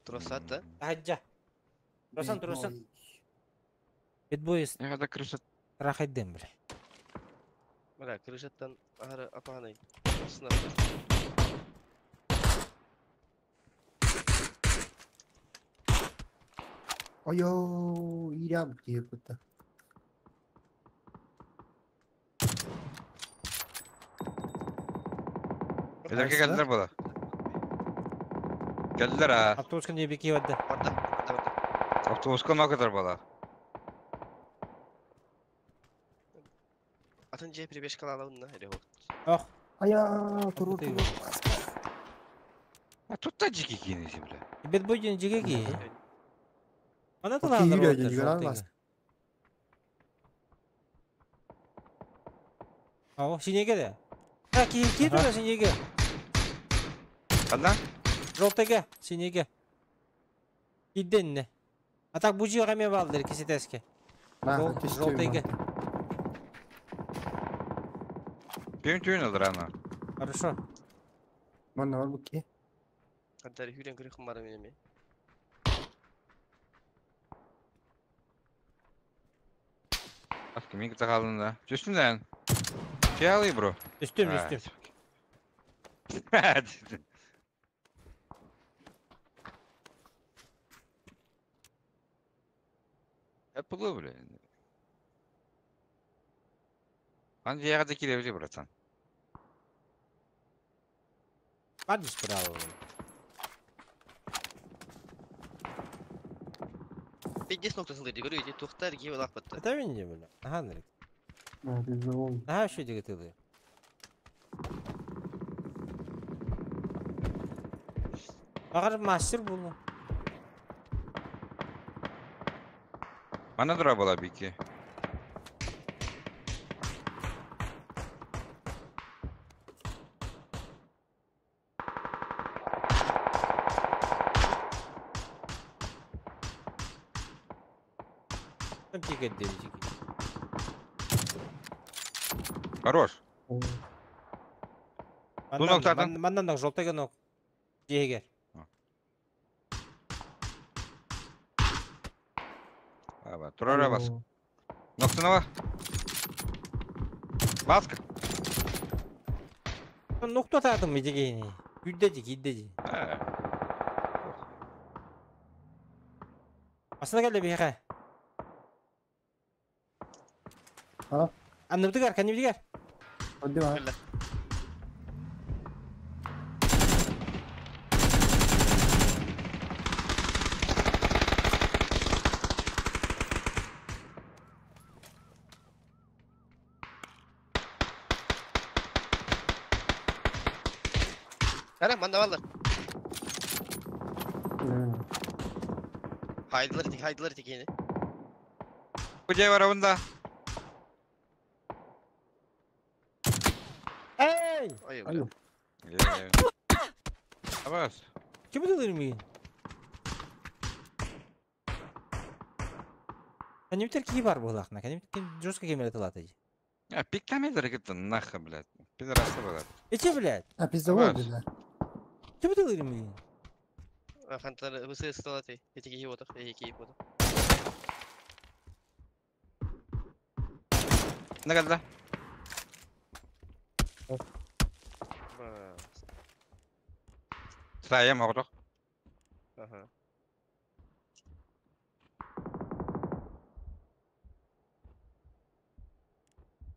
Тросат да. Хаджа. Тросан, тросан. Бетбойс. Яга крыша. Рахайдем, бля. Бля, крышаттан ары апанай. Сына. Айо, ирям дип бутта. Эдерге келдилер була. Келдилер а. Автобуска не беки барды. Барда, барда, барда. Автобуска нокатар була. Атын же прибежка алабын да, эре вот. Ох. Ая, туру туру. А тут та жики кинеси, бля. Бетбой ден жиге. Ана Окей, тулаалар. Юрий, жиге албас. Ау, синеге де. А, ки ки тура синеге. Канна? Жолтеге, синеге. Иденне. А так бужи гаме балдыр кисетеске. Жолтеге. Түйін түйін алыр ана. Хорошо. Манна бар бу ки. Антар хүрен көрөхүм бар менен. Аска мен кіті қалдым да. Түстім да. Чалый, бро. Үстüm, үстüm. Hep bulu бля. Анжа яғада келе братан. Падишь справа. Пиздец ноктасын дейdi, көрү, тухтар кийип алак батты. Это мен бля. Ага, Андрей. Ага, что деген тылы. Ағар мастер булу. Мана дура була бики. Там тикет жеке. Хорош. Ноктадан. Мандан нок жолтеге нок. Жегер. Аба, турара бас. Ноктана бар. Баска. Нокто атадым жегени. Үддеди, иддеди. Асына келди бияка. А? Анныбытыгар, кэннибитигэр. Оддума. Кэллэ. Эрэ, манна баллар. Хайдылар ити, хайдылар ити кини. Кудя бар да. Эй! Ой, бля. Аю. Абас. Ким бу миин? Кэннибитигэр киһи бар буолаахна. Кэннибит жестко кемере тылата. А пиктамелер кытта нахуй, блядь. Пидорасы бар. Эти, блядь. А пиздовой Абас. бля. Ким бу миин? Хантар высы сталаты. Эти киһи ботах, эти киһи ботах. Нагадла. Саям оҕотох. Ага.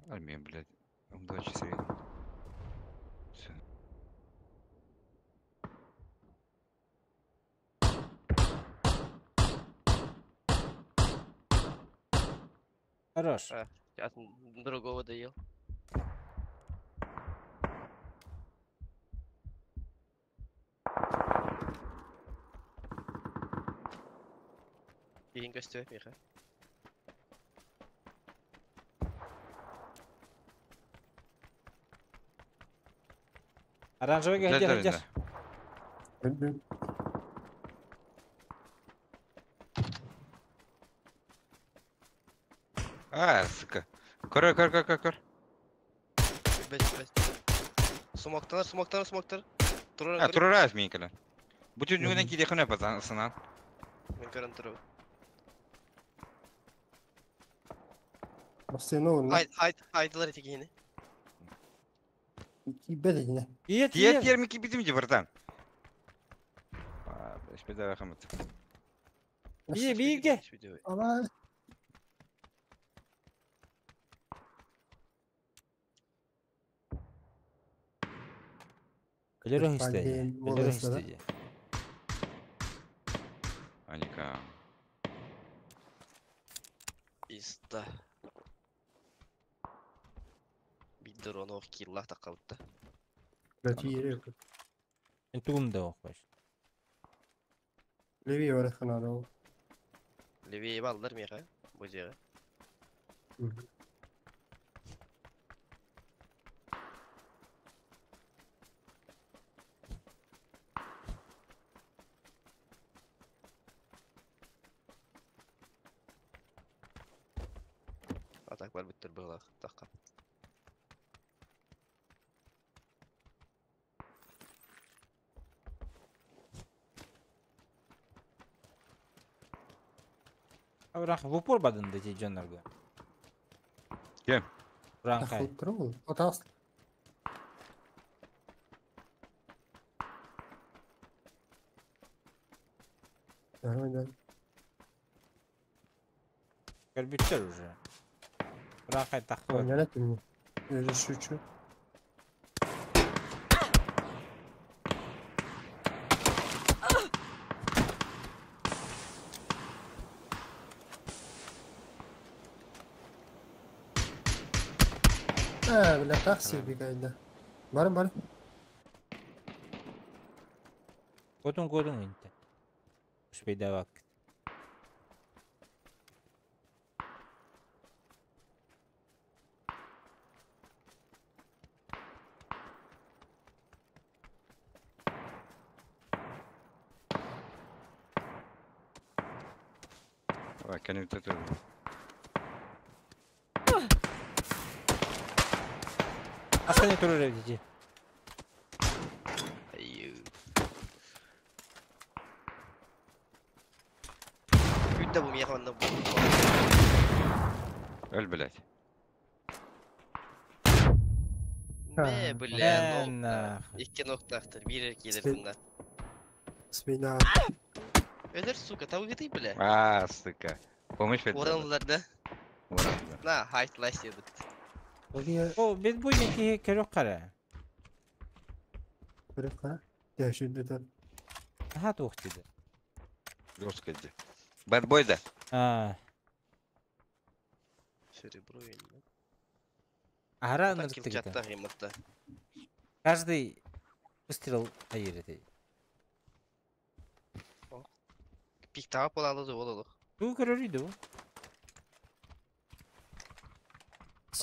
Армия, блядь. Удачи, Сергей. Всё. Хорош. Сейчас другого доел. Киин көстүө миха. Оранжевый Блядь, гадер, да, гадер. да. А, сука. Көр, көр, көр, көр, көр. Бэс, бэс. Смоктанар, смоктанар, смоктар. Турар. А, турарас миикеле. Бу түнүгүнэн киде хына патан сынан. Мен көрөн туру. Бастыны Хай, хай, хайдылар эти киһини. Кибет yine. Тиет, Тиер тиет. тиер ми кибитим ди братан. А, беш рахмат. Бие, биге. Ama Көлөрө истеди. Көлөрө истеди. Аника. Пизда. Биддер оны киллах таккабытта. Латире. Мен тугум да окпаш. Леви var ханара. Левее балдар миха. Бу жеге. Атак бар биттер былах такка. Абрах в упор бадын дети жоннорго. Кем? Уранкай. Тахутрул. Отас. Да. Көрбүттер уже. Уранкай тахты. Yönetim. Öyle şu. А, бля, такси бегает, Бар, бар. Котун котун инте. Успейдавак. Ой, кенеп туру. Асканы турur дети. Айыы. Күттэ бу миха онно бу. Өл, блядь. Ме бля, Э, нок. нахуй. Икки ноктахтыр, бир келер Спи- бунда. Спина. Өлөр, сука, табы бля. А, сука. Помощь бет. Оранлар да. Оранлар. На, хайт лайс едит. О, бит бу киһи көрөх қара. Көрөх қара. Дәшүрдүтөр. Аха туох диди. Господи. Бэтбой да? А. Серебро или Ара Так килчатта. Каждый выстрел айыр. Пиктага полалы бололу. Бу көрөр иди бу.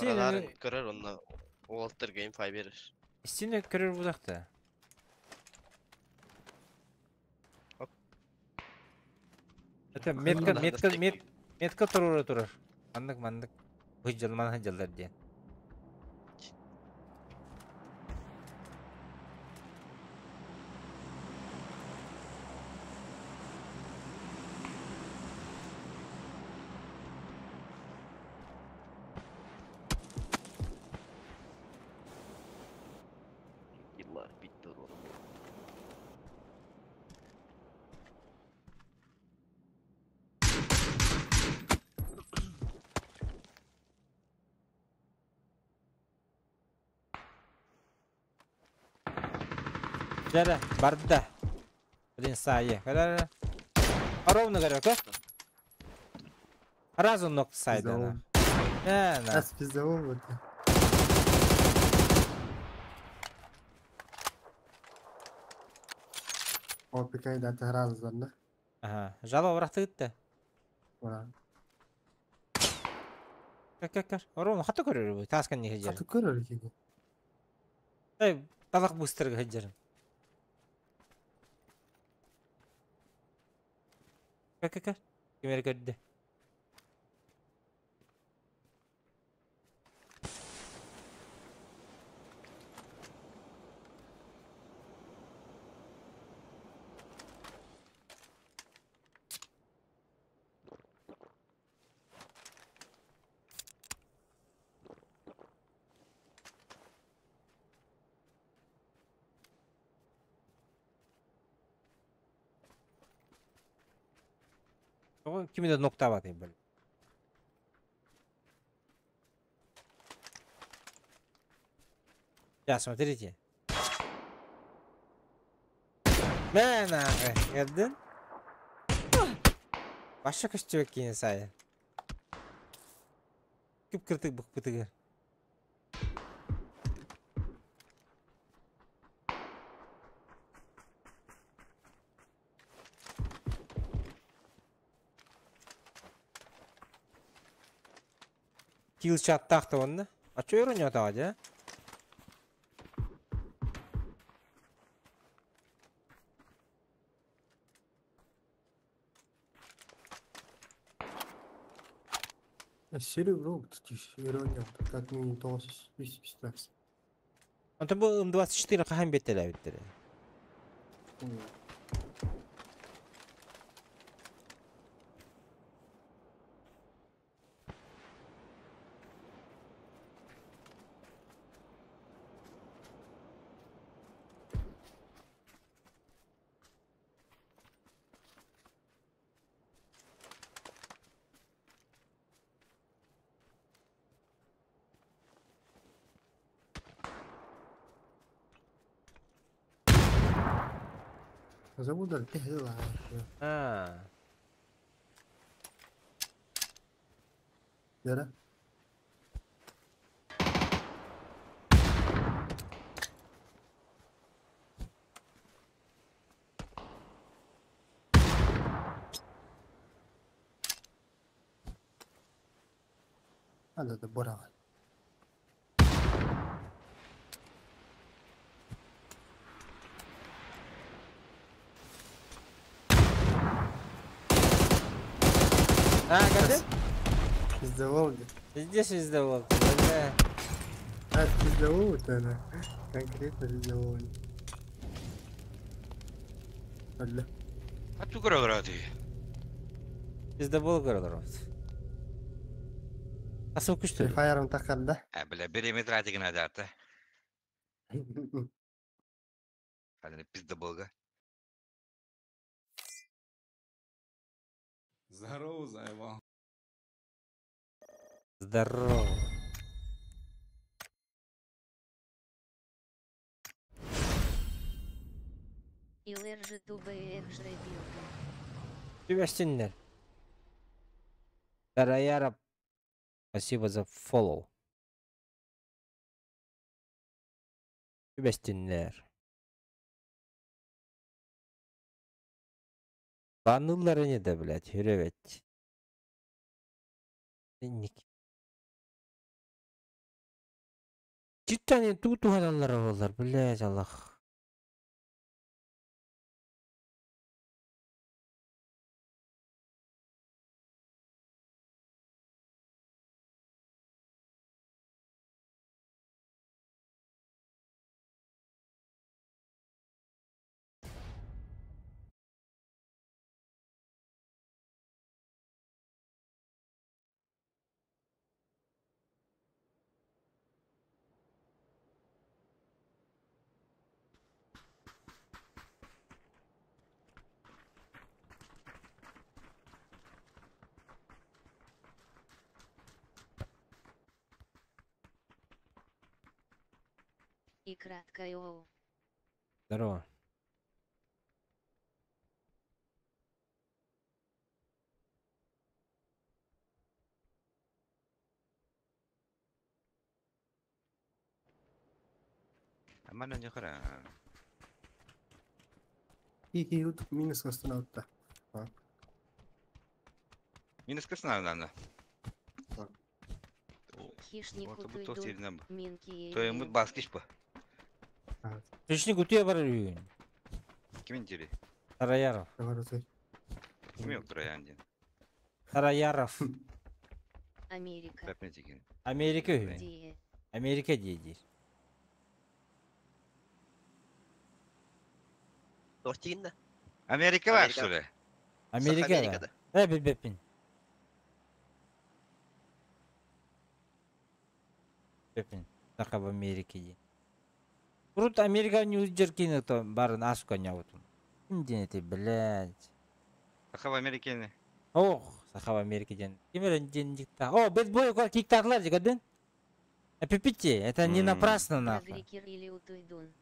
Араларын көрөр онно уолтер гейм берер. Сені көрөр будақта. Это метка, метка, мет, метка турur турur. Маннык, маннык. Хыджал, ман хыджалдар диэн. Yıllar bitti oğlum. Жара, барда. Блин, сайы. Кара. Ровно говорю, ка? Разу ног сайда. На. На. Ас пиздовол вот. О, пикай да разу да. Ага. Жало бырахты гытты. Ура. Как как как. Ровно хаты көрөр бу. Таскан не хеджер. Хаты көрөр киги. Эй, талак быстро хеджер. Как как как. Кемер көрдү. Кимде нокта бар бил. Я, смотрите. Мэн, көрдүн? Баша көстүбөк кийин сайы. Күп кыртык бук бытыгыр. Килл чаттахты онны. А чё еру не? Серебро, ирония, как минимум 900 Онто бу М24 кахан беттеле биттери. Забуду, ты А. Яра. Надо да бора. А, көрдүн? Пиздовол. Здесь пиздовол. Да. А, пиздовол это она. Конкретно пиздовол. Алла. А ту көрө ты. Пиздовол көрөлөр. Асыл күчтүү. Фаером такар да. А, бля, периметр атигин адата. Хадını пиздоболга. Здорово, заебал. Здорово. Илэржитубэх жребилка. Түбэстиннэр. Тараяров, спасибо за follow. Түбэстиннэр. Банныллар ини да, блядь, үрөбөт. Инник. Читтан туу туһаналлара буоллар, блядь, Аллах. И краткое оу. Здорово. Аман ньохара. Хи-хи минус остановка. Минус кысна. Хищник Вот бу утуйдун, тох минки То ему баскиш по. Хищник утуя барар үйүн. Кимин дири? Тараяров. Ким yok Троян ден. Тараяров. Америка. Бәпне. Америка үһү. Дие. Америка дии. Тортигин да. Америка бар, Америка. что ли? Америка. Америкада. Э, билбеппин. Билбеппин. Саха в Америке дии. Урут Америка не удержкин то барын аска нябутун. Ким диэн эти, блядь. Саха в Америке. Ох, Саха в Америке ден. Ким эрэ ден дикта. О, бэтбой кор киктарлар же көрдүн? Пипите, это не напрасно нахуй. Прогрикер или утуйдун.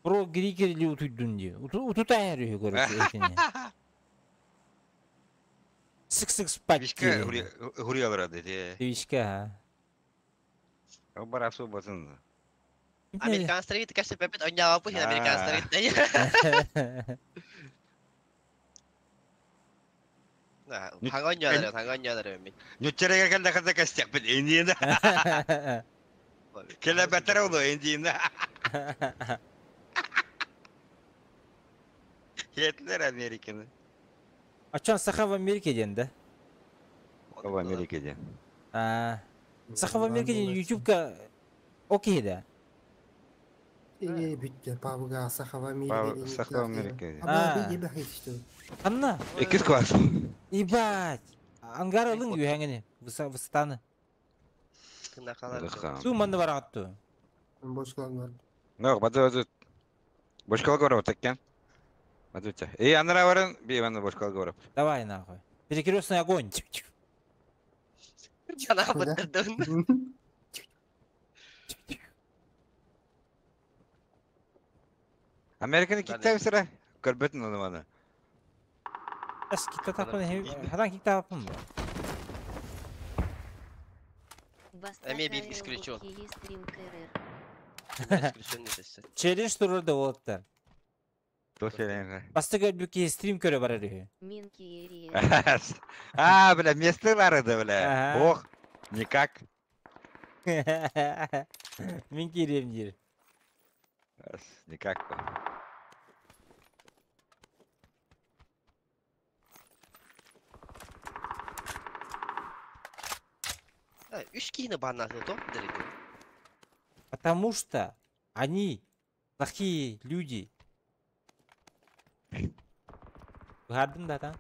Про грикер или утуйдун ди. Утутайр үһү короче этини. Сык-сык спать. Вишка хуриялар деди. Вишка, О бар особо сын. а. Американстар гит кашты пепет ойнава пухин американстар гит. Хаңа ойнадыр, хаңа ойнадыр мен. Нөттереге келде кызда кастяк бит индине. Келе бетер oldu индине. Хетлер Американы. А чон Саха в Америке ден, да? В Америке ден. А, Саха в Америке ден ютубка окей да. Э, бүтте, пабыга Саха в Америке. Саха в Америке. А. А, бе что. Анна, Икис класс. ебать. Ангара лың үйәңіне, высотаны. Су манды барағатту. Бошкалар бар. No, бады бады. Бошкал горов таккен. Бады. И анара варын, би ваны бошкал горов. Давай нахуй. Перекрестный огонь. Жана быттырдым. Американы киттәп сыра. Көрбөтүн аны маны. Әс китта тапын, хадан китта тапын ба. Эме бир исключен. Челлендж турурда болоттар. Басты көрбүкки стрим көрө барар үһү. А, бля, место бары да, бля. Ох, никак. Мин кирем дир. Никак. Үш киһини баннаты топ дерити. Потому что они плохие люди. Быһардым да та.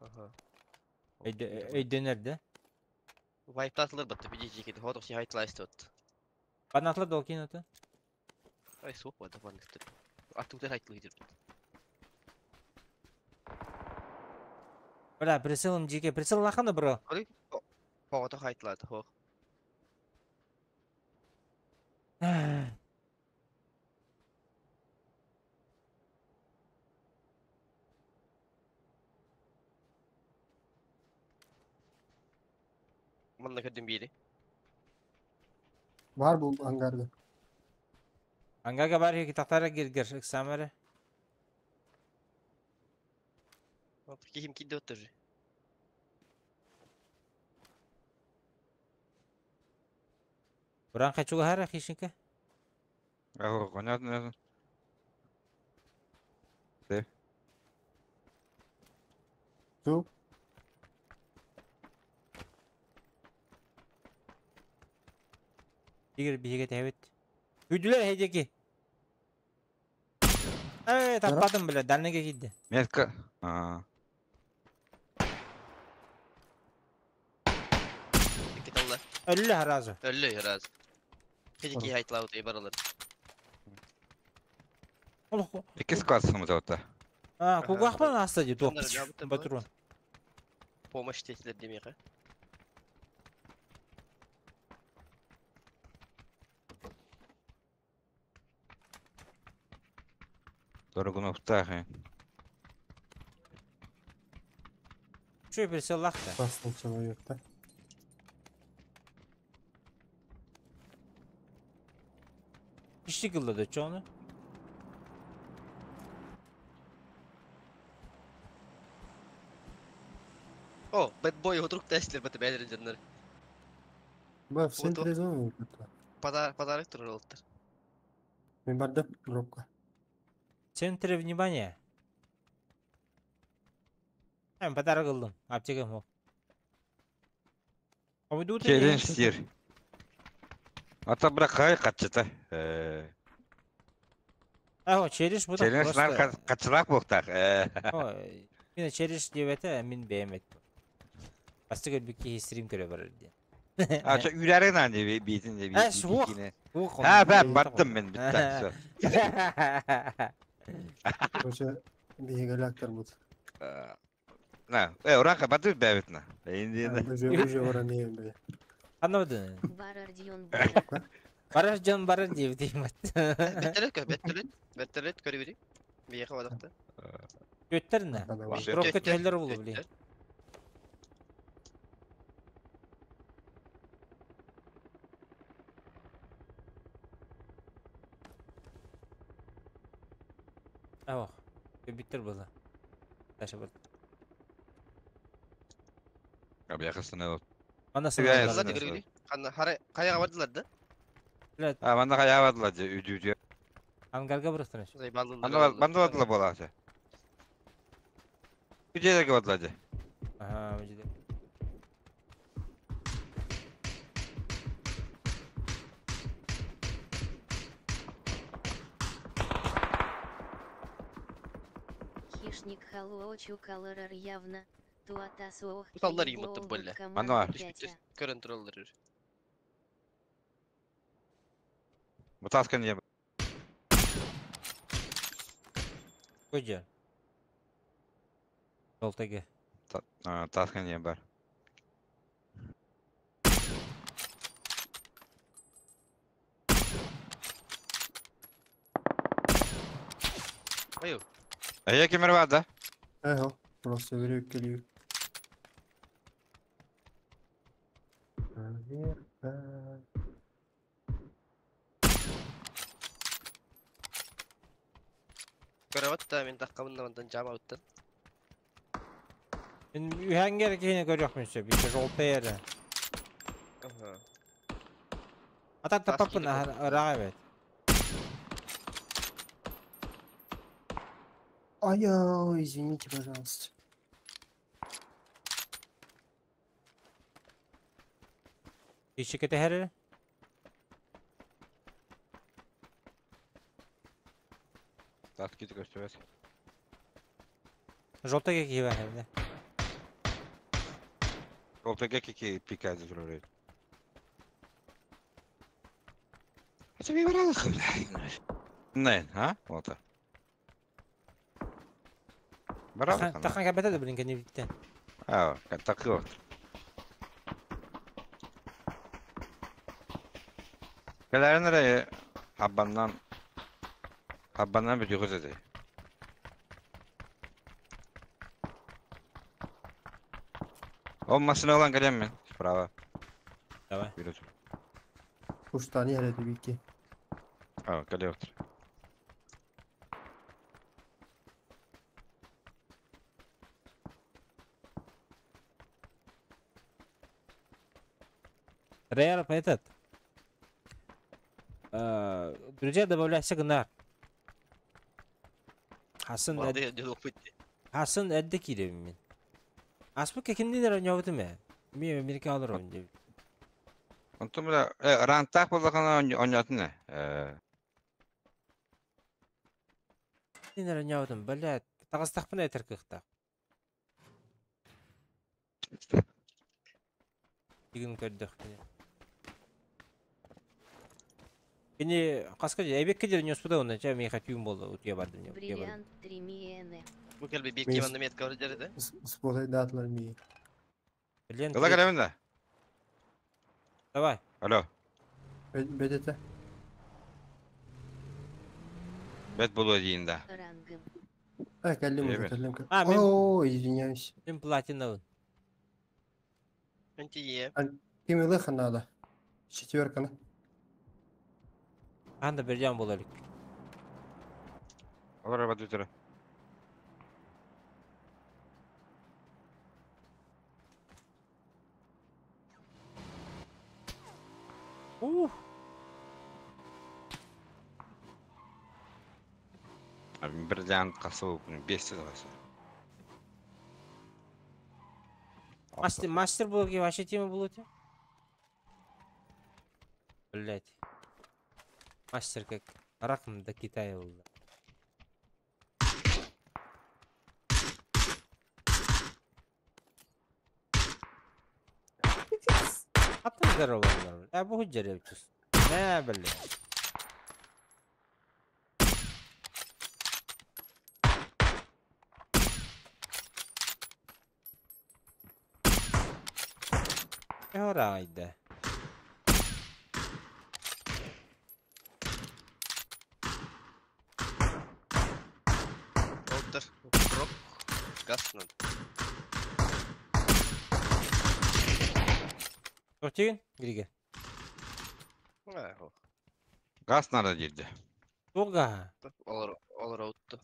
Ага. Өйдөнөр да. Вайптатылыр бытты биди жекеди. Хоток си хайтлайсты от. Банатлар да окей ноты. Ай суок бады банныктыр. Аттуктар хайтлы хидир. Бля, прицелом жеке. Прицел лаханы бро. Погото хайтлады хох. Манна көрдүм биири. Бар бу ангарда. Ангарга бар хи тахтара гиргер ыксамары. Кихим киирдэ оттор. Уран хачугахара хищника. Ага, понятно. Ты. Ту. Тигр биһигэ тэбит. Үдүлэр хедеки. Эй, таппатым бля, дальныйга киирди. Метка. А. Икки талла. Өллө сразу. Өллө сразу. Хедеки хайтлаабыт баралар. Икки склад сымытабыта. А, кугахпан аста ди туох. Патрон. Помощь тетилер демиэхэ. Дорогуновтаах. Что присылах-то? Красный человек, да? Ишти кыллады, чё оны? О, Bad Boy отурук тестилер бата бээлерин дьоннор. Ба, в центре зоны. Подарок турар олуттар. Мен бардым дропка. В центре внимания. Мен подарок ыллым. Аптекам хоп. Челлендж сир. Ата бра кай катчыта. Аho, челлендж бу Челлендж нар катчылак буктак. Мен челлендж деп эте, мен бээмет. Басты көрбүкки стрим көрө барар ди. А, чо үрәрен ани битин де Э, суох. Ha, ben баттым мен битте. Короче, биһигэлээктэр бут. На, урака баты бэбит на. Инди. Уже уже оранеем бе. Анабыды. Барар дион барар. Барар жон барар деп деймат. Беттерет кө, беттерет. Беттерет көрө бери. Биэхэ бадакта. Өттер на. Дропка түһэллэр болу били. Ох, биттер было. Таша был. Абяхасына. Ана сана. Ханна каяга бардылар да? А, манда каяга бардылар же, үдү үдү. Ангарга бырыктыр. Анда банда бардылар боласы. Үдү бардылар же. Ага, үдү. Хищник халуочу каларар явно. Туатасуох. Саллар юмыттым бөлле. Манда бар. Көрөн тураллар. Бутаскан не. Көжө. Толтеге. Таскан не бар. Аю. Ая кемер бар да? Эхо, просто верю келью. Проверка. Көрөбөт да мен таккабын мандан жаама уттан. Мен үһәнгер киһини көрүөх мүнсө, битте жолта ери. Ага. Ата тапаппын ыраға бет. Ай, извините, пожалуйста. Иши кетехери? Тас кити көстөбөс. Жолта киһи бар хәбде. Жолтага кики пиказы жүрөр. Это ми баралы Не, а? Вот. Баралы. Тахан кабета да блин кени битте. А, такы вот. Келерин хаббаннан хаббаннан bir yuğuz edi. О, машина olan келем мен, справа. Давай. Вперед. Куштани эрэ бики. А, коллектор. Рэр, этот. Друзья, добавляйся гынар. Хасан Мады дьыл пытты. Хасан эдде кииребин мин. Аспыкка кимниин эрэ оонньообутум ээ. Эмиэ Америка олоробун диэбит. Онтон бля, рантаах буоллахына оонньоотун ээ. Кимниин эрэ оонньообутум, блядь, таҕыстахпына этэр кыахтаах. Игин көрдөхпүнэ. Кини хаска дьэ эбиэккэ диэри ньуоспута уонна чэ миэхэ түүн буолла утуйа бардым дьэ утуйа бардым. Бриллиант 3 миэнэ. Бу кэлби биир Мин киманна метка бар дьэрede. Спотайдаатылар мии. Бриллиант Ыла 3 кэлэбин да? Давай. Алло. Бэдэтэ. Бэт буолуо диин да. Рангым. А, кэллим уже, Эбэ. кэллим. А, мин О, извиняюсь. мин платинабын. Антие. Ким ылыха надо? Четверка. Хаһан да бриллиант буола илик. Олор эбэ Ух. Бриллиант хасыл 5 хасы. Мастер, мастер был вообще тема была у тебя? Блять. Мастер как раком до Китая был. А ты здорово, здорово. Я буду деревчус. Не, блядь. Райда. Оттар. Рок. Газ надо. Тохтигин, Грига. А, хо. Газ надо диирде. Туга. Олар олар аутты.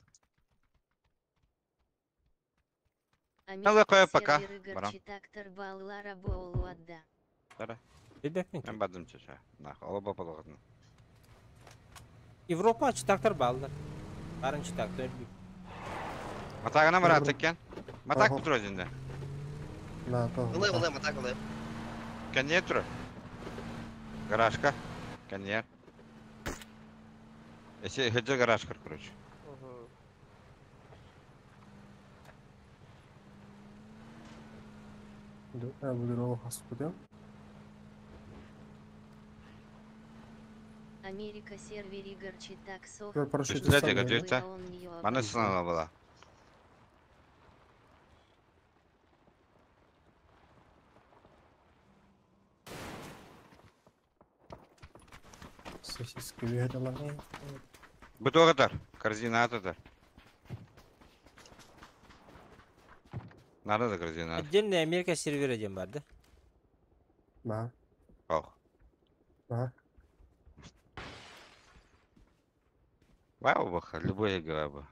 Алла Америка коя пока. сервер Барам. Читактор баллара боулуадда. Тара. Билбэппин. Мен бардым чача. Нах, ола бапалыгын. Европа читактар баллар. Барын читактар өлбүт. Матагына барат экен. Матак Ага. тур өзүндө. На, то. Ылай ылай матак ылай. Кеньер тур. Гаражка. Кеньер. Эсе хеджа гаражка, короче. Буду хаспытым. Америка сервер Игорь Читаксов. Парашют Түстүлэ сам, деге да? түстэ. Маны сынала была. Сосиски выгадала. Бутылкатар. Корзина ататар. Надо за корзина. Отдельная Америка сервері диэн бар да? На, Ох. на. Вау, баха, любая голова.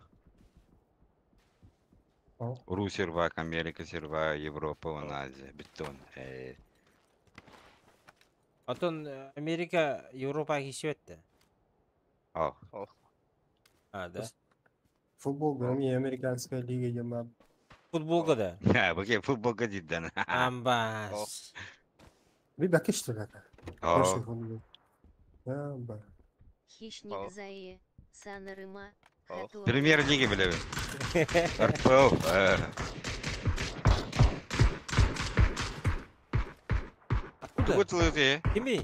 О. Ру сервак, Америка сервак, Европа, он Азия, бетон. Отон Америка Европа киһиэттэ. Ох. А, да. Футбол громи американская лига дема. Футболга да. Ха, баке футбол гадиддан. Амбас. Би бакиш только. О, Амба. Хищник О. Заи, Санарыма, О. Хатуа. Премьер-лиги, бля. РПЛ. Откуда? Тугу тылы Кими?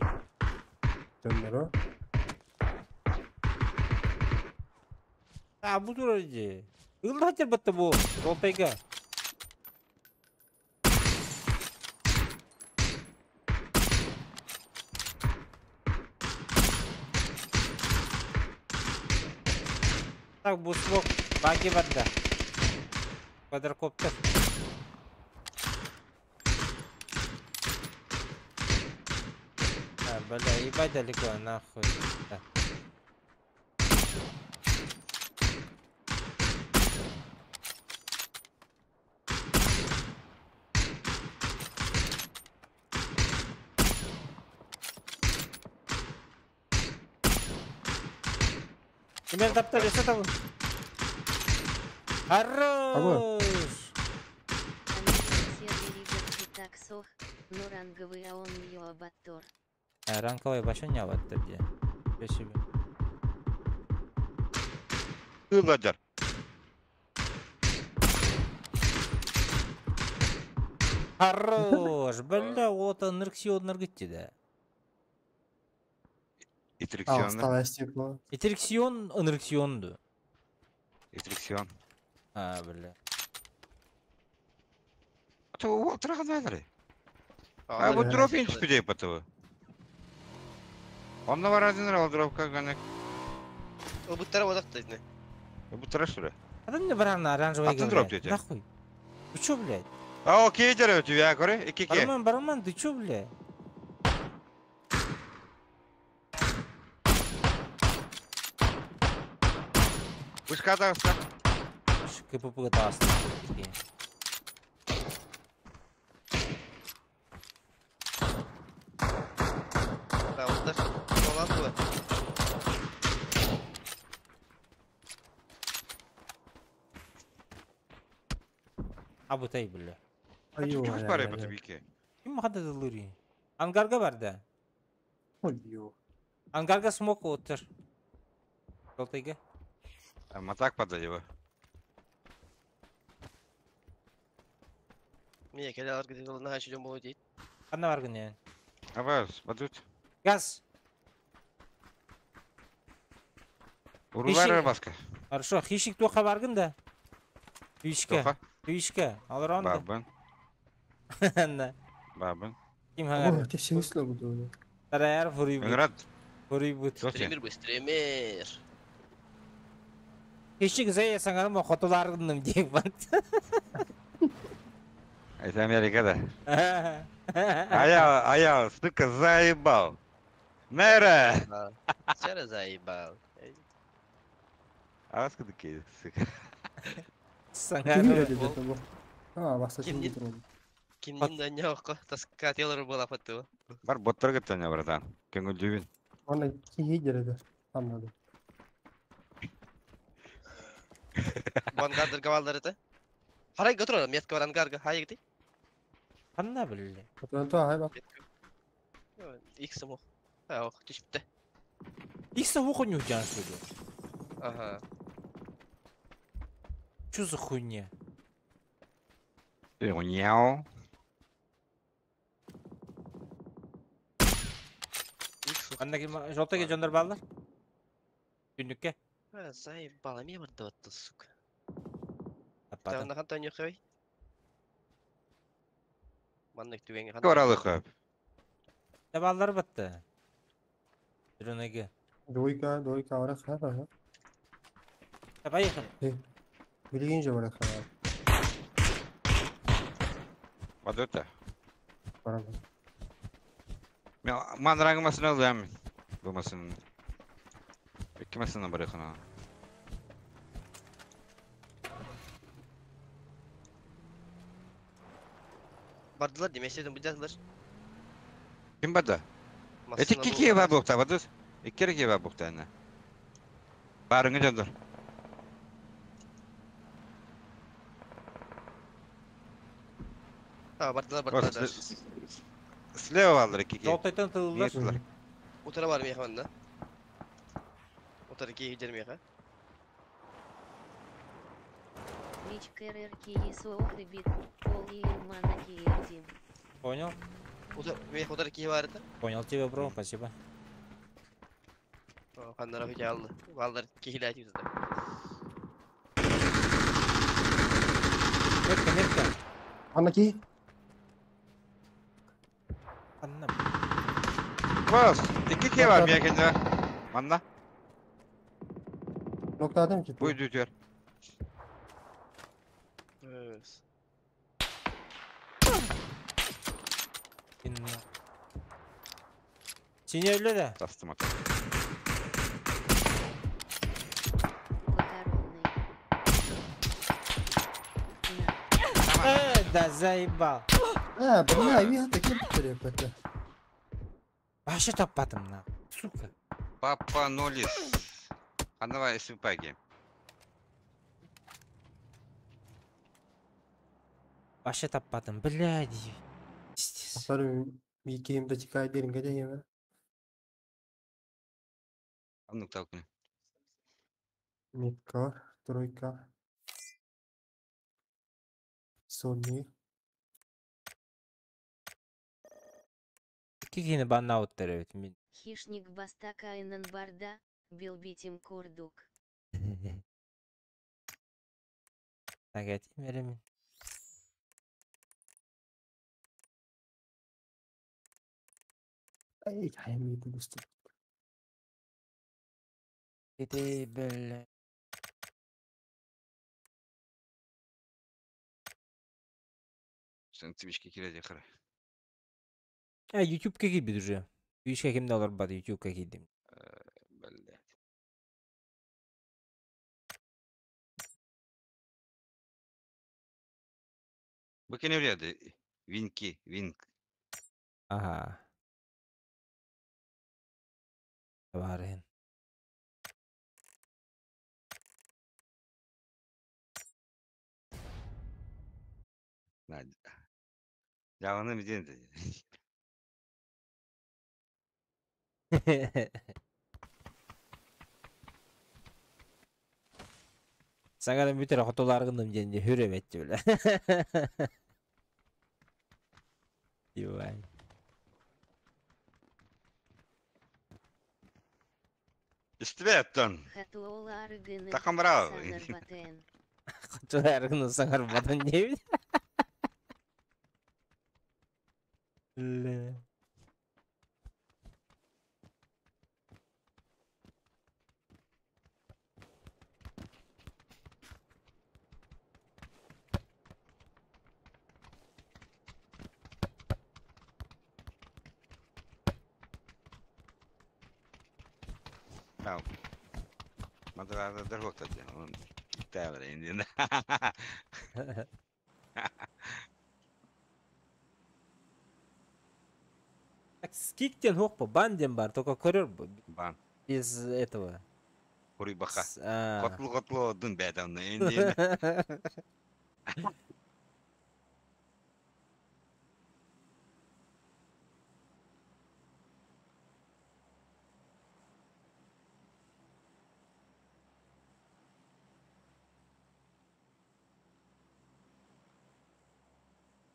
Төннөрө. А, бу турар дии. Ылла хатер батта бу. Ролпайга. Так, бу смок баги барда. Квадрокоптер. Бля, ебать далеко, нахуй. Да. Кимер таптар, өссө табы. Хорош! Но ранговый а он ее абаттор. А, ранговый вообще не абаттор где. Спасибо. Ладер. Хорош! Бля, вот он нырксион ныргытти да. Итриксион. Стекло. Итриксион, нырксионду. Итриксион. А, бля. А то вот трахадары. А вот дроп инч пидей потого. Он на один раз дроп как гана. Буттара вот так не. Буттара что ли? А там не баран оранжевый. А ты дроп дете. Нахуй. Ты чё, блядь? А окей, дерево тебя, коры, и Барман, барман, ты чё, блядь? Вышка даста. КПП даст. Да, вот даже было. Абутай, бля. Айо, Чуть пары по табике. Ким хада дылыри? Ангарга бар да. Ой, Ангарга смок оттыр. Жолтайга. А матак подай его. Мне келе аргы на хачу жом болот дейт. Кана бар гыне. А вас, падут. Газ. Урулар баска. Хорошо, хищик тоха баргын да. Твичка. Твичка. Алар онда. Бабын. Бабын. Ким хагар? О, те сенисле буду. Тараяр фурибут. Ынград. Фурибут. Стример бы, стример. Хищик зая саңарым хотуларгыным деп бат. Это Америка, да? А я, сука, заебал. Мэра! Вчера заебал. А откуда такие, сука? Саңарым. А, баста Кимдин да нёкко, таска телор была фото. Бар боттар гыттан братан. Кенгу дювин. Аны киги Аннады. Бангардыр гавалдар это. Харай готро, метка бар ангарга, хай гти. Анна биле. Потом хай бак. Икс мох. А, ох, түшүптү. Икс мох не удян что ли? Ага. Чё за хуйня? Няу. Анда жолтаге жондар балдар. Күндүккө. Заебал, эме бар деп атты, сука. Аппадым. Та хан тоньо хой. Маннык түгенге хан. Коралы хөп. Табалар батты. Дронеге. Двойка, двойка бар ха. Да, поехали. Билген же бар ха. Бадыта. Барам. Мен манраңы масына алам. Бу масын. Икки масына бар хана. Бардылар демеседен бу жазылар. Ким барды? Эти кики бар бу табадыз. Икки ки бар бу тана. Барыңы жондар. А, бардылар, бардылар. Слева алыр икки. Жолтайтан тылылар. Утара бар меха манда. Утара ки хиджер меха. Мич КРР КИСО Охребит, Пол и Мана Киердим. Понял? Меха утара ки бар это. Понял тебя, бро, спасибо. Ханнара хиджер алды. Балдар ки хиляти үзді. Метка, метка. Анна ки. Анна. Бас, икки ки бар мекенде. Манна. Ноктадым ki. Буй дүтер. Сине öyle de. Тастым ата. Похоронный. На. Да заебал. А, бля, я таким трепета. Вообще таппатым на. Сука. Папа Нолис. Ханава СВП Вообще таппатым, блядь. Пиздец. Atarım bir game dakika ederim gece yeme. Аннук талкын. Метка, тройка. Sony. İki kini banna evet. Min. Хищник Бастакайнан Барда, Билбитим Курдук. Так, этим Ай, hayamiydi dostum. Dedi böyle. Sen Twitch'ке кире кара. А, YouTube-ка киирбит уже. Twitch'ка ким да олорбат, YouTube-ка киирдим. Блядь. Бу кene öyle Винки, Винк. Ага. Барын. Жаваны биден. Саңадан бүтер хотоларгыным денде хүрөм этти бля. Ебать. Истибеттон. Хатуоларгыны Такам браво. Санарбатен. Хотоларгыны саңарбатан дейбит. Бля. Tamam. Madrada дорог Он Китайла индин. Так скиктен хокпо банден бар, только көрөр бу. Бан. Без этого. Хури бака. А. Котлу котлу дун бәдәмне индин.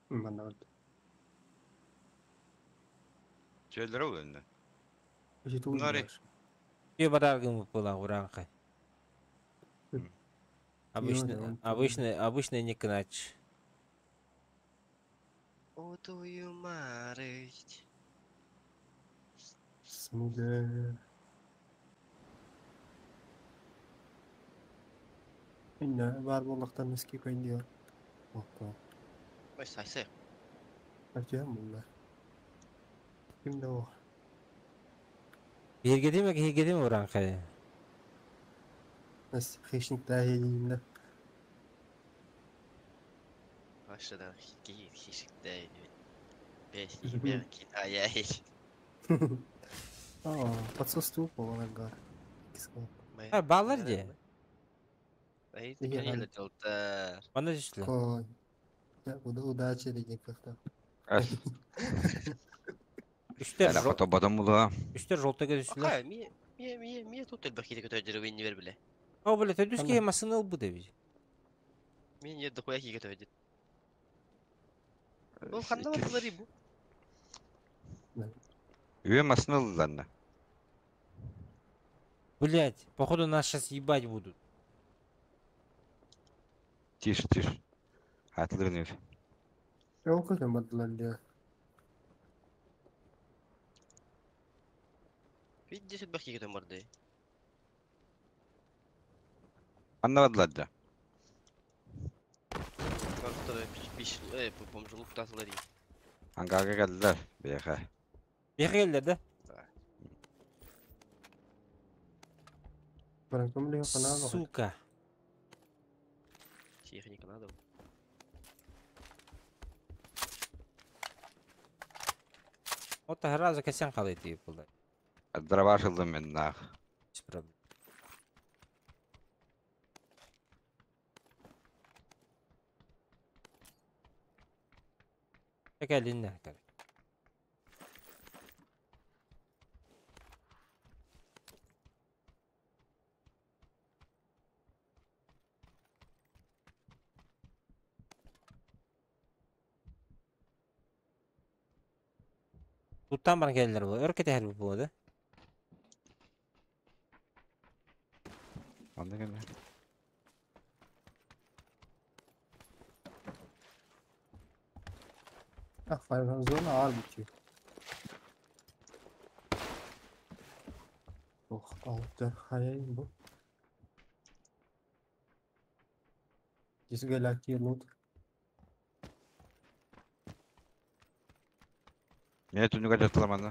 Манна бар. Чөлдөр önde. Жет Нори. Күйе бараргын была уранкай. Обычный, обычный, обычный не кнач. О, твою мать. Смуга. Инна бар боллактан носки койын diyor. Опа. Ой, сайсы. Артем bunlar. Kimde o? Бергедеме, кегедеме уранкай. Нас хищник дahilinde. Başladan хищик Бес, Китая. Aa, подсос болалар. А, баллар де. Ай, Iya, конечно, долтар. Мана түштүлөр. Кой. Я буду удачи деген кыхта. Үстер Әлі фото бадам була. Үстер жолтага түштүлөр. Акай, ми ми ми ми тут элбэх ките көтөдүр винни бер биле. О, бля, төдүскө масыны ылбы деп. Мен не дохуя киге көтөдүр. Ол кандай болдулар бу? Үе масыны ылдыларна. Блять, походу нас сейчас ебать будут. Тише, тише. Атлырныр. Yok öyle diyor. Види сүт бах киге барды. Аннабадылар да. Бактыр биш бомжулук тасылар. Ангага келдилер. Бияка. Бияка келдилер да? Баран көмөлөһө канал. Сука. Техника надо. Вот сразу кэсэн халый тиийip булар. Дробаш ыллым мин нах. Без проблем. Кэлиннэ кэл. Туттан баран кэллэр бу. Өр кэтэһэр бу буолуо да. Онно кэллэ. Ah, Final Zone ağır bitiyor. Oh, altı. Hayır bu. Дисгалактия лут. Мені түнүгө жатыламана.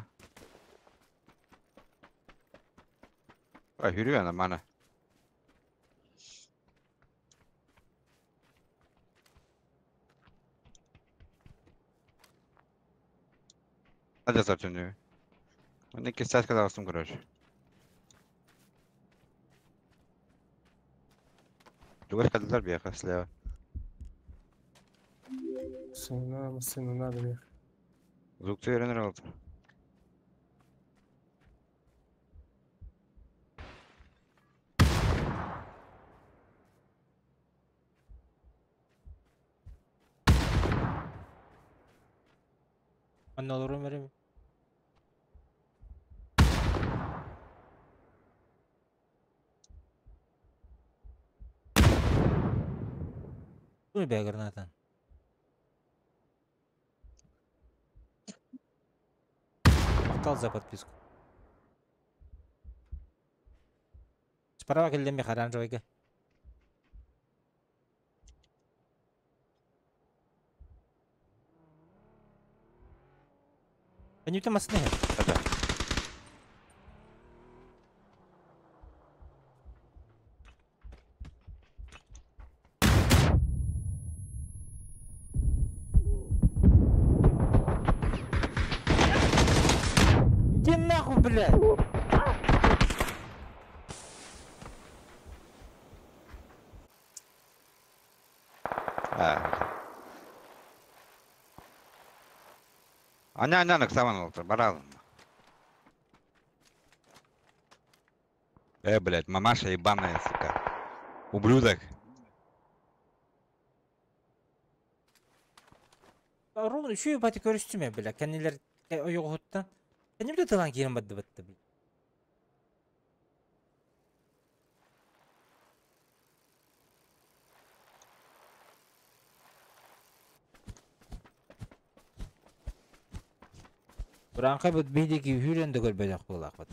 А, хүрү ана мана. Hadi түнү. Оны 2 saat kadar alsın, короче. Чугас кадылар бияка слева. Сына, сына надо мне. Звук үйренер алды. Анна олорун берем. Бу бе гранатан. Махтал за подписку. Справа кэллем оранжевыйга. Они там масны. Это. Иди нахуй, блядь! А. Аня, аня, саман олтыр, баралым. Э, блядь, мамаша ебаная, сука. Ублюдок. Ровно еще ебать көрүстүм бля. Кэннилэр ойоҕуттан. Кэнним тылан киирэн бадды батты. Буранка бут бидики хүрен да көрбөдөх булак бат.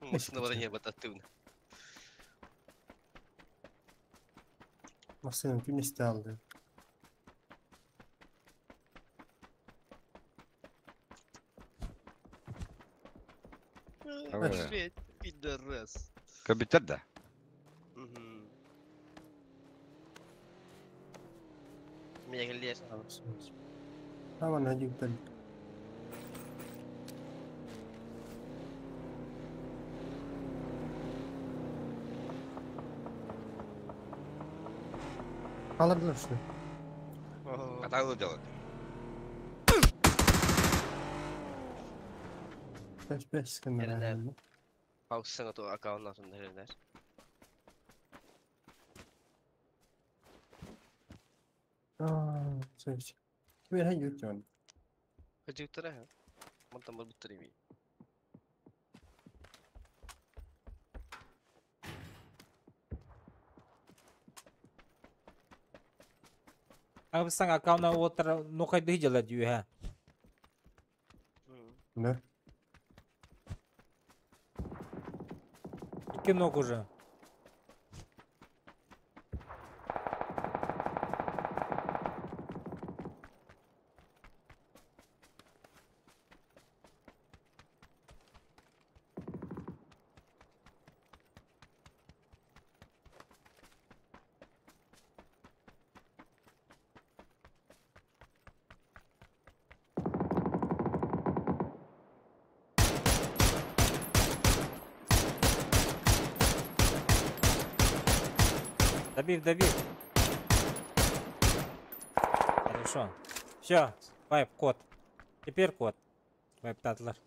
Машина броня бат активно. Машина күн алды. Блять, пидорас. Компьютер, да? Угу. Меня лес. Tamam hadi gidelim. Alırlar şunu. Хаталы делать. 5-5 sıkınlar Yerine. herhalde. Пауза то аккаунт нерелер. Aa, şey. Kim herhangi yok yani. Хожуктара. Мантан бар буттар. Абысан аккаунта отыр нохайды дела дүү ха. Ne? Икки ног уже. Добив, добив. Хорошо. Все, вайп, код. Теперь код. Вайп татлар.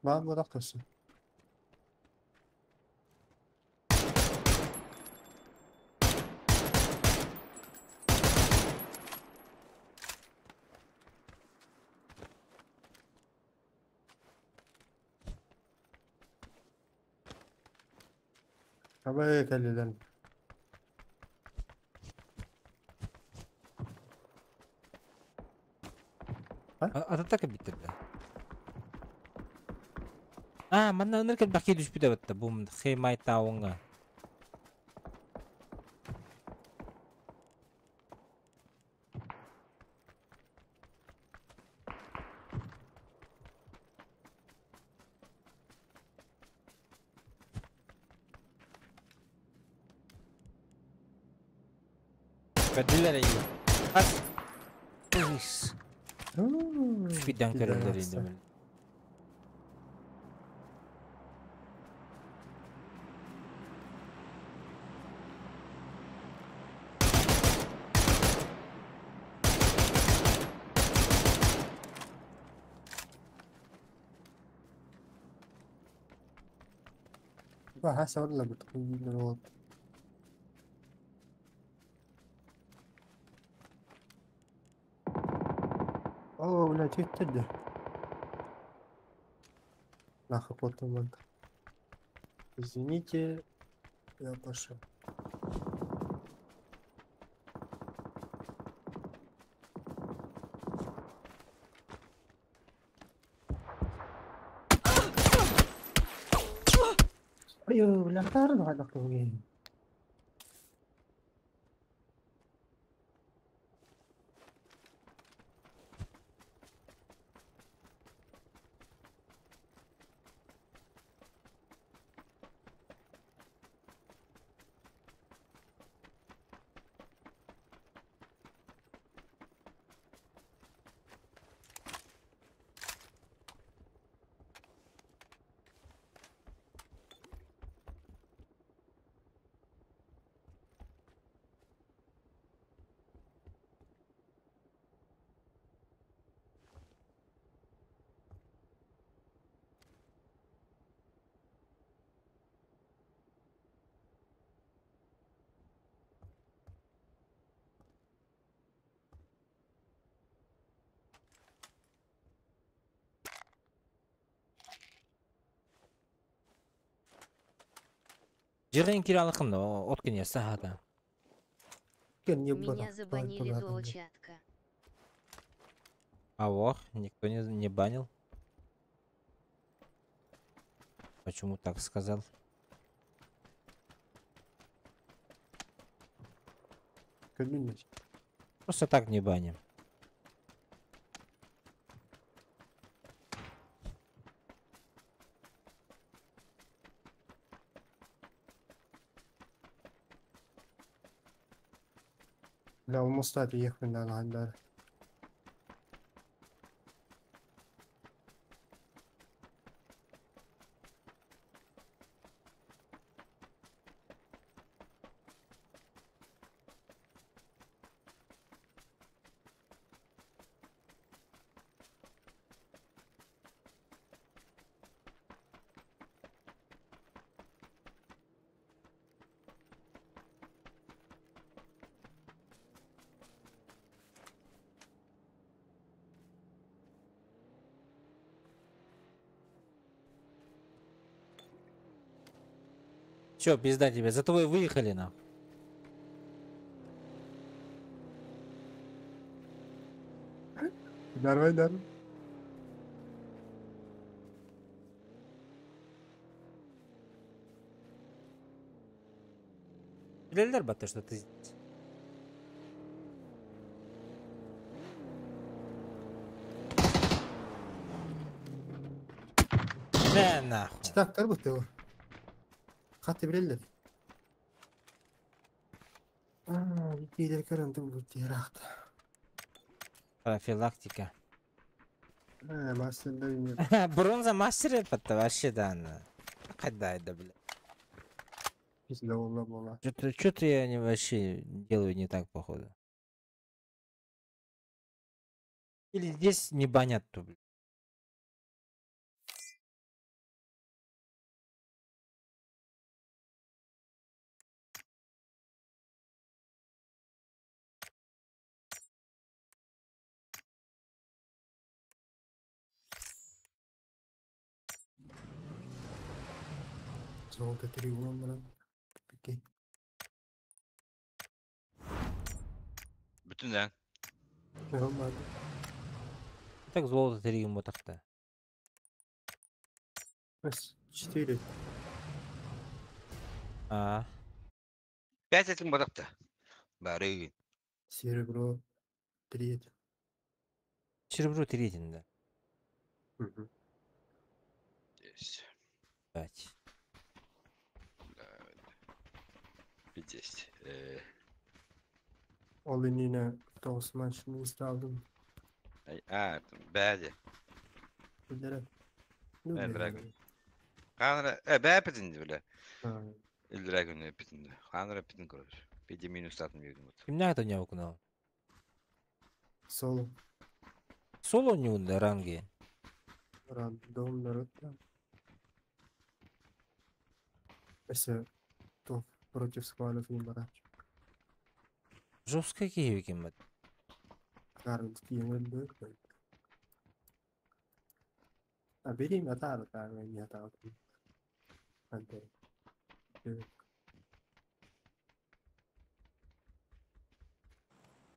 Баар буолах көрсө. Абай кэллилэр. А так эбиттэр да. А, манна ыныр кэлбэхки түспүт эбит бу Хеймай Тауҥҥа. Көрдүлэр эйи. Хас. Спиддан көрөллөр инде. هسه ولا بتقول الوضع. اوه ولا جيت تده нахуй потом. Извините, я пошел. Айо, бля, тарно хайдах. Жирен киралыкым да, от кине сахата. Меня забанили долчатка. А ох, никто не банил. Почему так сказал? Просто так не баним. لا ومستعد يخمن على عندنا. Все, пизда тебе. Зато вы выехали нам. Давай, давай. Билэллэр бата, что ты здесь. Мә нахуй. Читактар бу. Хаты билэллэр. Аа, итилер көрөн бу тирахта. Профилактика. Аа, мастер Бронза мастер это вообще да. Когда это, бля? Пизда буолла буола. Что-то я не вообще делаю не так, походу. Или здесь не банят то, блин. Золото 3 уон баран. Окей. Бүтүн Нормально. Так золото 3 мотохта. 4. А, 5 этим бодакта. Бары. Серебро 3. Серебро 3, да. Угу. 10. 5. 10. Ол иннинэ тоҕус матч минустаабытым. А, бәде. Билэрэ. Ну, Э, билэрэ. Dragon. Ханра, бә питинди биле. А, Ил Dragon питинди. Ханра питин короче. Пиди минус татын бердим вот. Кимнээх да ньоокунал? Соло. Соло ньуунда ранги. Рандом народ там. Өссө то против сквалов не барач. Жестко киһи бат. Карл тиэмэл А бери атаар атаар не атаар. Антер.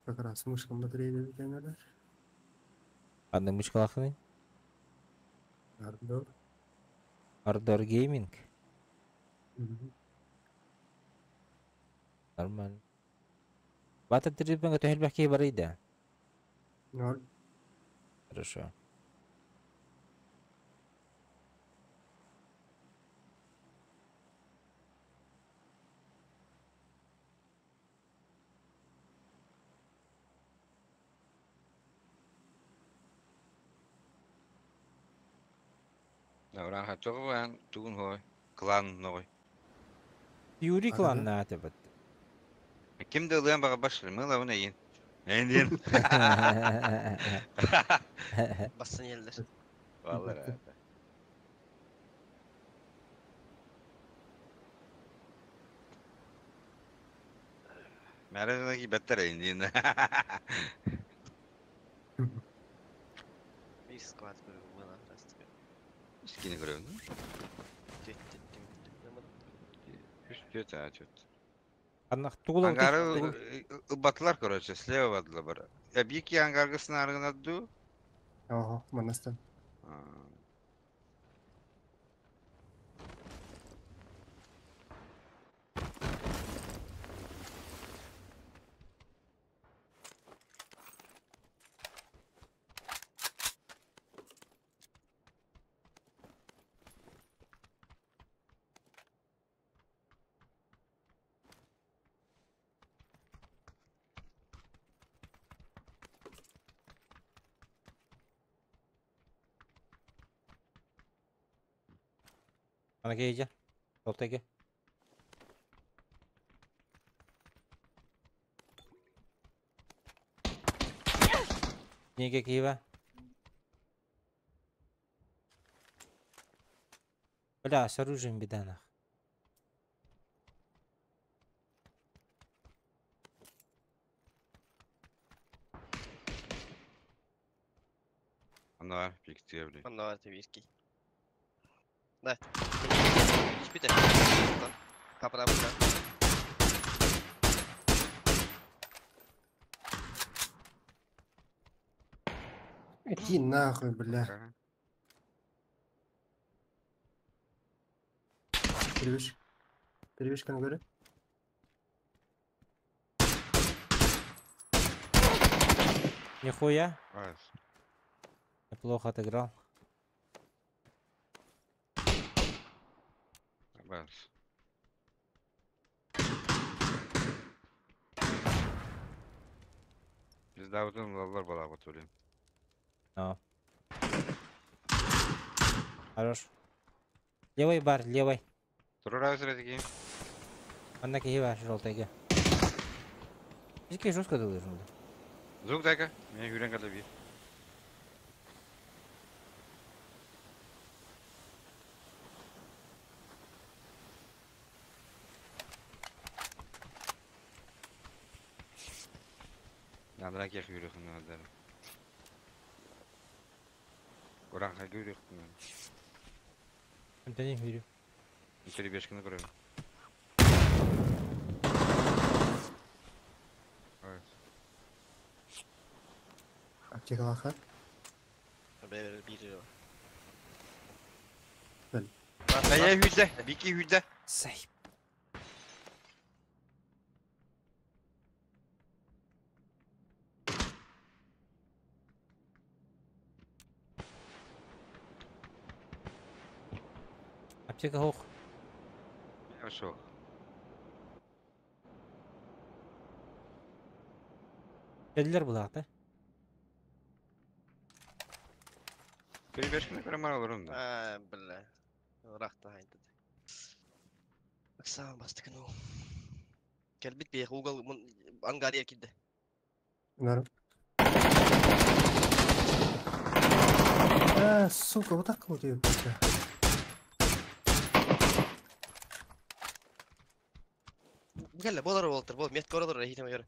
Как раз мышка батарея кетенелер. Анда мышкалахны. Ардор. Ардор Гейминг. Мгм. Нормально. Бата трибен төһөлбэх киһи барыйда. Ноль. Хорошо. Уран хатогуан тугун хой. Клан ной. Юрий Ага. клан на бат. Ким де лыан бага башлы, мы лавна ин. Эндин. Бассан елдер. Валлара. Мәрәзәки бәттер эндин. Bir squad grubu bana rastgele. Скини көрөм. Tüt tüt tüt tüt. Үс төт а төт. Аннах тугула Ангары батлар короче, слева бадлар бар. Я бики ангаргысын аргына ду. Ага, манастан. Ана кейже. Толтеге. Неге киева? Бля, с оружием беда нах. Ана пиктер бли. Онда var tabii ki. Да. Hiçbir de. Kapıda burada. Иди нахуй, бля. Перевеш. Перевешка на горе. Нихуя. Неплохо отыграл. Бас. Biz davudun лалар бала готулим. Но. Хорош. Левый бар, левый. Турара средики. Манна киһи баар желтайга. Дикий жестко должен был. Звук дай-ка. Меня Юрен когда бьет. Надо кех юрехын надо. Уранха юрехын. Антони юрю. Перебежканы көрөм. Аптекалаха. Бэр биир. Бэйэ хүдэ, бики хүдэ. Сай. Аптека hoog. Хорошо. Кэллэр булаата. Перебежканы көрөм олорум да. Аа, бля. Рахта хайдат. Оксана бастыкын ол. Кэлбит биэх угол ангария кирде. Нар. А, сука, вот так вот ее. Кэллэ болар болтыр, бол мет королор эхитеме көрө.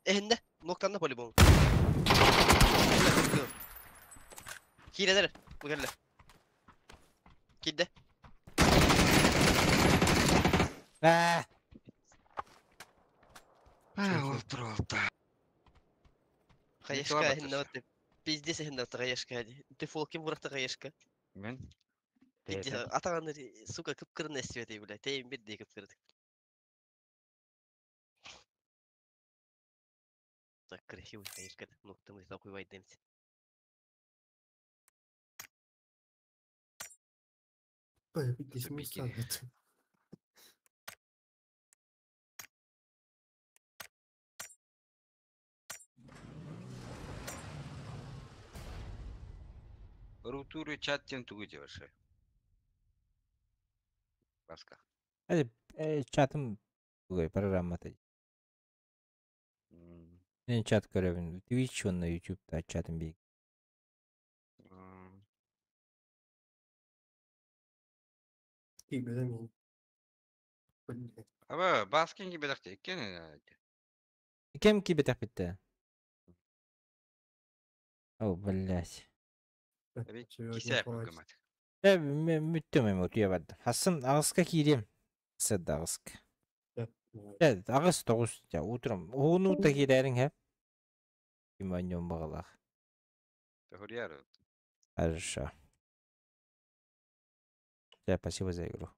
Эхинде, ноктанна полигон. Киирелер, бу кэллэ. Кирде. Аа! Аа, олтур олта. Хаешка эхинде вот. Пиздец эхинде вот хаешка. Ты фолкин буракта хаешка. Мен. Атаганы, сука, кыпкырын эстибети, бля. Тейин бир дей кыпкырды. Так красивый хаешка. Ноктамы такой вайдемси. Бикини. Рутуры чат тем тугуте вообще. Баска. Hadi чатым тугай программата. Мен чат көрөбүн. Twitch уонна YouTube-та чатым бик. Аба, баскин gibi dakta ikken. Кем кибетах битте? О, блядь. Кисе көмөт. Э, мүттүм эми утуя бардым. Хасын аҕыска киириэм. Сыда аҕыска. Э, аҕыс тоҕус я утром. Уһуну та киирээриҥ һэ. Ким оонньуон баҕалаах. Тохурьяр. Хорошо. Да, спасибо за игру.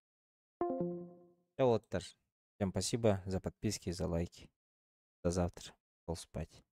Всем спасибо за подписки, за лайки. До завтра. Пошел спать.